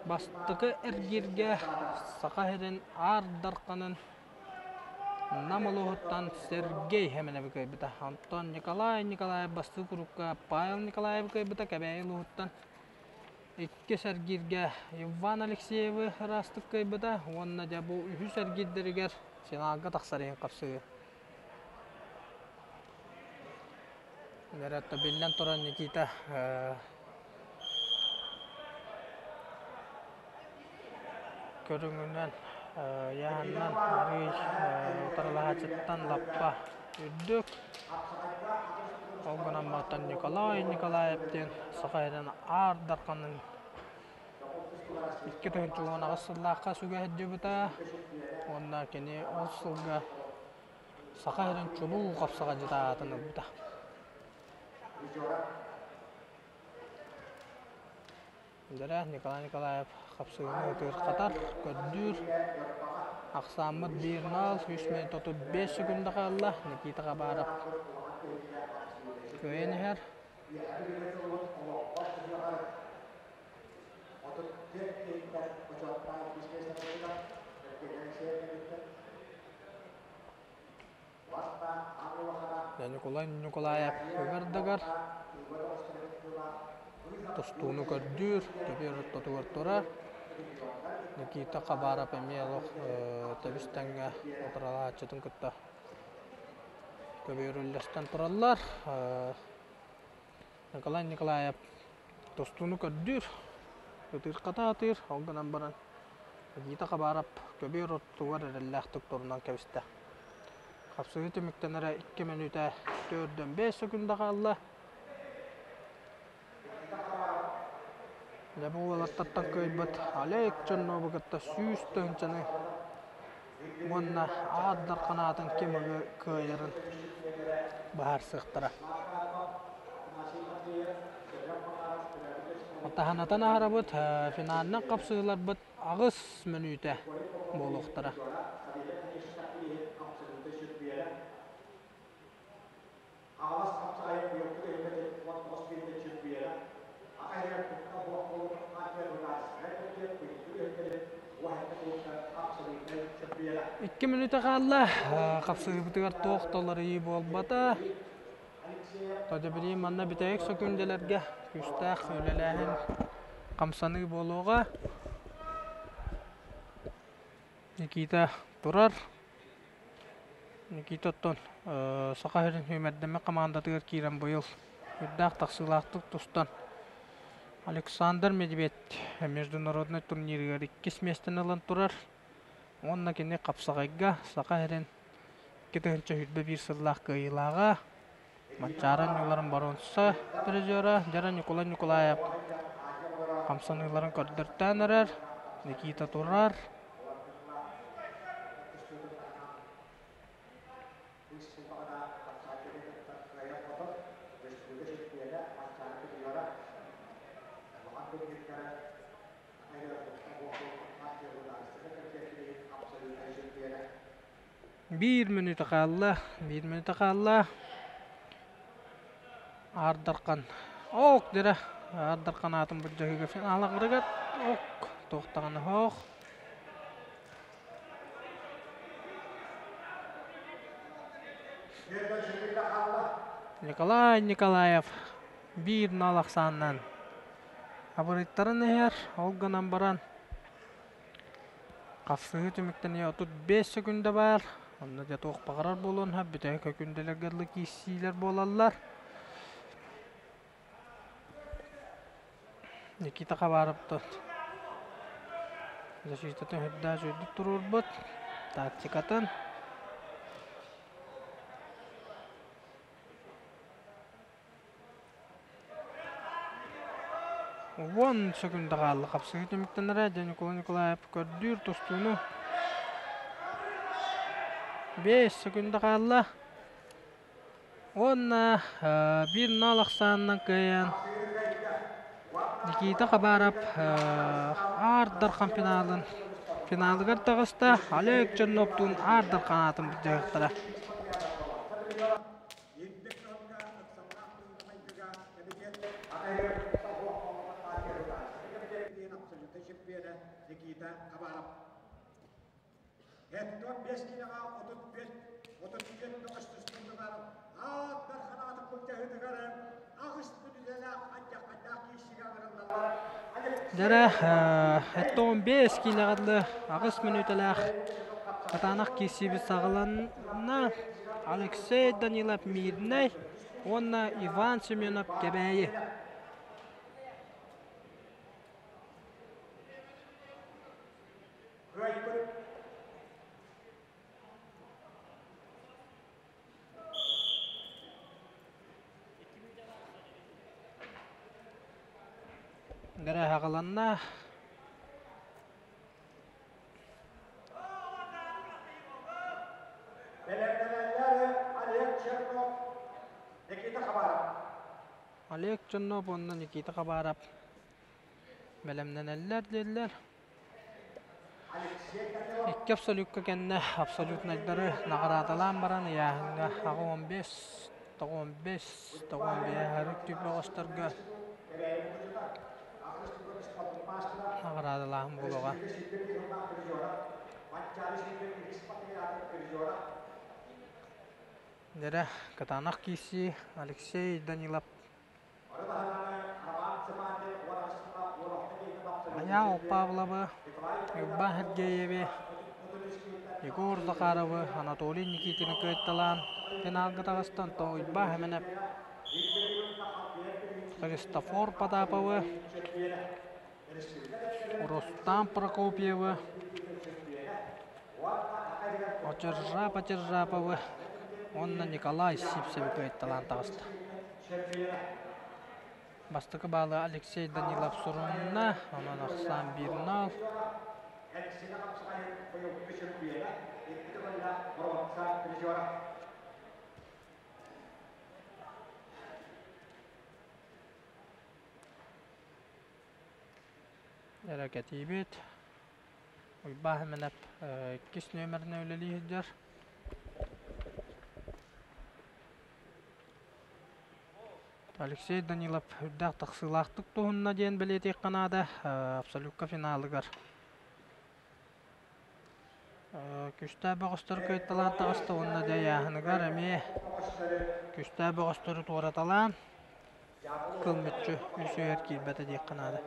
бастакы эргииргэ Саха сирин Аар Дарханын Нам улууһуттан Сергей Хэмэнэби кыайбыта. Онтон Николай Николаев бастакы курукка Павел Николаевы кыайбыта Кэбээйи улууһуттан. Иккис эргииргэ Иван Алексеевы ыраастык кыайбыта уонна дьэ бу үһүс эргиирдэригэр финалга тахсар иһин хапсыһыы. Веретта биллэн туран Никита көрүҥүнэн ыйааһынынан арыый утарылаһааччыттан лаппа үрдүк. Ол гынан баран Николай Николаев диэн саха сирин Аар Дарханын 2018 сыллаахха сүгэ сылдьыбыта уонна кини ол сылга Саха сирин чулуу хапсаҕайдьыта аатын ылбыта. Дьэрэ Николай Николаев хапсыһыыны ытыыр-хатар, көрдүүр. Ахсааммыт 1-0, 3 минут 35 секунда хаалла. Никита Хабаров кыайан иһэр. Ньукулай Ньукулаев ыгардыгар тустууну көрдүүр, көбүөр ортотугар турар. Никита Хабаров эмиэ олох тэбис-тэҥҥэ утарылаһааччытын кытта көбүөр үллэстэн тураллар. Николай Николаев тустууну көрдүүр, ытыыр-хата атыыр, ол гынан баран Никита Хабаров көбүөр ортотугар эрэллээхтик турунан кэбистэ. Хапсыһыы түмүктэнэрэ 2 мүнүүтэ 4-5 секунда хаалла. Дьэ бу уолаттартан кыайбыт Олег Чернову кытта 100 тыһыынчаны уонна Аар Дархан аатын ким кыайарын быһаарсыахтара. Таһанатан аһарабыт финалынан хапсыһыыларбыт 8 мүнүүтэ буолуохтара. 2 мүнүүтэ хаалла. Хапсыһыыбытыгар туох да уларыйыы буолбата. Тодобирии манна бүтэһик сөкүүндэлэргэ күүстээх үлэлээһин, хамсаныы буолуоҕа. Никита турар. Никита оттон Саха сирин сүүмэрдэммит хамаандатыгар киирэн быйыл үрдээх тахсыылаахтык тустан Александр Медведь международнай турнирыгар иккис миэстэни ылан турар. Уонна кини хапсаҕайга Саха сирин 2021 сыллаах кыайыылааҕа, Манчаары оонньууларын боруонса призера Дьара Ньукулай Ньукулаев хамсаныыларын көрдөртөөн эрэр. Никита турар. 1 мүнүүтэ хаалла, 1 мүнүүтэ хаалла. Аар Дархан. Ок дэрэ. Аар Дархан аатын былдьаһыыга финалыгар ок туохтаҕына оһох. Николай Николаев 1-0 ахсаанынан абырыйтаран иһэр. Ол гынан баран хапсыһыы түмүктэниэ 35 секунда баар. Онно дьэ туох баҕарар буолуон сөп. Бүтэһик өкүндэлэргэ дылы киирсиилэр буолаллар. Никита Хабаровтан защитатын үрдээх үрдүк туруорбут. Тактикатын. 10 секунда хаалла хапсыһыы түмүктэнэрэ. Дьэ Николай Николаев көрдүүр тустууну. 5 секунда хаалла. Уонна 1-0 ахсаанынан кыайан Никита Хабаров Аар Дархан финалын финалыгар таҕыста. Олег Черновтуун Аар Дархан аатын былдьаһыахтара. Дьэрэ, 15 киилэҕэ дылы аҕыс мүнүүтэлээх кытаанах киирсиибит саҕаланна. Алексей Данилов Мирнэй уонна Иван Семенов Кэбээйи. Дэрэһаҕаланна. Олег Чернов, Никита Хабаров. Олег Чернов уонна Никита Хабаров бэлэмнэнэллэр дииллэр. Икки абсолютка кэннэ абсолютнайдары наҕараадалаан баран ыйааһыҥҥа 85, 95, 95 арык түп бөҕөстөргө наҕараадалааһын буолуоҕа. Дьэрэ, кытаанах киирсии Алексей Данилов Айаал Павловы, Уйбаан Сергееви, Егор Захаровы, Анатолий Никитины кыайталаан финалга таҕыста. Онтон Уйбаан Сэмэнэп Христофор Потаповы, Рустам Прокопьевы, Очиржап Очиржаповы уонна Николай Сивцеви кыайталаан таҕыста. Бастакы баалы Алексей Данилов сурунна, онон ахсаан 1-0. Эрэ кэтиибит. Уйбаан Сэмэнэп иккис нүөмэринэн үлэлии сылдьар. Алексей Данилов үрдээх тахсыылаахтык туһунна диэн бэлиэтиэххэ наада абсолютка финалыгар. Күстээх бөҕөстөр кыайталаан таҕыста уонна дьэ ыйааһыныгар эмиэ күстээх бөҕөстөрү туораталаан кыл мүччү үс үһүгэр киирбэтэ диэххэ наада.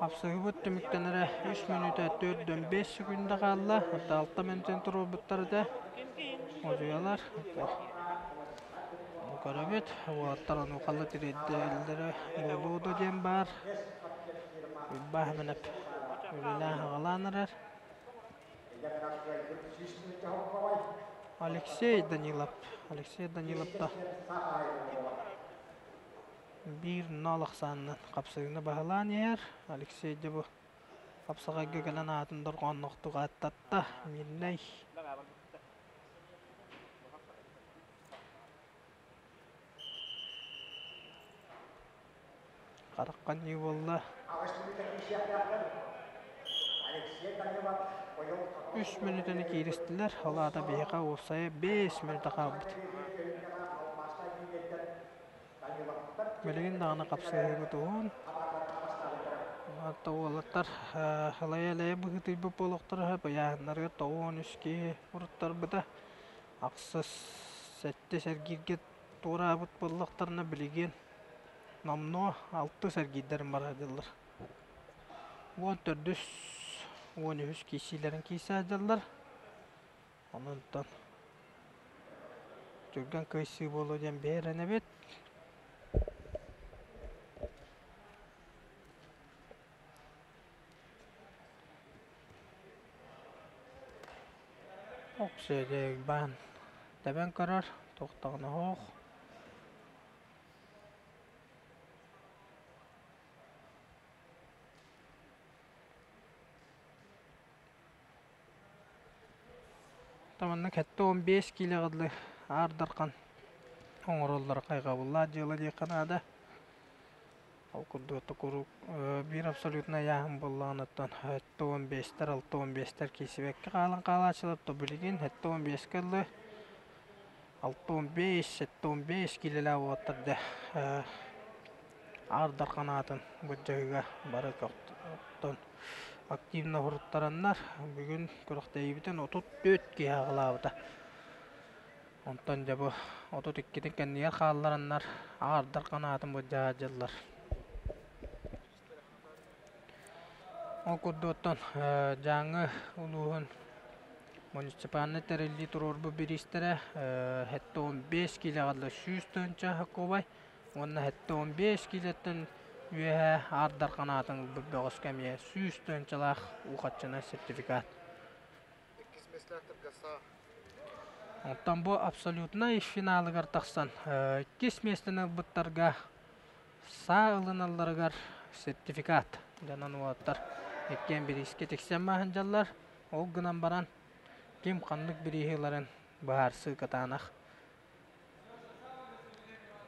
Хапсыһыыбыт түмүктэнэрэ үс мүнүүтэ 4-5 секунда хаалла. Алта мүнүүтэн туруорбуттар этэ. Модьуйалар. Көрөбүт. Уолаттар онуохалла тириэрдэллэрэ буолуо да диэн баар. Уйбаан Сэмэнэп үлэлээн аҕалаан эрэр. Алексей Данилов. Алексей Данилов да биир нол ахсаанынан хапсыгыны баһылаан иһэр. Алексей дьэ бу хапсаҕайга кэлэн аатын дорҕоонноохтук ааттатта. Мирнэй. Харахха ньыы буолла. Үс мүнүүтэни кииристилэр. Ол аата биһиэхэ уопсайа 5 мүнүүтэ хаалбыт. Билигин даҕаны хапсыһыыбыт уһун. Уолаттар ылайа-элэйэ быһыытыйбыт буолуохтара сөп. Ыйааһыннарыгар 93 киһи уруттарбыта. Ахсыс, сэттис эргииргэ туораабыт буоллахтарына билигин номнуо алтыс эргиирдэрин бара сылдьаллар. 14-үс, 13-үс киирсиилэрин киирсэ сылдьаллар. Онон түргэн кыайсыы буолуо диэн биһирэнэбит. Оксиэдэ баан тэбэн көрөр, туохтаҕына оһох. Манна 75 киилэҕэ дылы Аар Дархан оҥороллоро хайҕабыллаах дьыала диэххэ наада. Ол курдук куруук биир абсолютнай ыйааһын буоллаҕына 75-тэр, 65-тэр киирсибэккэ хаалан хаалааччылар то билигин 75-кэ дылы 65, 75 киилэлээх уолаттар дьэ. Аар Дархан аатын былдьаһыыга бары көхтөөхтөн активно уһуруттараннар бүгүн күрэхтэһиибитин 34 киһи аҕалаабыта. Онтон дьэ бу 32-тин кэннигэр хааллараннар Аар Дархан аатын былдьаһа дьыллар. Ол курдук оттон Дьааҥы улууһун муниципальнай тэриллии туруорбут бириистэрэ 75 киилэҕэ дылы 100 тыһыынча уонна 75 киилэттэн үөһэ Аар Дархан аатын ылбыт бөҕөскө эмиэ 100 тыһыынчалаах уу харчынан сертификат. Оттон бу абсолютнай финалыгар тахсан иккис миэстэни ылбыттарга Саа ылыналларыгар сертификат дьонун уолаттар иккиэн бириискэ тиксэн сылдьаллар. Ол гынан баран ким ханнык бирииһи ыларын быһаарсыы кытаанах.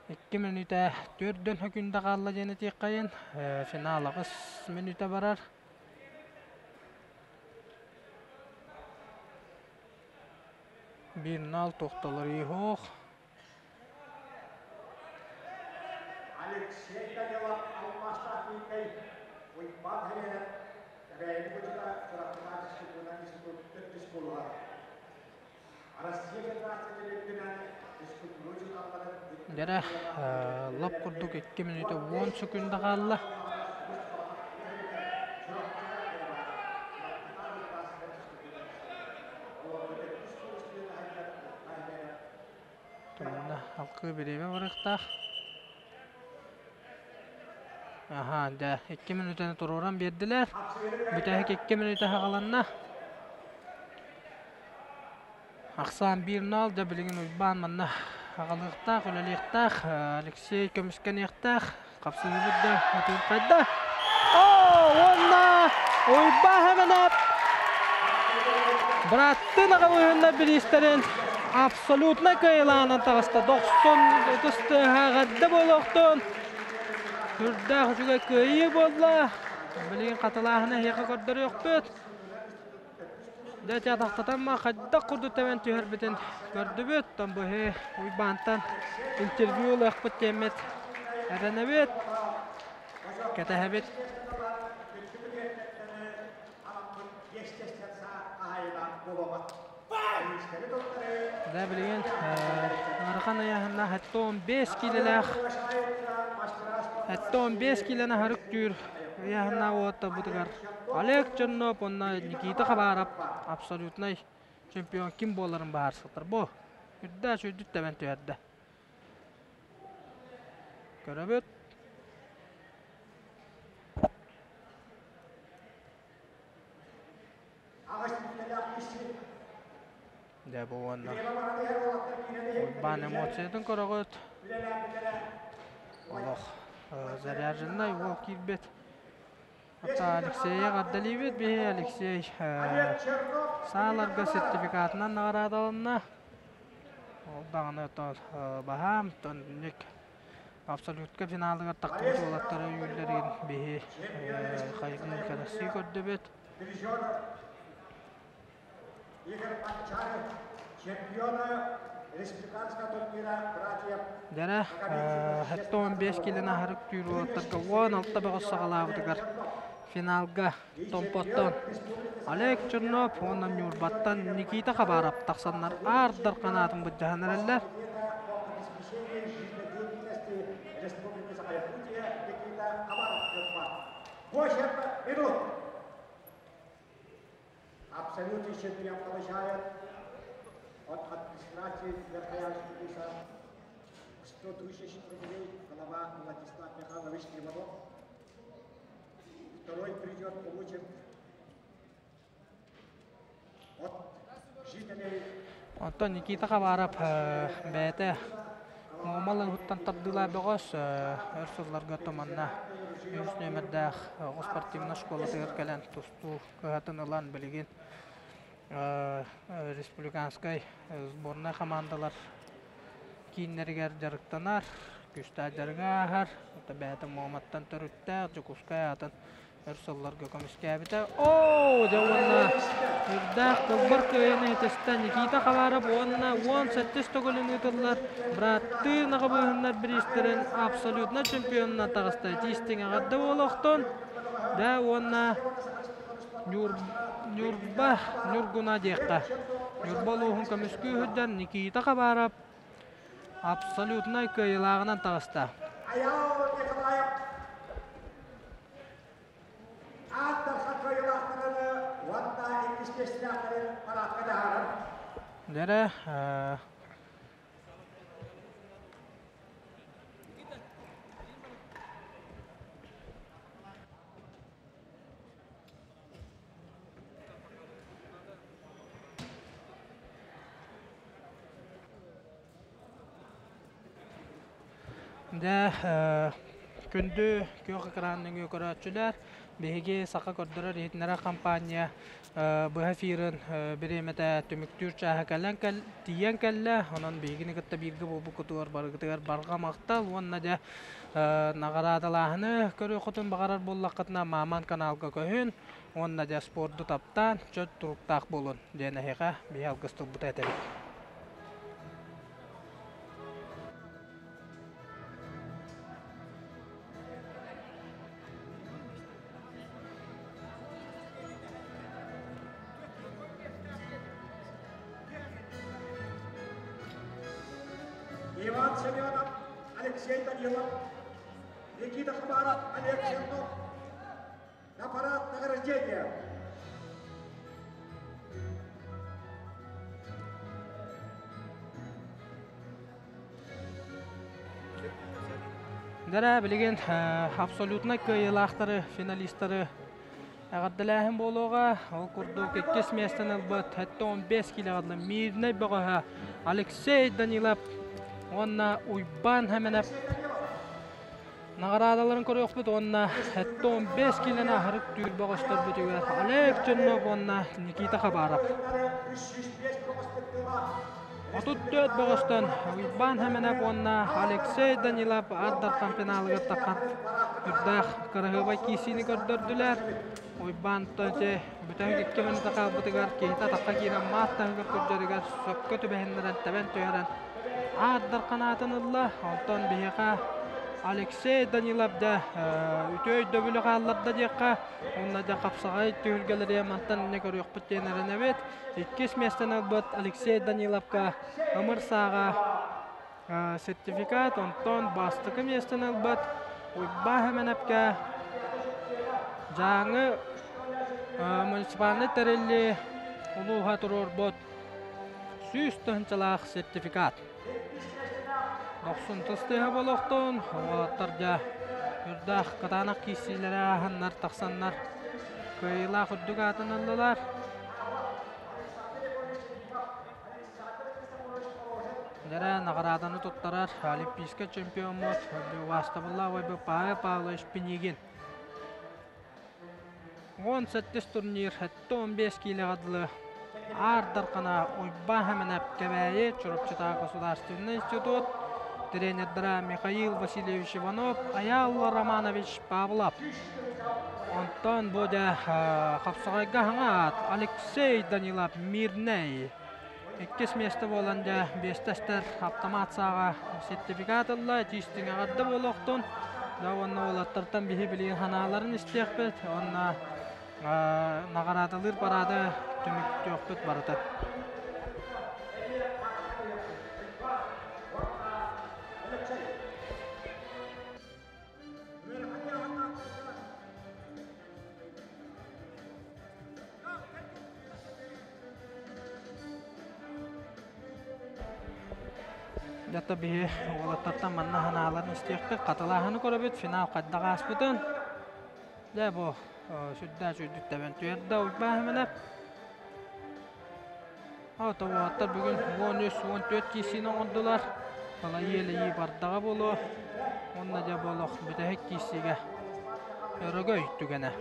Икки мүнүүтэ төрдөн хөкүндэ хаалла диэн этиэххэйин. Финал аҕыс мүнүүтэ барар. Биир нал тохтолор иһоох. Алексей Данилов алмаастаах Миикэй Уйбаан Хэлиэнэп Кэбээйи Бучута Чурапчылаах физкультурнай институт төрдүс кууруһа Россия Федерациятын үрдүнэн физкультура учууталларын Дьэрэ, лоп курдук икки мүнүүтэ уон сөкүүндэ хаалла. Манна алкыы бириэмэ барыахтаах. Аһаа, дьэ, икки мүнүүтэни туруоран биэрдилэр. Бүтэһик икки мүнүүтэ саҕаланна. Ахсаан биир нол, дьэ билигин Уйбаан манна аҕалыахтаах, үлэлиэхтээх, Алексей көмүскэниэхтээх. Хапсыһыыбыт да ытыырхайда. Оо, уонна Уйбаан Хэмэнэп быраттын аҕабыһынна бириистэрин абсолютно кыайылаанан таҕыста. Дохсун ытыс тыаһа эҕэрдэ буолуохтун. Сүрдээх үчүгэй кыайыы буолла. Билигин хатылааһыны эһиэхэ көрдөрүөхпүт. Дьэ, атахтатан хайдах курдук тэбэн түһэрбитин көрдүбүт. Оттон быһыы Уйбаантан интервью ылыахпыт диэммит эрэнэбит, кэтэһэбит. Дьэ, билигин ыарахан ыйааһыннаах 75 киилэлээх 75 киилэни аһары үктүүр ыйааһыннаах уолаттарбытыгар Олег Чернов уонна Никита Хабаров абсолютнай чемпион ким буоларын быһаарсыбыттар. Бу үрдээх үчүгэйдик тэбэн түһэрдэ. Көрөбүт. Дьэ бу уонна Уйбаан эмоциятын көрөҕүт. Олох заряженнай уол киирбит. Ата Алексейы эҕэрдэлиибит биһи Алексей сааларга сертификатынан наҕараадаланна. Ол даҕаны оттон баһаам тонник абсолютка финалыгар тахсыбыт уолаттары үүллэрин биһи хайгыы кэрэхсии көрдүбүт. Дьэрэ, 75 киилэни аһарык түүр уолаттарга 16 бөҕөс саҕалаабытыгар финалга Томпоттон Олег Чернов уонна Ньурбаттан Никита Хабаров тахсаннар аардар ханаатын былдьаһан эрэллэр. Абсолютный чемпион получает от администрации Верхоянского улуса 100 тысяч рублей голова Владислав Михайлович Иванов. Второй призер получит от жителей Оттон Никита Хабаров бэйэтэ Муомал уһуттан тардыылаах бөҕөс өр сылларга туманна үһүс нүөмэрдээх оҕо спортивнай школатыгар кэлэн тустуу кыһатын ылан билигин республиканскай сборнай хамаандалар кииннэригэр дьарыктанар, күүстээх дьарыгы ааһар. Бэйэтэ Муоматтан төрүттээх, Дьокуускай аатын Өр сылларга көмүскээбитэ. Оо, дьэ уонна үрдээх кылбар кыайыыны иһитистэ Никита Хабаров уонна 18 төгүлүн ыытыллар быраттыы наҕабыыһыннар бириистэрин абсолютно чемпионунан таҕыста. Итиистиҥ эҕэрдэ буолуохтун. Дьэ уонна Ньурба Ньургуна диэххэ. Ньурба улууһун көмүскүү сылдьар Никита Хабаров абсолютнай кыайыылааҕынан таҕыста. Дэрэ Дьэ, күндү күөх экран нөҥүө көрөөччүлэр, биһиги Саха көрдөрөр-иһитиннэрэр компания быһа эфирын бириэмэтэ түмүктүүр чааһа кэлэн кэл тиийэн кэллэ. Онон биһигини кытта бииргэ буолбуккутугар барыгытыгар барҕа махтал уонна дьэ наҕараадалааһыны көрүөххүтүн баҕарар буоллаххытына Мааман каналга көһүн уонна дьэ спорду таптаан чөл туруктаах буолун диэн эһиэхэ биһи алгыс тылбыта этэбит. Иван Семенов, Алексей Данилов, Никита Хабаров, Олег Чернов на парад награждения. Дэрэ билигин абсолютнай кыайыылаахтары, финалистары эҕэрдэлээһин буолуоҕа. Ол курдук иккис миэстэни ылбыт 75 киилэҕэ Мирнэй бөҕөһө Алексей Данилов уонна Уйбаан Хэмэнэп Наҕараадаларын көрүөхпүт уонна 75 киилэни аһарык түүр бөҕөстөрбүтүгэр Олег Чернов уонна Никита Хабаров. 34 бөҕөстөн Уйбаан Хэмэнэп уонна Алексей Данилов Аар Дархан финалыгар таххан үрдээх кыраһыабай киирсиини көрдөрдүлэр. Уйбаан ити бүтэһик икки мүнүүтэ хаалбытыгар киһитэ атахха киирэн маат таһыгар көрдөрүгэр сөпкө түбэһиннэрэн тэбэн түһэрэн Аар Дархан аатын ылла. Онтон биһиэхэ Алексей Данилов дьэ үтүө өйдөбүлү хаалларда диэххэ уонна дьэ хапсаҕай түһүлгэлэри мантан инньэ көрүөхпүт диэн эрэнэбит. Иккис миэстэни ылбыт Алексей Даниловка ымыр сааҕа сертификат, онтон бастакы миэстэни ылбыт Уйбаа Хэмэнэпкэ Дьааҥы муниципальнай тэриллии улууһа туруорбут 100 тыһыынчалаах сертификат. Дохсун тыс тыаһа буолуохтун, уолаттар дьэ үрдээх кытаанах киирсиилэри ааһаннар тахсаннар кыайыылаах үрдүк аатын ыллылар. Дьэрэ наҕарааданы туттарар олимпийскай чемпиоммут убаастабыллаах убайбыт Павел Павлович Пинигин. 17 турнир 75 киилэҕэ дылы Аар Дархана Уйбаан Хэмэнэп Кэбээйи Чурапчытааҕы государственнай институт тренердара Михаил Васильевич Иванов, Айаал Романович Павлов. Онтон бу дьэ хапсаҕайга хаҥаат Алексей Данилов Мирнэй. Иккис миэстэ буолан дьэ биэстэстэр аптамаат сааҕа сертификат ылла, итиистиҥ эҕэрдэ буолуохтун. Да уонна уолаттартан биһи билигин санааларын истиэхпит уонна наҕараадалыыр параады түмүктүөхпүт барыта. Дьэ биһи уолаттартан манна санааларын истиэхпит, хатылааһыны көрөбүт, финал хайдах ааспытын. Дьэ бу сүрдээх үчүгдүк тэбэн түһэрдэ Уйбаан Хэмэнэп. Ото уолаттар бүгүн 13-14 киирсиини оҥордулар. Балайыы-элэйии бардаҕа буолуо. Уонна дьэ буолуох бүтэһик киирсиигэ өрөгөй түгэнэ.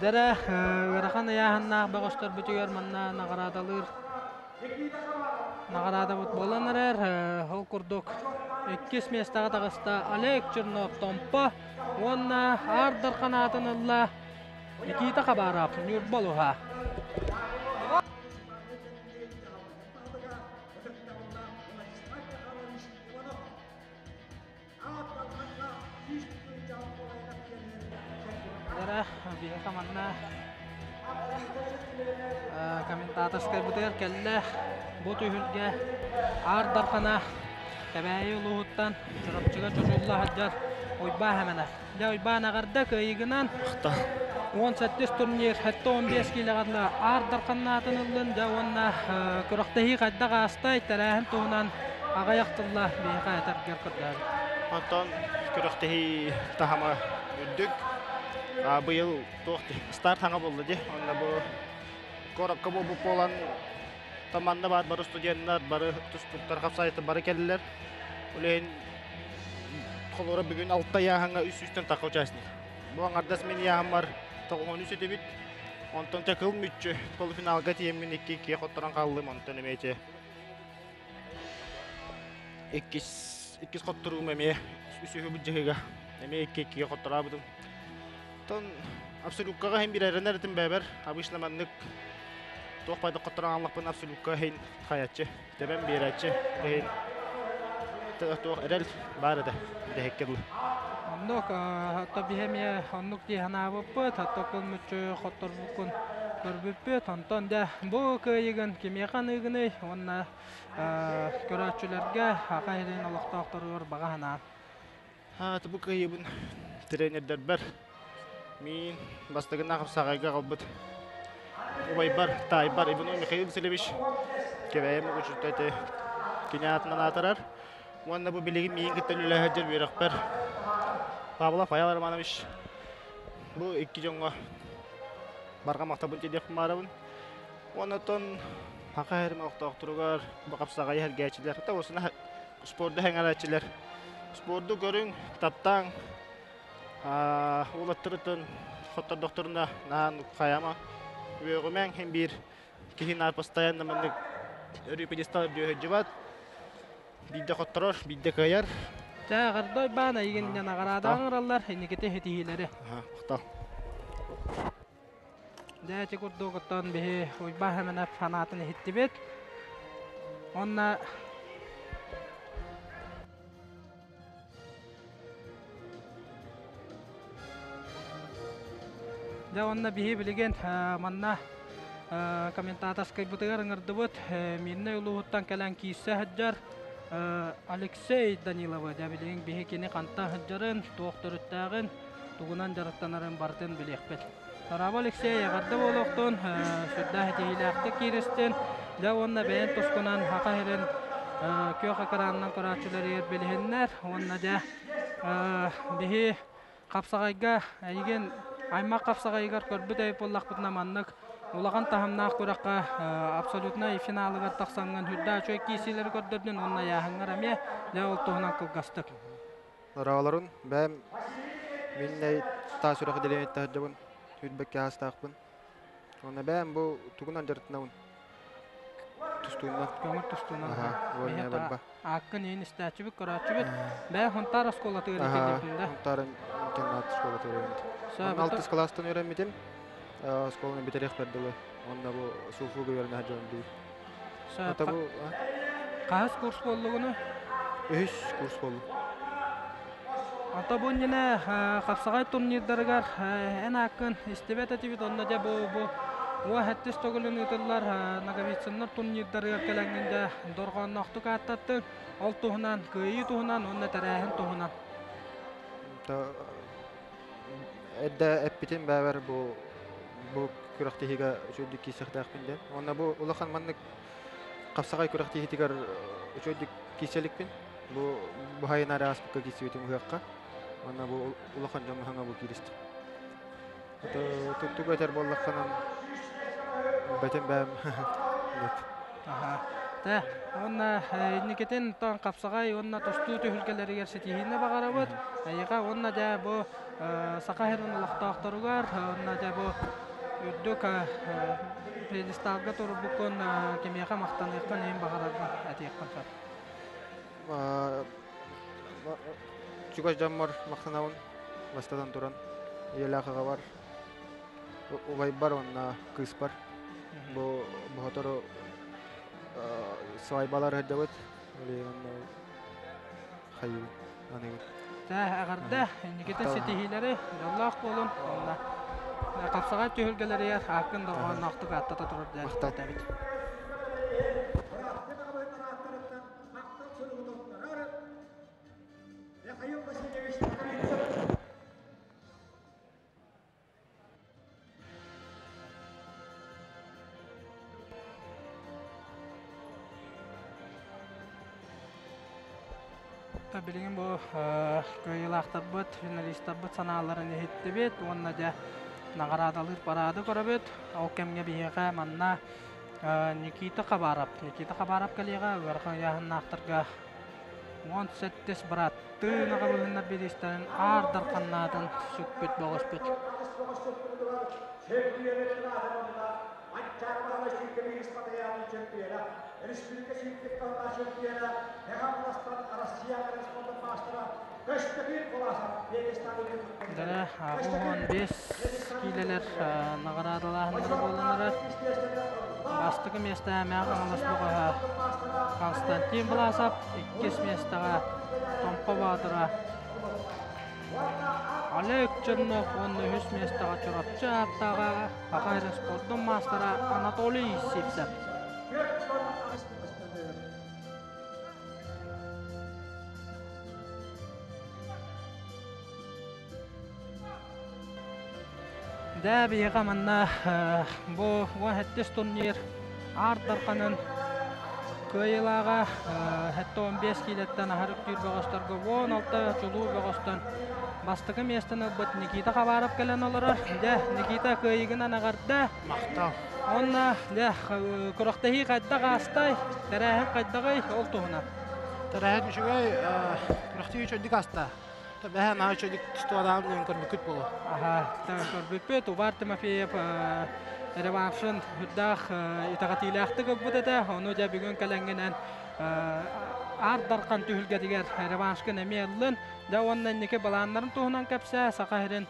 Дэрэ ыарахан ыйааһыннаах бөҕөстөрбүтүгэр манна наҕараадалыыр наҕараадабыт буолан эрэр. Ол курдук иккис миэстэҕэ таҕыста Олег Чернов Томпо уонна Аар Дархан аатын ылла Никита Хабаров Ньурба улууһа. Дара биһиэхэ манна комментаторскайбытыгар кэллэ. Бу түһүлгэ Аар Дархана Кэбээйи улууһуттан Чурапчыга чочулла сылдьар Уйбаа Хэмэнэ. Дьэ Уйбаан эҕэрдэ кыайыгынан 17 турнир 75 киилэҕэ Аар Дарханнаатын ыллын дьэ уонна күрэхтэһии хайдах аастай тэрээһин туһунан аҕыйах тылла биһиэхэ этэргэр көрдөһөбүт. Онтон күрэхтэһии таһыма үрдүк. Быйыл туох старт хаҥа буолла дии. Онно бу куоракка буолбут буолан манна баар бары студеннар, бары тустууктар хапсаайыттар бары кэллилэр. Үлэһин холура бүгүн алта ыйааһыҥҥа үс сүүстэн тахха участник. Бу аҥардас мин ыйааһыммар тоҕуһун үс этибит. Онтон чэ кыл мүччү полуфиналга тиийэммин икки иккигэ хотторон хааллым. Онтон эмиэ чэ иккис иккис хотторуум эмиэ үсүһү былдьаһыыга эмиэ икки иккигэ хотторообутум. Оттон абсолюткаҕа иһин биэрэрин эрэтим бэбэр обычно маннык туох пайда хотторон ааллахпын абсолютка иһин хайаччы тэбэн биэрээччи иһин туох эрэл баар этэ дэһиккэ дылы. Оннук хатта биһи эмиэ оннук дии санаабыппыт, хатта кыл мүччү хотторбуккун көрбүппүт. Онтон дьэ бу кыайыгын кимиэхэ аныыгыный уонна көрөөччүлэргэ Саха сирин олохтоохторугар баҕа санаан. Бу кыайыыбын тренердэрбэр миин бастакыннаах хапсаҕайга аҕалбыт убайбар, таайбар Иванов Михаил Васильевич Кэбээйи Мукучутта ити кини аатынан аатырар. Уонна бу билигин миигин кытта үлэлэһэ сылдьар үөрэхпэр Павлов Айал Романович бу икки дьоҥҥо барҕа махталбын тиэрдиэхпин баарабын. Уонна оттон Саха сирин олохтоохторугар бу хапсаҕайы сэргээччилэр, хата осуна спорду сэҥээрээччилэр спорду көрүҥ, таптааҥ, уолаттарыттан хоттордохторуна наһаа хайама үөҕүмэҥ иһин биир киһи наар постоянно маннык өрүү пьедестал үрдүө сылдьыбат. Биирдэ хотторор, биирдэ кыайар. Чэ, эҕэрдэ Уйбаан, эйигин наҕараада оҥороллор, инникити ситиһиилэри. Махтал. Дьэ, ити курдук оттон биһи Уйбаан Хэмэнэп санаатын иһиттибит. Уонна Дьэ уонна биһи билигин манна комментаторскайбытыгар ыҥырдыбыт Мирнэй улууһуттан кэлэн киирсэ сылдьар Алексей Даниловы. Дьэ билигин биһи кини хантан сылдьарын, туох төрүттээҕин, тугунан дьарыктанарын барытын билиэхпит. Дорообо Алексей, эҕэрдэ буолуохтун, сүрдээх итиһиилээхтик кииристин. Дьэ уонна бэйэн тускунан Саха сирин күөх экранынан көрөөччүлэригэр билиһиннэр. Уонна дьэ биһи хапсаҕайга эйигин аймах хапсаҕайыгар көрбүт эбит буоллахпытына маннык улахан таһымнаах күрэххэ абсолютнай финалыгар тахсаҥҥын үрдээх үчүгэй киирсиилэри көрдөрдүн уонна ыйааһыҥҥар эмиэ дьэ ол туһунан кылгастык. Дороолорун, бэйэм миннэй таас үрэх отделениетта сылдьабын, сүүрбэккэ аастаахпын. Уонна бэйэм бу тугунан дьарыктанабын? Тустуунан. Көҥүл тустуунан. Аха, вольная борьба. Ааккын иин истээччибит, көрөөччүбүт. Бэйэ Хонтаар оскуолатыгар итиллибитин да? Хонтаар интернат школатыгар үөрэммитим. Онно алтыс кылаастан үөрэммитим. Оскуоланы бүтэриэхпэр дылы. Онно бу СУФУга үөрэнэ сылдьабын дии. Ата бу хаһыс курс буоллугуну? Үһүс курс буоллум. Ата бу иннинэ хапсаҕай турнирдарыгар эн ааккын истибэт этибит онно дьэ бу бу уо сэттис төгүлүн ыытыллар Ноговицыннар турнирдарыгар кэлэҥҥин дьэ дорҕоонноохтук ааттаттыҥ. Ол туһунан, кыайыы туһунан уонна тэрээһин туһунан. Эрдэ эппитим бэбэр бу бу күрэхтэһиигэ үчүгэйдик киирсиэхтээхпин диэн. Уонна бу улахан маннык хапсаҕай күрэхтэһиитигэр үчүгэйдик киирсэ иликпин. Бу быһайын эрэ ааспыкка киирсибитим ыһыахха. Уонна бу улахан дьоҥҥо хаҥа бу кииристим. Тугу этэр буоллаххынан бэтим бэм. Аха. Тэ, уонна инникитин тон хапсаҕай уонна тустуу түһүлгэлэригэр ситиһиини баҕарабыт. Эйиэхэ уонна дьэ бу Саха сирин олохтоохторугар уонна дьэ бу үрдүк пьедесталга турбуккун кимиэхэ махтаныаххын иһин баҕараргын этиэххин сөп. Чугас дьоммор махтанабын бастатан туран ийэлээх аҕабар убайбар уонна кыыспар бу сотору свадьбалар сылдьабыт хайыбын аныыбын Эҕэрдэ инникитин ситиһиилэри дьоллоох буолун уонна хапсаҕай түһүлгэлэригэр ааккын дорҕоонноохтук ааттата турар диэн этэбит. Михаил Васильевич Ноговицын. Билигин бу кыайыылаахтарбыт, финалистарбыт санааларын иһиттибит уонна дьэ наҕараадалыыр параады көрөбүт. Ол кэмҥэ биһиэхэ манна Никита Хабаров. Никита Хабаров кэлиэҕэ ыарахан ыйааһыннаахтарга 17 бырааттыы наҕабыһыннар бириистэрин аар дарханнаатын сүкпүт бөҕөспүт. Дара 85 киилэлэр наҕараадалааһыннара буоланнара бастакы миэстэҕэ Мэҥэ Хаҥалас бөҕөһө Константин Власов, иккис миэстэҕэ Томпо Баатыра Олег Чернов уонна үһүс миэстэҕэ Чурапчы ааттааҕа Саха сирин спордун маастара Анатолий Сивцев. Дэ биһиэхэ манна бу 17 турнир Аар Дарханын кыайыылааҕа 75 киилэттэн аһар үктүүр бөҕөстөргө 16 чулуу бөҕөстөн бастакы миэстэни ылбыт Никита Хабаров кэлэн олорор. Дьэ, Никита кыайыгынан эҕэрдэ. Махтал. Уонна дьэ, күрэхтэһии хайдах аастай, тэрээһин хайдаҕый ол туһунан. Тэрээһин үчүгэй, күрэхтэһии үчүгэйдик ааста. Бэһэ наһаа үчүгэйдик тустуодаҕым диэн көрбүккүт буолуо. Аха, көрбүппүт. Увар Тимофеев реваншын үрдээх итэҕэтиилээхтик ылбыт этэ. Ону дьэ бүгүн кэлэҥҥинэн Аар Дархан түһүлгэтигэр реваншкын эмиэ ыллын. Дьэ уонна инники былааннарын туһунан кэпсээ Саха сирин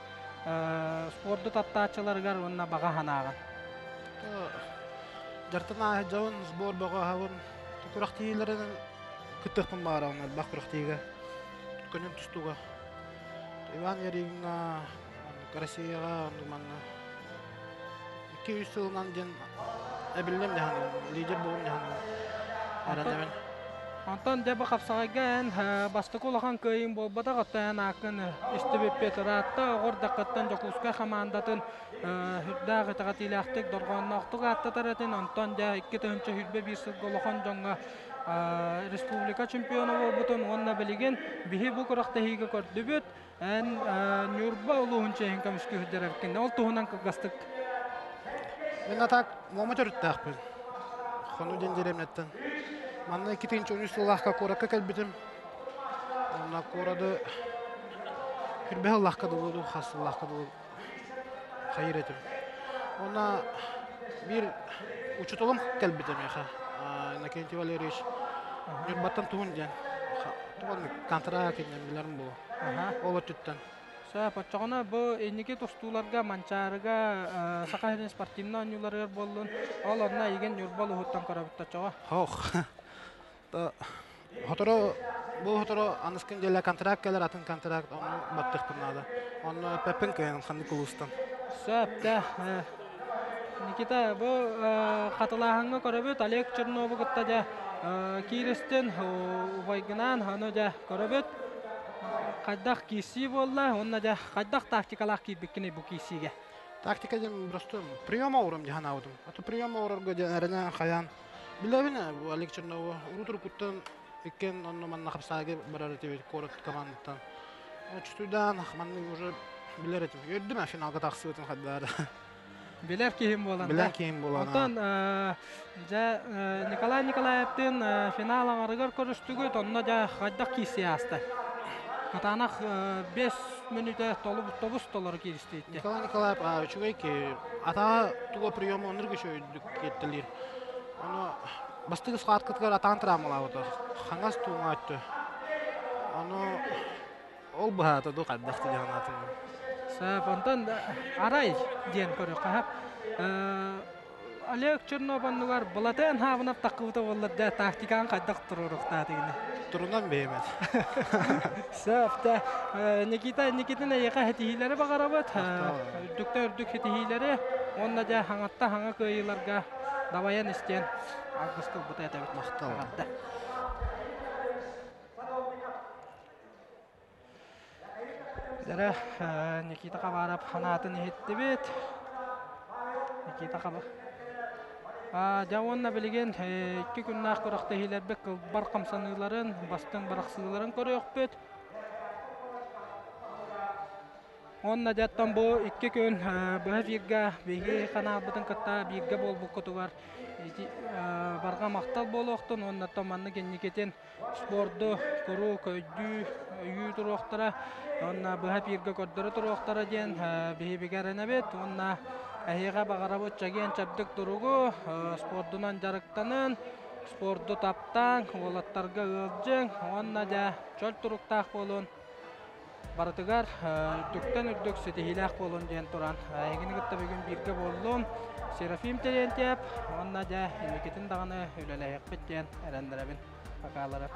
спорду таптааччыларыгар уонна баҕа санааҕын. Дьартан ааһы дьон сбор бөҕө аһабын. Күрэхтиилэрин кыттыахпын баҕарабын элбэх күрэхтиигэ. Көнөн тустууга. Иван Яриҥҥа, Россияҕа манна 2-3 сылынан диэн эбиллим дьаһанабын, лидер буолум дьаһанабын. Эрэнэбин. Онтон дьэ бу хапсаҕайга эн бастакы улахан кыайыыҥ буолбатах, оттон эн ааккын истибиппит ыраатта, оҕор даккаттан Дьокуускай хамаандатын үрдээх итэҕэтиилээхтик, дорҕоонноохтук ааттатар этин, онтон дьэ 2021 сылга улахан дьоҥҥо республика чемпиона буолбутун уонна билигин биһи бу күрэхтэһиигэ көрдүбүт. Эн Ньурба улууһун чиэһин көмүскүү сылдьар эбиккин. Ол туһунан кылгастык. Мин атак Муома төрүттээхпин. Хону диэн деревняттан. Манна 2013 сыллаахха куоракка кэлбитим. Онно куорады хүрбэһ ыллаахха дылы хас сыллаахха дылы хайыр этим. Онно биир учууталым кэлбитэ миэхэ, Иннокентий Валерьевич. Ньурбаттан туһун диэн. Туган контракт иннин билэрим буолуо. Ол өттүттэн. Сөп, оччоҕуна бу инники тустууларга Манчаарыга Саха сирин спортивнай оонньууларыгар буоллун, ол онно эйигин Ньурба улууһуттан көрөбүт оччоҕо. Хох. Сотору бу сотору аныскын дьэлэ контракт кэлэр атын контракт онну баттыхпын наада. Онно эппэппин кыайан ханнык улуустан. Сөп да. Никита, бу хатылааһыҥҥа көрөбүт Олег Чернову кытта дьэ кииристин убайгынаан ону дьэ көрөбүт. Хайдах киирсии буолла уонна дьэ хайдах тактикалаах киирбиккиний бу киирсиигэ? Тактика диэн просто прием оҥором дьаһан аабытым. А то прием оҥорорго диэн эрэнэ хайаан Билэбин ээ, бу Олег Чернову урут-уруккуттан иккиэн онно манна хапсаайга барар этибит куорат командаттан. Чувствуйдаан маннык уже билэр этим. Үөрдүм ээ финалга тахсыбытын хайдаар. Билэр киһим буолан Билэр киһим буолан. Онтон дьэ Николай Николаевтыын финал аҥарыгар көрүстүгүт, онно дьэ хайдах киирсии ааста? Кытаанах 5 мүнүүтэ тобус толору кииристиитти. Николай Николаев үчүгэй ки атаа туга прием оннук үчүгэйдик киэттэлиир. Ону бастакы схваткатыгар атаан травмалаабыта. Хаҥас тууҥа өттө. Ону ол быһаата ду хайдах дьаһанаатын. Сөп, онтон арай диэн көрүөххэ Олег Чернов оннугар Былатыан Хаабынап таххыбыта буоллар дэ тактикаан хайдах туруоруохтаатыгыны? Турунан бэйэмэт. Сөп, дэ Никита Никитин эйиэхэ ситиһиилэри баҕарабыт. Үрдүктэн үрдүк ситиһиилэри уонна дьэ хаҥатта хаҥа кыайыыларга дабайан истиэн алгыс тылбыта этэбит. Махтал. Дэрэ Никита Хабаров ханаатын иһиттибит. Никита Хабар. Дьэ уонна билигин икки күннээх күрэхтэһиилэрбит кылбар хамсаныыларын, бастыҥ бырахсыыларын көрүөхпүт. Уонна дьэттэн бу икки күн быһа эфиргэ биһиги ханаалбытын кытта бииргэ буолбуккутугар барҕа махтал буолуохтун уонна маннык инникитин спорду куруук өйдүү, өйүү туруохтара уонна быһа эфиргэ көрдөрө туруохтара диэн биһиги эрэнэбит уонна эһиэхэ баҕарабыт чэгиэн-чэбдик туругу, спордунан дьарыктанын, спорду таптааҥ, уолаттарга ыалдьыҥ уонна дьэ чөл туруктаах буолун. Барытыгар үрдүктэн үрдүк ситиһиилээх буолун диэн туран эһигини кытта бүгүн бииргэ буоллум. Серафим Терентьев уонна дьэ инникитин даҕаны үлэлэһиэхпит диэн эрэннэрэбин. Покалары.